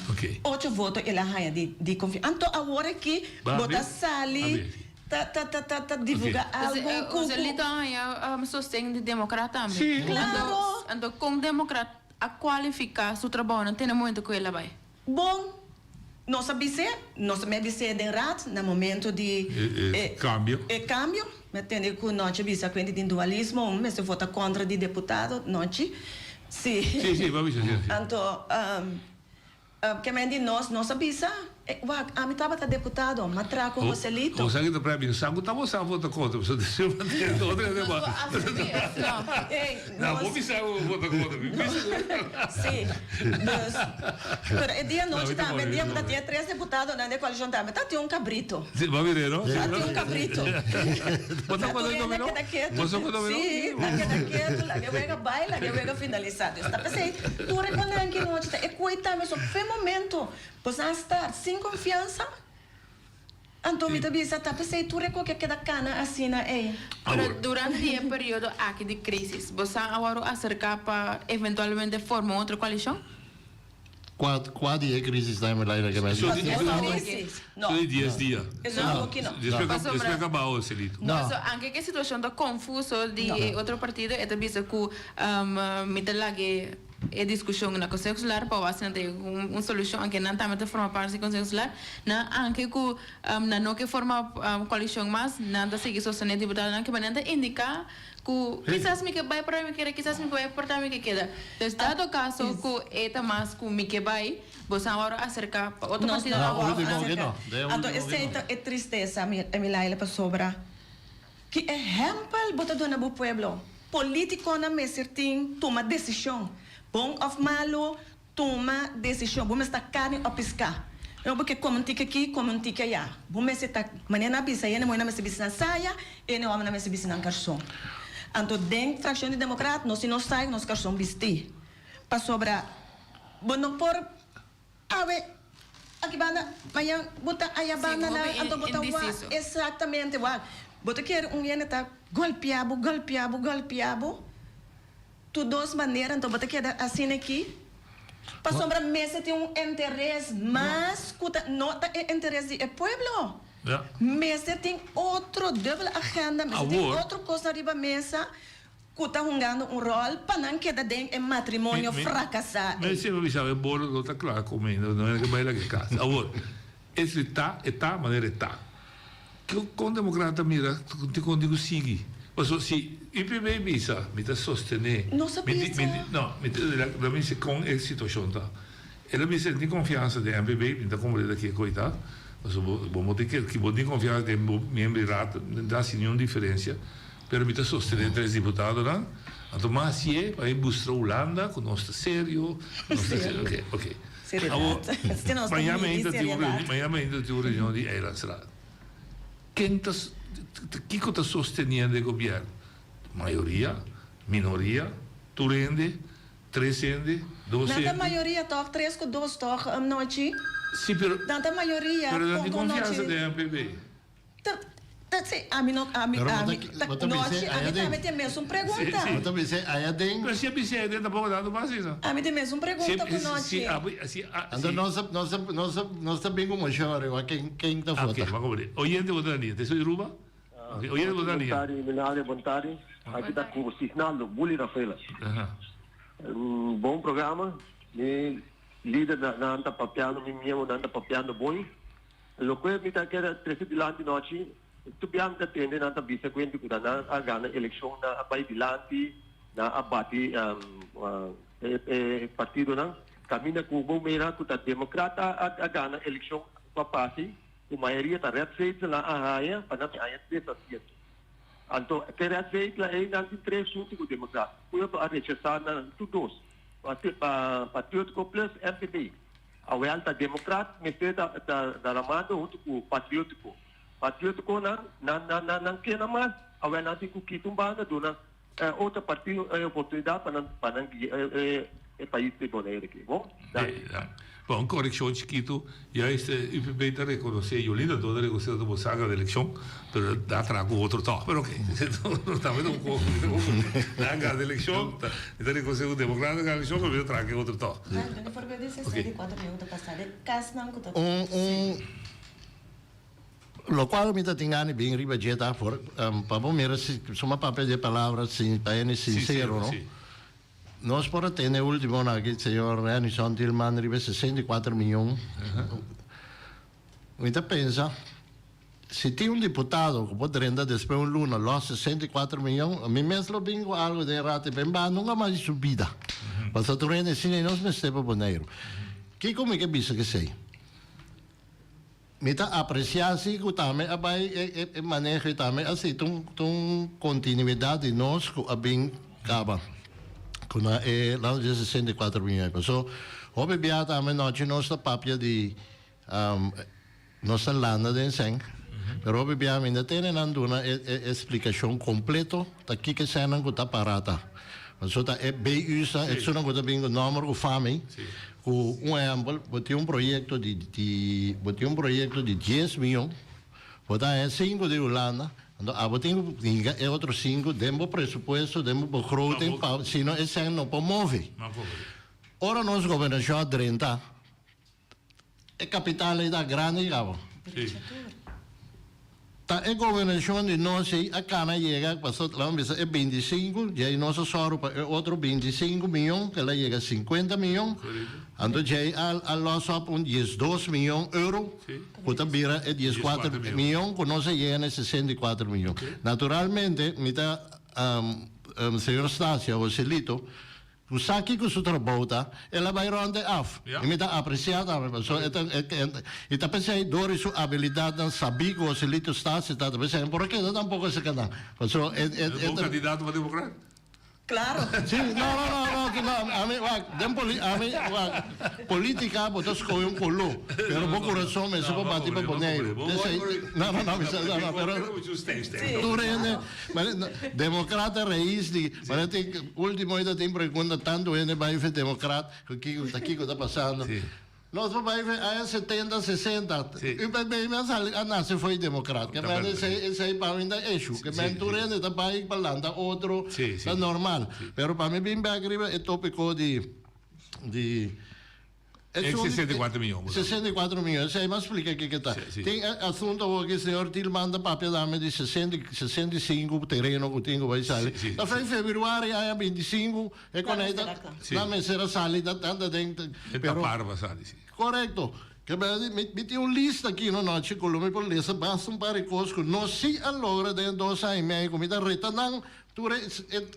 ocho voto el a haña di di konfi. Anto awor aki bo ta sali ta ta ta ta ta divulga algu ku ku. Joselito a haña sosten di demokrat tambe. Sí. Klaro. Anto kon demokrat a kualifiká su trabounan te na momento ku el a bai? Bon, nos a bis'é, nos a me bis'é den raad na momento di E kambio. E kambio. Mi a tende ku Nochi a bisa kuenti tin dualismo, un mester vota kontra di deputado, Nochi. Sí. Sí, sí, bo a bisa, sí, sí. Anto, ke men di nos, nos a bisa, wak, ami tabata deputado, m'a traha ku Joselito. O sa ki ta prèp bin sa ku ta bo sa vota kontra, pasobra si bo tende otro hende bo. No, bo bisa ku bo vota kontra, mi bisa ku. Sí, dus, pero e dia nochi tambe, e dia ku ta tin e tres deputadonan di e koalishon tambe, ta tin un kabrito. Sí, bo a mir'é, no? Ta tin un kabrito. Bo ta kòrda e dominó? Bo sa kòrda dominó? Sí, ta keda ketu, laga e wega bai, laga e wega finalisá. Dus ta p'esei tur e konan ki nochi ta e koe tambe so fe momento bo sa start sin konfiansa, anto mi ta bisa ta p'esei tur e koke a keda kana asina ei. Pero durante di e periodo aki di crisis, bo sa a wòrdu aserká pa eventualmente forma un otro koalishon? Kua kua di e crisis ta Emelaida ke Su di No. su di dies dia. Eso no ki no. Despues ka Pasobra- despues ka bao Celito. No. Paso anke ke situacion ta confuso di e otro partido e ta bisa ku mi ta lag'e e discusion na Conseho Insular pa wak si nan ta yega ku un solucion anke nan tambe ta forma parti di Conseho Insular. Nan anke ku nan no ke forma coalicion mas nan ta sigui sostene diputadonan ke nan ta indica Ku kisas mi ke bai por mi keda, kisas mi ke bai por ta mi ke keda. Dus dado kaso ku e ta mas ku mi ke bai, boso a wòrdu aserká pa otro Nos partido no a a wòrdu wòrdu aserká. aserká. Anto esei ta e tristesa, Emilaila, pasobra ki ehèmpel bo ta duna bo pueblo? Polítikonan mester tin tuma desishon, bon òf malu, Tuma desishon. Bo mester ta karni òf piská. No bo ke kome un tiki aki, kome un tiki ayá. Bo mester ta, manera nan a bisa, hende muhénan mester bisti nan saya, hende hòmbernan mester bisti nan karson. Anto den frakshon di Demokrat nos tin nos saya ku nos karson bistí. Pasobra bo no por awe aki banda, mañan bo ta aya banda nan, anto bo ta wak eksaktamente wak. Bo ta kere un hende ta golpia bo, golpia bo, golpia bo. Tur dos manera anto bo ta keda asina aki? Pasobra mester tin un interes mas ku ta no ta e interes di e pueblo. Mester tin otro dubbel agenda, mester tin otro kosnan riba mesa ku ta hungando un ròl pa nan keda den e matrimonio frakasá Mi ei. siempre bisa e bolo no ta kla kome no hende ke bai laga e kas. Awor, esei ta e ta manera e ta. Kon demokrat ta mira tin kon di ku sigui? Pasobra si UPB bisa mi ta sostené No sa mi bisa. no mi ta la mi bisa kon e situashon ta. El a bisa e tin konfiansa den MPB mi ta komprende ki e koi ta pasobra bo bo tin ke bo tin konfiansa den bo miembro di raad no ta hasi niun diferensia pero mi ta sostené tres diputadonan anto mas hasié pa e mustra Hulanda ku nos ta serio nos ta serio oke oke. Seriedad. Si nos ta Mañana midi ainda tin un seriedad. reunion, mañana ainda tin un reunion di Eilandsraad. Ken ta, kiko ta sosteniendo e gobierno? Mayoria, minoria, tur hende, tres hende, dos Nan ta hende? mayoria toch, tres ku dos toch, Nochi? Si, pero, Nan ta mayoria, pero nan kon tin kon confiansa Nochi? den MPB. Ta, ta, si, ami no, ami, Pero bo ta ami, ta, bo ta bis'é Nochi, aya ami den. tambe tin e mesun pregunta. Bo ta bis'é aya den. Pero si a bis'é aya den tampoco ta dando pas esei. Ami tin mesun pregunta ku Nochi. Si, si, si, si, Anto nos a, nos a, nos a, nos ta bin ku moshon ariba ken, ken ta Ok, vota. bo a komprendé. Oyente bo ta na liña. Te soy Ruba? Ok, oyente bo ta na liña. Bon tardi, Minalia, bon tardi. Aki ta ku Signaldo, Bully Rafaela. Un bon programa. Mi lider nan ta papiando, mi miembronan ta papiando bon. Loke mi ta kere trese dilanti nochi, tur bia mi ta tende nan ta bisa kuenti ku ta nan a gana elekshon, nan a bai dilanti, nan a bati e partidonan. Kaminda ku bo mira ku ta demokrat a gana elekshon ku a pasa ei, ku mayoria ta Red Vetel nan a haña pa nan haña tres asiento. Anto ke Red Vetel ei nan tin tres huntu ku demokrat. Pueblo a rechasá nan tur dos, Patriótiko plus MPB. Awel ta democrat mester ta ta ramando hunto cu patriotico. Patrioticonan nan nan nan nan kena mas awel nan tin cu kita un banda duna otro partido e oportunidad pa nan pa nan guia e e pais di Bonaire aki. Bon? Danki. Pa un korekshon chikitu, juist UPB ta rekonosé, Jolinda Doon ta rekonosé dat bo sa gana elekshon, pero nan a traha ku otro tòg. Pero oke, tambe ta un kos ku mi ta konfundí. Nan a gana elekshon, mi ta rekonosé ku demokrat a gana elekshon, pero mi ta traha ku e otro tòg. Un un lokual mi ta tin gana di bin riba dje ta for pa bo mira si suma papia di e palabra sin pa hende sinsero no. Nos por a tene ultimo na aki señor Renison Tilman riba e 64 miyon. Mi ta pensa si tin un diputado ku por drenta despues un luna los 64 miyon, mi mes lo bin ku algo den rato i ben baha nunka mas di su bida. Pasobra tur hende asina i nos mester pa Boneiru. Kiko mi ke bisa kesei? Mi ta apreciá si cu tambe a bay e maneho y tambe a si ta un continuidad di nos cu a bin caba cu na e lado di 64 miñon. Paso hopi bia tambe nochi nos ta papia di nos ta landa den sèn pero hopi bia mi no tene nan duna e explicacion completo ta kiko e sènnan cu ta para ta. Paso ta e BU's nan esunnan cu ta bin cu nomber cu fami. Ku un ehèmpel, bo tin un proyekto di di bo tin un proyekto di dies mion, bo ta haña sinku di Hulanda, anto abo tin ku hinka e otro sinku den bo presupuesto, den bo begroting, pa sino e sèn no por move. Ora nos gobernashon a drenta, E kapital ei ta grandi kaba. Ta e gobernashon di nos ei a kana yega paso laman bisa e 25 djei nos a sòru pa e otro 25 miyon ke la yega 50 miyon anto djei a a lòs op un 12 miyon euro ku ta bira e 14 miyon ku nos a yega na e 64 miyon. Naturalmente mi ta señor Stacia Joselito Cu sa kico su trabou ta, el a bay rond e af. Y mi ta aprecia tambe, pasobra e ta, y ta pensey door di su habilidadnan sabí cu Joselito Stasi ta, ta pensey, por a keda tampoco acerca nan. Pasobra e, e, e. Bon candidato pa democrat? Claro. Sí, no, no, no, no, no, ami, wak, den poli, ami, wak, politica bo ta scoge un color, pero bo corazon mester por bati pa Boneiru. Esey, no, no, no, mi sa, no, no, pero tur hende, Democrata rais di, mane tin ultimo ita tin pregunta tanto hende bai fe democrat cu kico ta kico ta pasando. Nos por bai fe aña 70, 60. UPB mi a sali a nace foi democrat. Ke men esey esey pa mi ta issue. Ke men tur hende ta bai pa lanta otro ta normal. Pero pa mi bin bek riba e topico di di E 64 miyon. 64 miyon. Esei mas splika kiko ta. Tin e asunto awor ki señor Tilman ta papia dame di 65 tereno ku tin ku bai sali. Ta fen februari aña 25 e konei ta nan mester a sali ta tanta den. E ta parba sali si. Korekto. Ke berde mi tin un lista aki no nochi ku lo mi por lesa basta un par di kos ku no si a logra den e dos aña i mei ku mi ta reta nan Tur e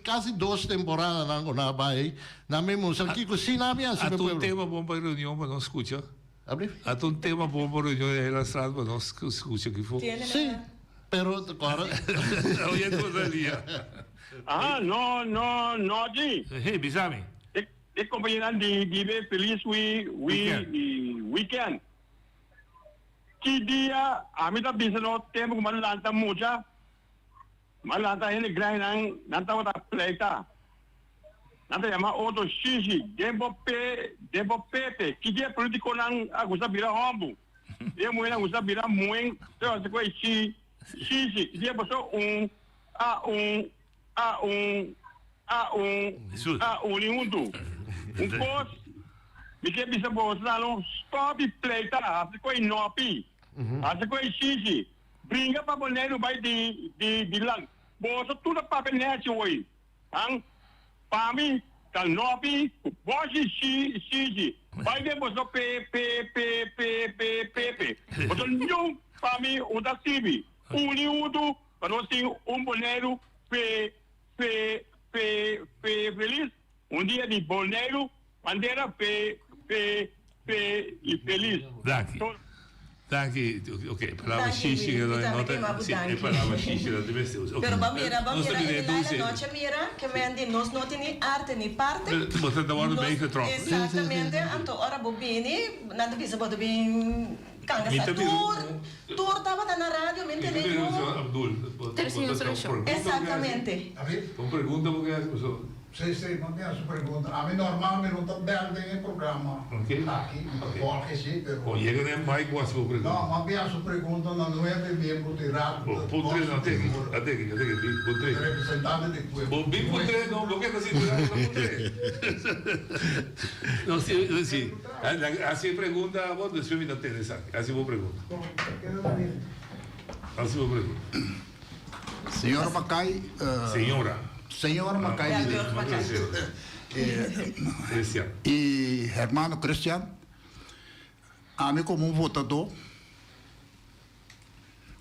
casi dos temporadanan cu nan a bay, nan mi mustra kico si nan a bin haci pa e Ata un pueblo. tema bon pa e reunion pa nos scucha. Abri? Ata un tema bon pa reunion di Heilandstraat pa nos scucha kifo. Si, pero ora. Oye tur ta lia. Aha, no, no, no di. Hey, bisa mi. E, e compañeronan di, di be feliz wi, wi, weekend. Ki dia, ami ta bisa no tempo cu mi a lanta mucha. Ma lanta hende grandinan, nan tabata pleita. Nan ta yama otro shishi, den bo pe, den bo pepe. Ki dia politiconan a gusta bira hombu? E muhernan gusta bira muen, te hasi cu e shi, shishi. Ki dia boso un, a un, a un, a un, a uni huntu? Un cos mi ke bisa boso, stop di pleita, hasi cu e nopi, hasi cu e shishi. Bringa pa Boneiru bai di di dilan. Boso tur ta papia nechi hoy. Han? Pa mi ta nopi ku boshi shi shiji. Bai den boso pe pe pe pe pe pepe. Boso niun pa mi un ta sibi. Uni huntu pa nos tin un Boneiru fe fe fe fe felis. Un dia di Boneiru Bandera fe fe fe y felis. Danki. Danki. Ok, palabra shishi mi tambe ke ma bu Si, e danki. palabra shishi no ta mester usa. Ok. Pero ba mira, ba Nos ta mira, bira e e dulce. Laila nochi a mira ke men di nos no tin ni arte ni parte. Bo ta wordo Nos meegetrokken. Exactamente, anto ora bo bini, nan ta bisa bo ta bin kanga Mi sa ta bira tur, un tur tabata na radio, mi Mi ta ntende bira un yu. señor Abdul. Bo Ter ta sin un solucion. pregunta bo ke hasi? Exactamente. Un pregunta bo ke hasi? Sí, sí, m'a mira su pregunta. Ami normal mi no ta bel den e programa aki, mi ta volge sí, pero. Bon, yega den mic bo hasi bo pregunta. No, m'a mira su pregunta na nuebe miembro di Raad Bo puntr'é no, at'e aki, at'e aki, at'e aki, bin puntr'é. Representante di pueblo. Bo bin puntr'é no, bo ke ta sinti rato ta puntr'é. No, sí, sí. Hasi e pregunta abo, despues mi ta tende esaki. Hasi bo pregunta. Hasi bo pregunta. Señor Macay. Señora. Señor Macay. Christian. Y hermano Christian, ami como un votador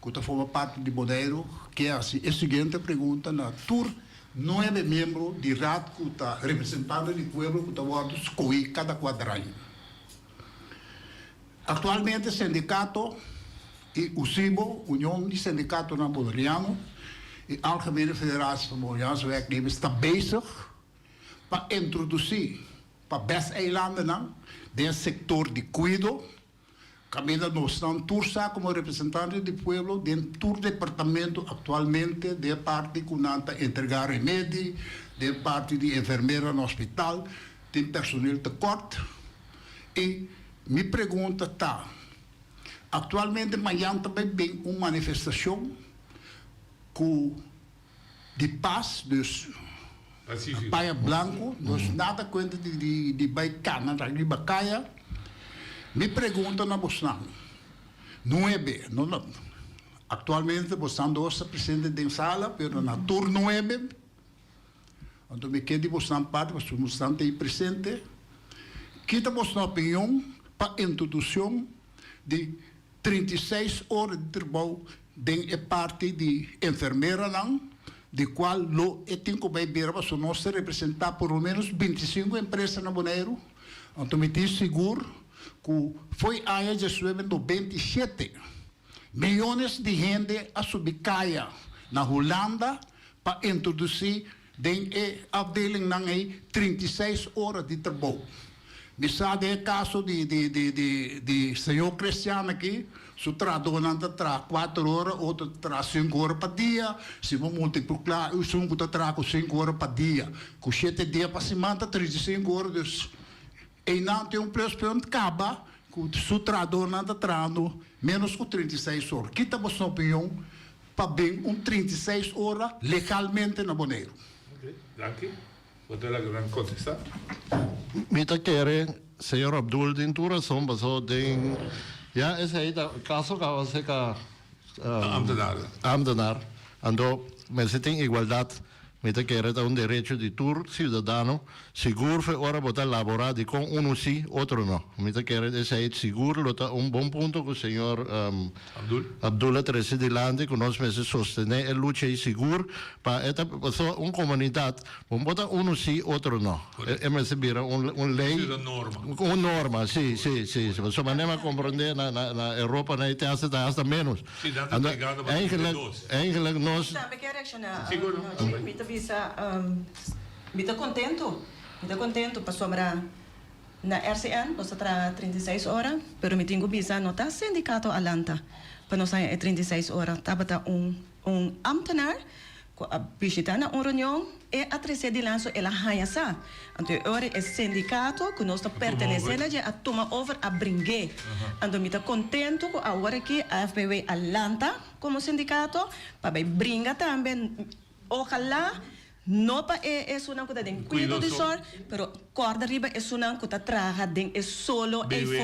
cu ta forma parti di Boneiru ke haci e siguiente pregunta na tur nuebe miembro di Raad cu ta representante di pueblo cu ta wordo scogi cada cuater aña. Actualmente sindicato y USIBO, Union di Sindicatonan Boneriano, y Algemene Federatie van Boneriaanse Werknemers ta bezig pa introduci pa bes eilandennan den sector di cuido, caminda nosnan tur sa como representante di pueblo den tur departamento actualmente den parti cu nan ta entrega remedi, den parti di enfermera na hospital tin personeel tekort. Y mi pregunta ta, actualmente mañan ta bay bin un manifestacion cu di paz, dus paña blanco, nos nada cuenta di bay cana riba caya. Mi pregunta na bosnan, nuebe, no na, actualmente bosnan dos ta presente den sala, pero na tur nuebe, Anto mi ke di bosnan parti, pasobra bosnan ta ei presente, kita bosnan opinion pa introduccion di 36 ora di trabou den e parti di enfermeranan, di cual lo e tin cu bay bira pasobra nos ta representa por lo menos 25 empresa na Boneiru. Anto mi tin sigur cu fo'i aña diesnuebe 97 Miyones di hende a subi kaya na Hulanda pa introdusí den e afdelingnan ei 36 ora di trabou. Mi sa den e kaso di di di di di señor Christian aki, su trahadónan ta traha kuater ora, otro ta traha sinku ora pa dia. Si bo multipliká esun ku ta traha ku sinku ora pa dia ku shete dia pa siman ta 35 ora, dus Einan tin un pluspunt kaba ku su trahadornan ta trahando ménos ku 36 ora. Ki ta boso opinion pa bin un 36 ora legalmente na Boneiru? Ok, danki. Bo ta laga nan kontestá. Mi ta kere señor Abdul tin tur rason paso den ya esei ta kaso kaba seka Ambtenaar. Ambtenaar anto mester tin igualdat. Mi ta kere ta un derecho di tur ciudadano, sigur fe ora bo ta labora dicon uno si, otro no. Mi ta kere esey sigur lo ta un bon punto cu señor Abdul a trece dilanti cu nos mester sostene e lucha ey sigur pa e ta pasobra un comunidad bo no por ta uno si, otro no. E mester bira un ley, un norma, si, si, si, pasobra manera mi a comprende na Europa na e te hasta ta hasta menos. Sí, nan ta pegando pa 32. Eigenlijk nos. Mi tambe ke reakshoná, Nochi. Mi ta bisa, mi ta kontentu. Mi ta kontentu pasobra na RCN nos ta traha 36 ora, pero mi tin ku bisa no ta sindikato a lanta pa nos haña e 36 ora. Tabata un un ambtenaar Ku a bishitá na un reunion, e a tresé dilanso el a haña sa. Anto e ora e sindikato ku nos ta pertenesé na dje a tuma over, a bring'é. Anto mi ta kontentu ku awor aki AFBW a lanta komo sindikato pa bai bringa tambe. Ojalá no pa e esunnan ku ta den kuido di sòr, pero Kòrda riba esunnan ku ta traha den e solo eifó.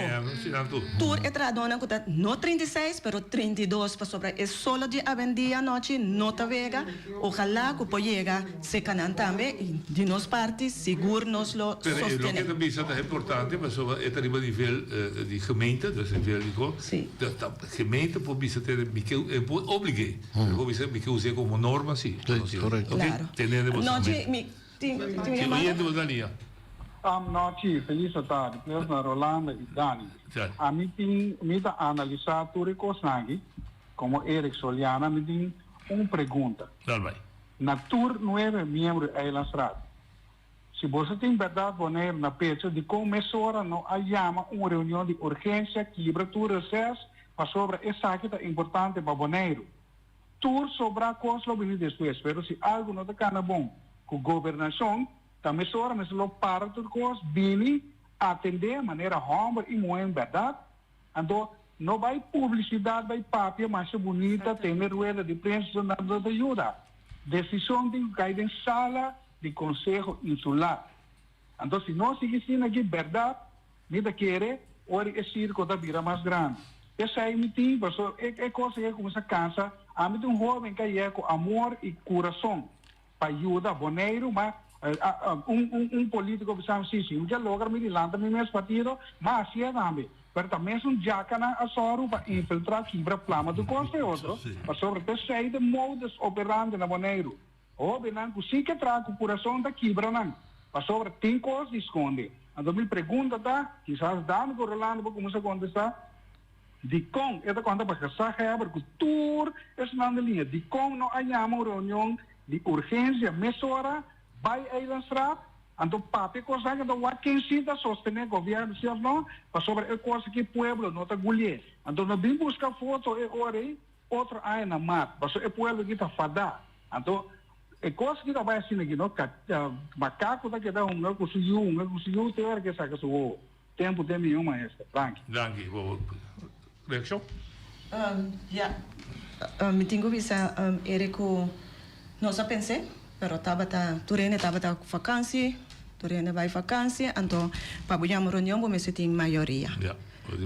Tur e trahadónan ku ta, no 36, pero 32, pasobra e solo di awendia anochi no ta wega. Ojalá ku por yega seka nan tambe i di nos parti sigur nos lo Pero e sostené. loke ta bisa ta importante pasobra e ta riba nivel di gemeente, dus nivel di ko, ta gemeente por bisa tene mi ke e por oblig'é, pero e por bisa mi ke us'é komo norma si. Korekto. Klaro. Teniendo boso Nochi mi Tin Si yamada? oyente bo ta lia. Nochi, felis atardi. Plus na Rolanda y Dani. Ami tin, mi ta analisa tur e cosnan aki, como Eric Soliana, mi tin un pregunta. Dal bai. Na tur nuebe miembro di Eilandsraad, si boso tin berdad Boneiru na pecho, dicon mesora no a yama un reunion di urgencia, kibra tur reces, pasobra esaki ta importante pa Boneiru? Tur sobrá kos lo bini despues, pero si algu no ta kana bon ku gobernashon, Ta mesora mester lo para tur kos, bini atendé manera hòmber i muhé en bèrdat. Anto no bai publisidat bai papia masha bunita, tene rueda di prensa, esei no ta yuda. Desishon tin ku kai den sala di konseho insular. Anto si nos sigui asina aki, bèrdat mi ta kere ora e sirko ta bira mas grandi. Esei mi tin, pasobra e kos aki a kuminsá kansa. Ami ta un hóben ku a yega ku amor i kurason pa yuda Boneiru, ma un un un polítiko bisa mi, si, si mi ke logra mi di lanta mi mes partido, ma hasié tambe. Pero ta mesun djakanan a sòru pa infiltrá, kibra, plama tur kos pa e otro, pasobra ta esei ta e modus operandi na Boneiru. Hóbennan ku si ke traha ku kurason ta kibra nan, pasobra tin kos di skonde. Anto mi pregunta ta, kisas Dani ku Rolando por kuminsá kontestá, dikon e ta konta pa gezaghebber ku tur esnan den liña? Dikon no a yama un reunion di urgensia mesora bai Eilandstraat? Anto papia kos aki anto wak ken si ta sostené gobièrnu si òf no, pasobra e kos aki pueblo no ta gulié. Anto no bin buska foto e ora ei. Otro aña na maart, pasobra e pueblo aki ta fadá. Anto, e kos aki ta bai asina aki, no? Makaku ta keda hunga ku su yu, hunga ku su yu te ora ku e saka su wowo. Tempu den mihó, maestro. Danki. Danki. Bo reakshon? Ya. Mi tin ku bisa Eric ku nos a pens'é, pero tabata, tur hende tabata ku fakansi, tur hende bai fakansi, anto pa bo yama reunion bo mester tin mayoria. Ya.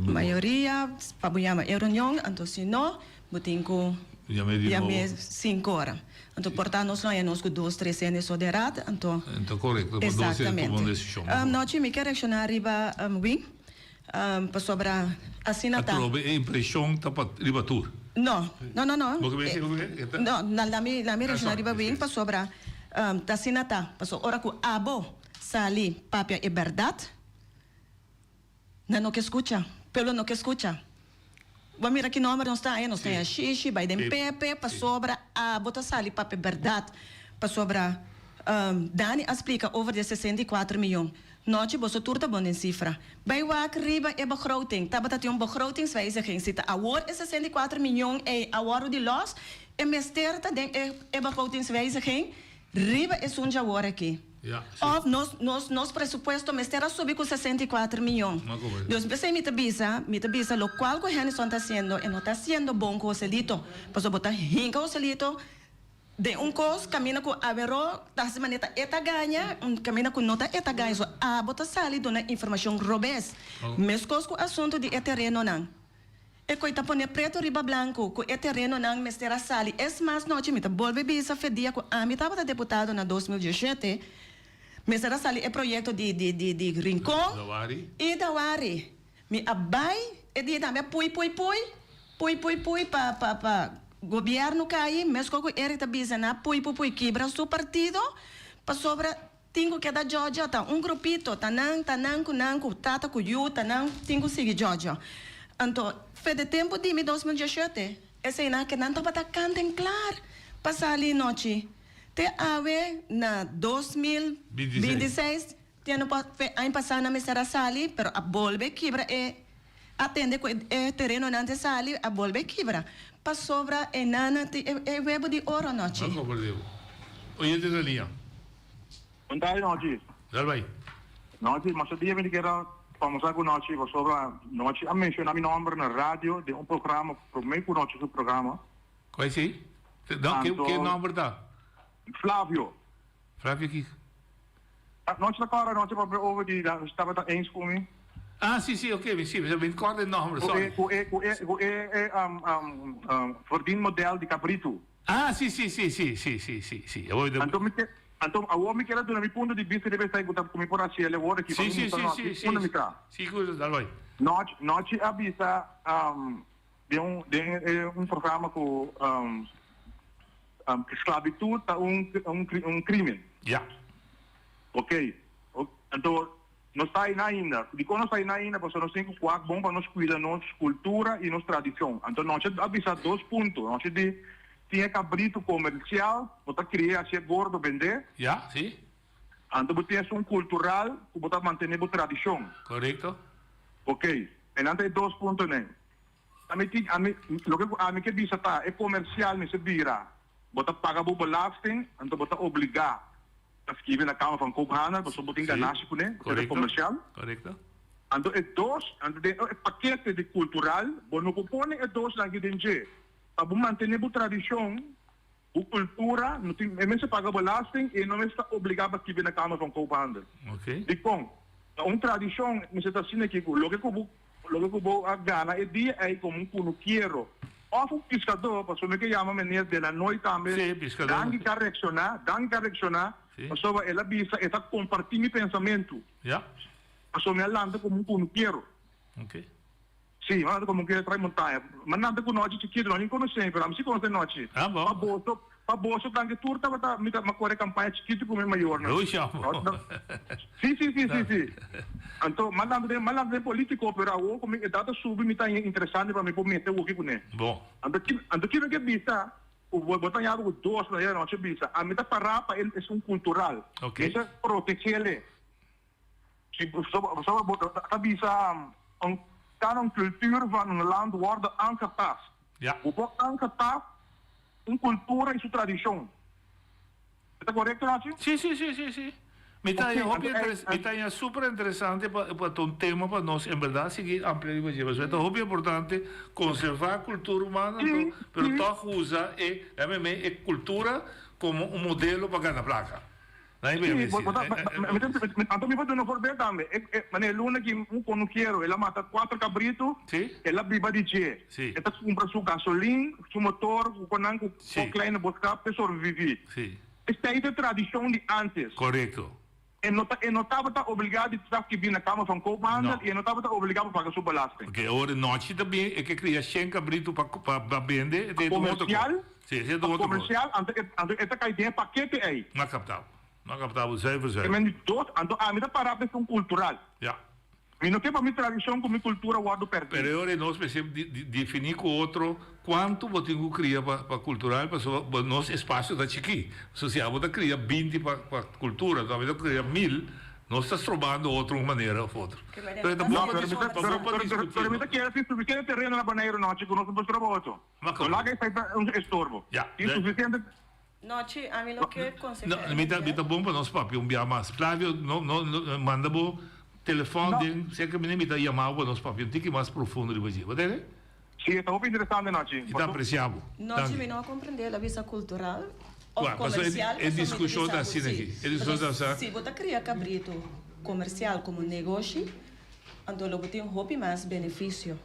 Mayoria pa bo yama e reunion, anto si no, bo tin ku yam'é sinku ora. Anto por ta nos lo haña nos ku dos, tres hende so den rat, anto. Ta korekto, por dos hende tuma un desishon. Nochi mi ke reakshoná riba Win, pasobra asina ta. Atrobe e impreshon ta pa riba tur. No, no, no, no. Bo ke bisa ku ke ta? No, lami lami reakshoná riba Win pasobra ta asina ta. Pasobra ora ku abo sali papia e bèrdat. Nan no ke skucha. Pueblo no ke skucha. Bo a mira ki nomber nos ta haña? Nos ta haña Shishi, bai den Pepe, pasobra abo ta sali papia bèrdat. Pasobra Dani a splika over di e 64 miyon. Nochi boso tur ta bon den sifra. Bai wak riba e begroting. Tabata tin un begrotingswijziging. Si ta awor e 64 miyon ei a wòrdu di lòs, e mester ta den e begrotingswijziging riba esun djawor aki. Of nos nos nos presupuesto mester a subi cu 64 miyon. Dus p'esey mi ta bisa, mi ta bisa locual cu Hennyson ta haciendo e no ta haciendo bon cu Joselito. Pasobra bo ta hinca Joselito den un cos caminda cu aweró ta haci manera ta e ta gaña, un caminda cu no ta e ta gaña. So abo ta sali duna informacion robes. Mescos cu asunto di e terenonan. E koe ta pone preto riba blanco cu e terenonan mester a sali. Es mas nochi mi ta bolbe bisa fe dia cu ami tabata deputado na 2017 mester a sali e proyecto di di di di Rincon y Dawari. Mi a bay e dia tambe a pui pui pui pui pui pui pa pa pa gobierno cayi mesco cu Eric ta bisa na pui pui pui kibra su partido pasobra Tin ku keda djòdjò, ta un grupito, ta nan, ta nan ku nan ku tata ku yu, ta nan tin ku sigui djòdjò. Anto, fe de tempu di mi 2018, eseinan ke nan tabata kant en klar pa sali nochi. Te awe na 2026, te ano pa, fe aña pasá nan mester a sali, pero a bolbe kibra e, a tende ku e terenonan te sali, a bolbe kibra. Pasobra e nan tin e webu di oro nochi. Nan komprendé bo. Oyente na liña. Bon tardi Nochi. Dal bai. Nochi, masha dia mi ta keda famosa ku Nochi pasobra Nochi a menciona mi nomber na radio den un programa prome ku Nochi su programa. Kua esei? No, ke ke nomber ta? Flavio. Flavio kiko? Nochi ta kòrda Nochi papia over di tabata eens ku mi. Ah si si oke mi si mi kòrda e nomber sorry. Ku e ku e ku e e verdienmodel di kabritu. Ah, si, si, si, si, si, si, si, si. Awor mi ta. Anto mi ke, anto awor mi kier a duna mi punto di bista riba esei ku ta ku mi por hasi el awor aki pa Si, mi si, mustra si, nochi si, si, unda mi ta. si, ku dal bai. Nochi, nochi a bisa den un den e un programa ku sklabitut ta un un un krimen. Ya. Oké. Anto Nos ta aina ainda. Dikon nos ta aina ainda? Pasobra nos tin ku wak bon pa nos kuida nos kultura i nos tradishon. Anto nochi a bisa dos punto. Nochi di tin e kabritu komersial, bo ta kri'é hasié gordo bendé. Ya, si. Anto bo tin esun kultural ku bo ta mantené bo tradishon. Korekto. Oké. Enan ta e dos puntonan. Ami tin, ami, loke ku ami ke bisa ta e komersial mester bira, bo ta paga bo belasting, anto bo ta obligá. ta skibi na Kamer van Koophandel pasobra bo tin ganashi kuné, bo ta komersial. Korekto. Anto e dos, anto den e pakete di kultural bo no por pone e dosnan aki den dje. Pa bo mantené bo tradishon, bo kultura, no tin, e mester paga belasting i e no mester ta obligá pa skibi na Kamer van Koophandel. Dikon? Ta un tradishon mester ta asina aki ku loke ku bo Loke ku bo a gana e dia ei komo un kunukiero òf un piskadó, pasobra mi ke yama meneer Delanoy tambe, Sí, piskadó. danki ku a reakshoná, danki ku a reakshoná, pasobra el a bisa e ta kompartí mi pensamentu. Ja. Pasobra mi a lanta komo un kunukiero. Oké. Sí, mi a lanta komo un kunukiero trai montaña. Mi a lanta ku nochi chikitu, no a ni konosé mi, pero ami sí konosé nochi. Ah, bon. Pa boso, Pa boso tanke tur tabata mi ta kore kampaña chikitu ku mi mayornan. Luis amo. Si si si si si. Anto m'a lanta den m'a lanta den politiko pero awor ku mi edat a subi mi ta haña interesante pa mi por mete woki kuné. Bon. Anto ki anto ki mi ke bisa ku bo bo ta haña bo ku dos na e nochi bisa ami ta pará pa el esun kultural. Oké. Mi ta protegele. Si pasobra bo ta bisa un kan un cultuur van un land worden aangetast. Ja. Bo por aangetast un cultura y su tradicion. E ta corecto Nachi? Si, si, si, si, si. Mi ta haña hopi interes, mi ta haña super interesante pa pa ta un tema pa nos en berdad sigui amplia riba dje. Pasobra e ta hopi importante conserva cultura humano anto, pero tog usa e, lame mei, e cultura como un modelo pa gana placa. Sí, bo ta, anto mi por duna un voorbeeld tambe. E, manera e luna ki un konukiero, el a mata kuater kabritu, el a biba di dje. E ta kumpra su gasolin, su motor, ku konan ku ku kleine boodschap pa e sobreviví. Esei ta e tradishon di ántes. Korekto. E no ta, e no tabata obligá di ta skibí na Kamer van Koophandel i e no tabata obligá pa paga su belasting. Oké, awor e nochi ta bin, e ke kria shen kabritu pa pa bende, e ta un otro kos. Komersial, Sí, esei ta Pa otro kos. komersial, anto e, anto e ta kai den e pakete ei. No a kaptá bo. No a kaptá bo, zuiver, E zuiver. men di dos, anto ami ta pará pa esun kultural. Ja. Mi no ke pa mi tradishon ku mi kultura wòrdu pèrdí. Pero e ora ei nos mester di, di, definí ku otro kuantu bo tin ku kria pa, pa kultural, pasobra bo, nos espasio ta chikí. So si abo ta kria 20 pa, pa kultura, anto ami ta kria 1000, Nos ta strobando otro un manera of otro. Pero e ta bon pa discuti, ta bon pa discuti. Pero mi ta kere tin suficiente tereno na Boneiru nochi cu nos no por stroba otro. No laga esai ta un estorbo. Tin suficiente. Nochi, ami lo ke conseha No, mi ta, mi ta bon pa nos papia un bia mas. Flavio, no, no, manda bo telefon den serka mi, mi ta yama bo pa nos papia un tiki mas profundo riba dje. Bo ta kere? Si, e ta hopi interesante, Nochi. Mi ta aprecia bo. Nochi, mi no a comprende, el a bisa cultural of Wak, pasobra comercial, e pasobra mi ta discusion ta bisa bo asina si. aki. E discusion ta Pasobra sa. si bo ta cria cabrito comercial como negoshi, anto lo bo tin hopi mas beneficio.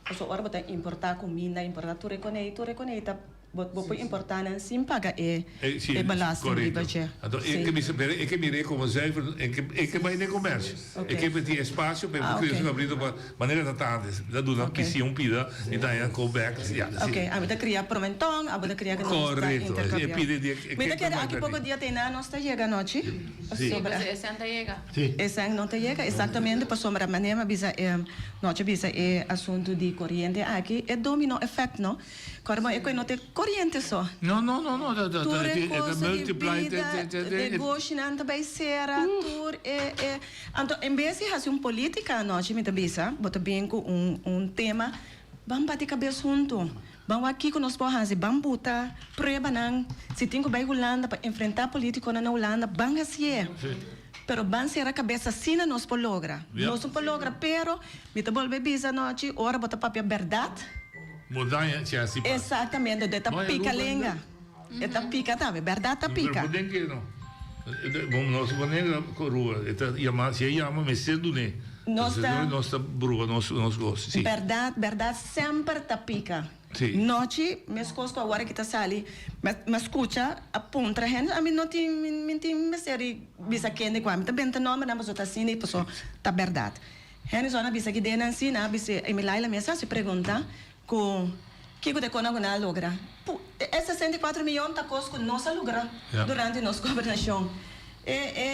Pasobra ora bo ta importa cuminda, importa tur e coney, tur e coney ta Bo bo por importá nan sin paga e Si, e belasting riba korekto. dje. Anto e Si. ke mester pero e ke mir'é komo zuiver, e ke e ke bai den komersio. E Oké. ke tin espasio pa e por Ah, kria su oké. kabrito pa manera ta ta antes. Ta duna Oké. pisi un pida i ta haña go back. Ya, si. Oké, abo ta kria promentòn, abo ta kria ke nos ta Korekto. E interkambiá. pida di e Mi ke ta ta kere bai aki poko pèrdí. dia te na nos ta yega anochi. Si. Sí, Pasobra. pasobra e sèn ta yega. Si. E sèn no ta yega, exactamente, pasobra manera mi a bisa e nochi a bisa e asuntu di koriente aki, e domino effect no. Kòrda e koi no ta e koriente so. No, no, no, no, ta, ta, Tur ta, e e ta cosa di multiply, te, bida, te, te, te, e. negoshinan ta bai sera, tur e, e. Anto en bes di hasi un politica anochi mi ta bisa, bo ta bin ku un, un tema, ban bati kabes huntu, ban wak kiko nos por hasi, ban buta pruebanan, si tin ku bai Hulanda pa enfrenta politiconan na Hulanda, ban hasié. Pero ban sera kabes asina nos por logra. Nos no por logra, pero mi ta bolbe bisa anochi, ora bo ta papia berdad, Montaña si asi pas. Exactamente, e ta pica lenga. E ta pica tambe, berdad ta pica. Pero por den ke no? Bon, nos manera Aruba, e ta yama, si e yama mester dun'é. Nos ta. Nos ta bruha nos nos gos, si. Berdad, berdad semper ta pica. Si. Nochi, mescos cu awor aki ta sali, mi scucha a puntra hende, ami no tin, mi tin mester di bisa kende cua, mi ta benta nombernan pasobra ta asina y pasobra ta berdad. Henderson a bisa ki den nan si, nan a bisa e Milaila mes a hasi pregunta ku kiko ta e kona ku nan a logra. Pu, e 64 miyon ta kos ku nos a logra durante nos gobernashon. E, e,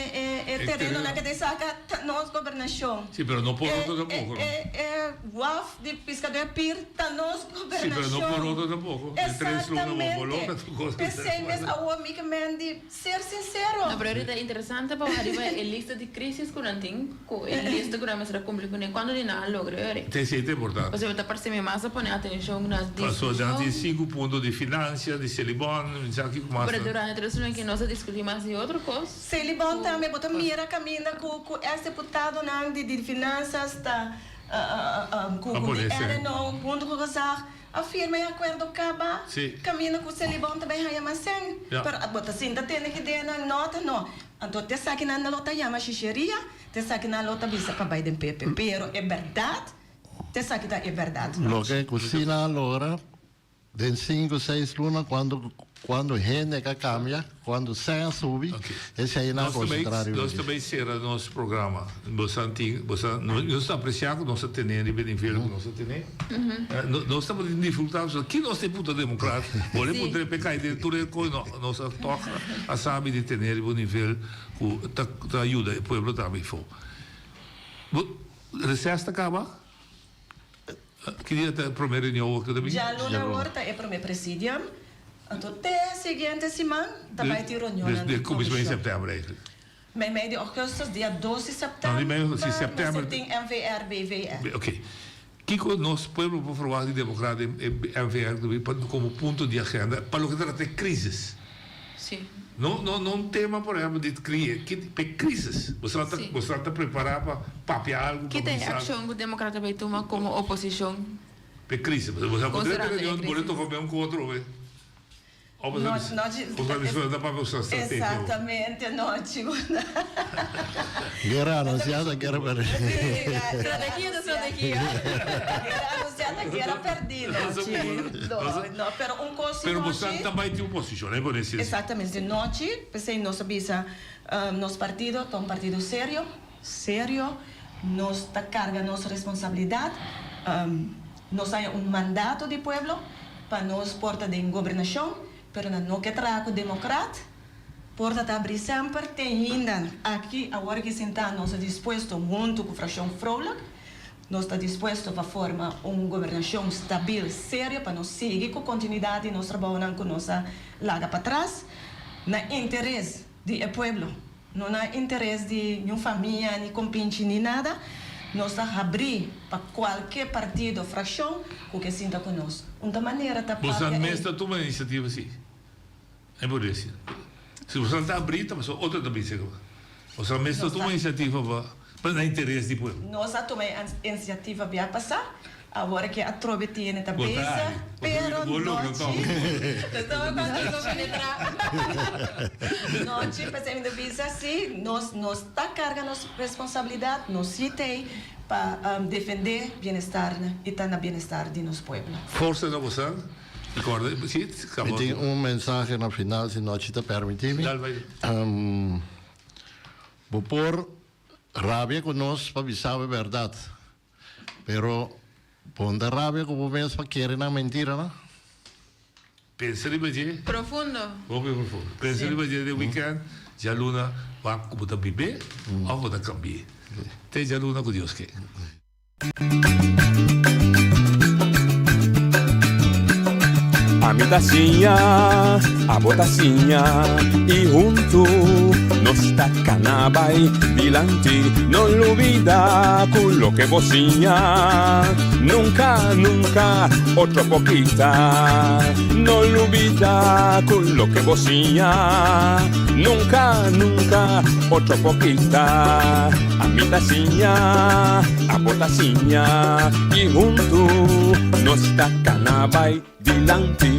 e, e terenonan ke ta e saka ta nos gobernashon. Si, pero no por otro tampoco, no? E, e, e waf di piskadó pir ta nos Si, pero no por gobernashon. otro tampoco. Den tres luna bo bo logra tur kos. Exactamente. P'esei mes awor mi ke men di Ser sincero. No, pero ahorita interesante pa wak riba e lista di crisis cu nan tin, cu e lista cu nan mester a cumpli cune, cuando di nan a logra e ori. Te esey ta importante. Pasobra ta parse mi mas a pone atencion na Pasobra nan discusion. tin sinku punto di financia, di Selibon, mi sa kico mas. Pero durante tres luna ki nos a discuti mas di otro cos. Selibon tambe bo ta mira kaminda ku ku ex deputadonan di di finansas ta ku A ku pone di esei. RNO hunto ku gezag a firma e akuerdo kaba Sí. kaminda ku Selibon ta bai haña mas sèn. Ja. Pero bo ta sinta tende ki denan no ta no. Anto te esakinan nan lo ta yama shisheria, te esakinan lo ta bisa pa bai den PP. Pero e bèrdat, te esaki ta e bèrdat. Loke ku Sina a logra Den sinku, seis luna cuando cuando hende ka cambia, cuando sèn a subi, esei nan a Nos ta bay, concentra riba nos ta dje. bay cera nos programa. Boso tin, boso, nos ta aprecia cu nos a tene riba e nivel cu nos a tene. Nos tabata tin dificultad, pasobra ki nos ta e puta democrat? Bo le puntra p'e cay den tur e coy, no, nos a toch a sabi di tene riba un nivel cu ta ta yuda e pueblo tambe afo. Bo, reces ta caba? Ki dia ta e prome reunion awor ku ta bin? Djaluna awor ta e prome presidium. Anto te siguiente siman ta bai tin reunionnan di Desde kuminsamentu di komishon. sèptèmber eigenlijk. Meimei di ògùstùs, dia dos di No, di mei, si sèptèmber, sèptèmber. mester tin MVR, BVR. Oké. Kiko nos pueblo por ferwagt di demokrat den e MVR ku ta bin pa komo punto di agenda pa loke ta trata e krisis? Sí. No, no, no un tema por ehempel di crie, ki p'e crisis. Bo sa ta, Sí. bo sa ta prepara pa papia algo, pa Ki ta e bisa accion cu Democrata bay tuma como oposicion? P'e crisis. Bo sa bo drenta Considerando e reunion, bo crisis. toca ben cu otro be. Of bo sa No, bisa, no, ci- bo sa bisa ta papia usa strategia. Exactamente, no, chico. Guerra anunciada, guerra perdida. Strategia ta strategia. Guerra anunciada, guerra perdida. No, no, pero un cos Pero bo nochi. sa ta bay tin oposicion, eh, bo nesi. Exactamente, nochi, p'esei nos a bisa, nos partido ta un partido serio, serio, nos ta carga nos responsabilidad, nos haya un mandato di pueblo pa nos por ta den gobernacion, pero nan no ke traha cu democrat. Porta ta abri semper, te hinda aki awor ki sintá nos ta dispuesto huntu ku Frakshon Vrolijk, nos ta dispuesto pa forma un gobernashon stabil, serio pa nos sigui ku kontinuidat di nos trabounan ku nos a laga patras, na interes di e pueblo, no na interes di niun famia, ni kompinchi, ni nada. Nos ta habrí pa kualke partido, frakshon ku ke sinta ku nos. Un ta manera ta Boso papia mes ei. ta tuma inisiativa si. E por deci. Si boso ta abri ta pasobra otro ta bisa cu boso mes ta tuma iniciativa pa pa na interes di pueblo. Nos a tuma e iniciativa bia pasa, awor ke atrobe tiene ta Bo ta bezig, ari. pero Bo logra nochi toch. Nochi p'esei mi ta bisa si nos nos ta carga nos responsabilidad, nos si t'ey pa defende bienestar y ta na bienestar di nos pueblo. Forsa na boso. Mi tin un mensahe na final si nochi ta permiti mi. Bo por rabia ku nos pa bisa bo e bèrdat, pero bo no ta rabia ku bo mes pa kere nan mentiranan. Pensa riba dje. Profundo. Hopi profundo. Pensa riba dje den weekend, djaluna wak ku bo ta bib'é òf bo ta kambi'é. Te djaluna ku Dios ke. Ami ta siña, abo ta siña y huntu nos ta cana bay dilanti. No lubida cu loke bo siña nunca, nunca otro por kita. No lubida cu loke bo siña nunca, nunca otro por kita. Ami ta siña, abo ta siña y huntu nos ta cana bay dilanti.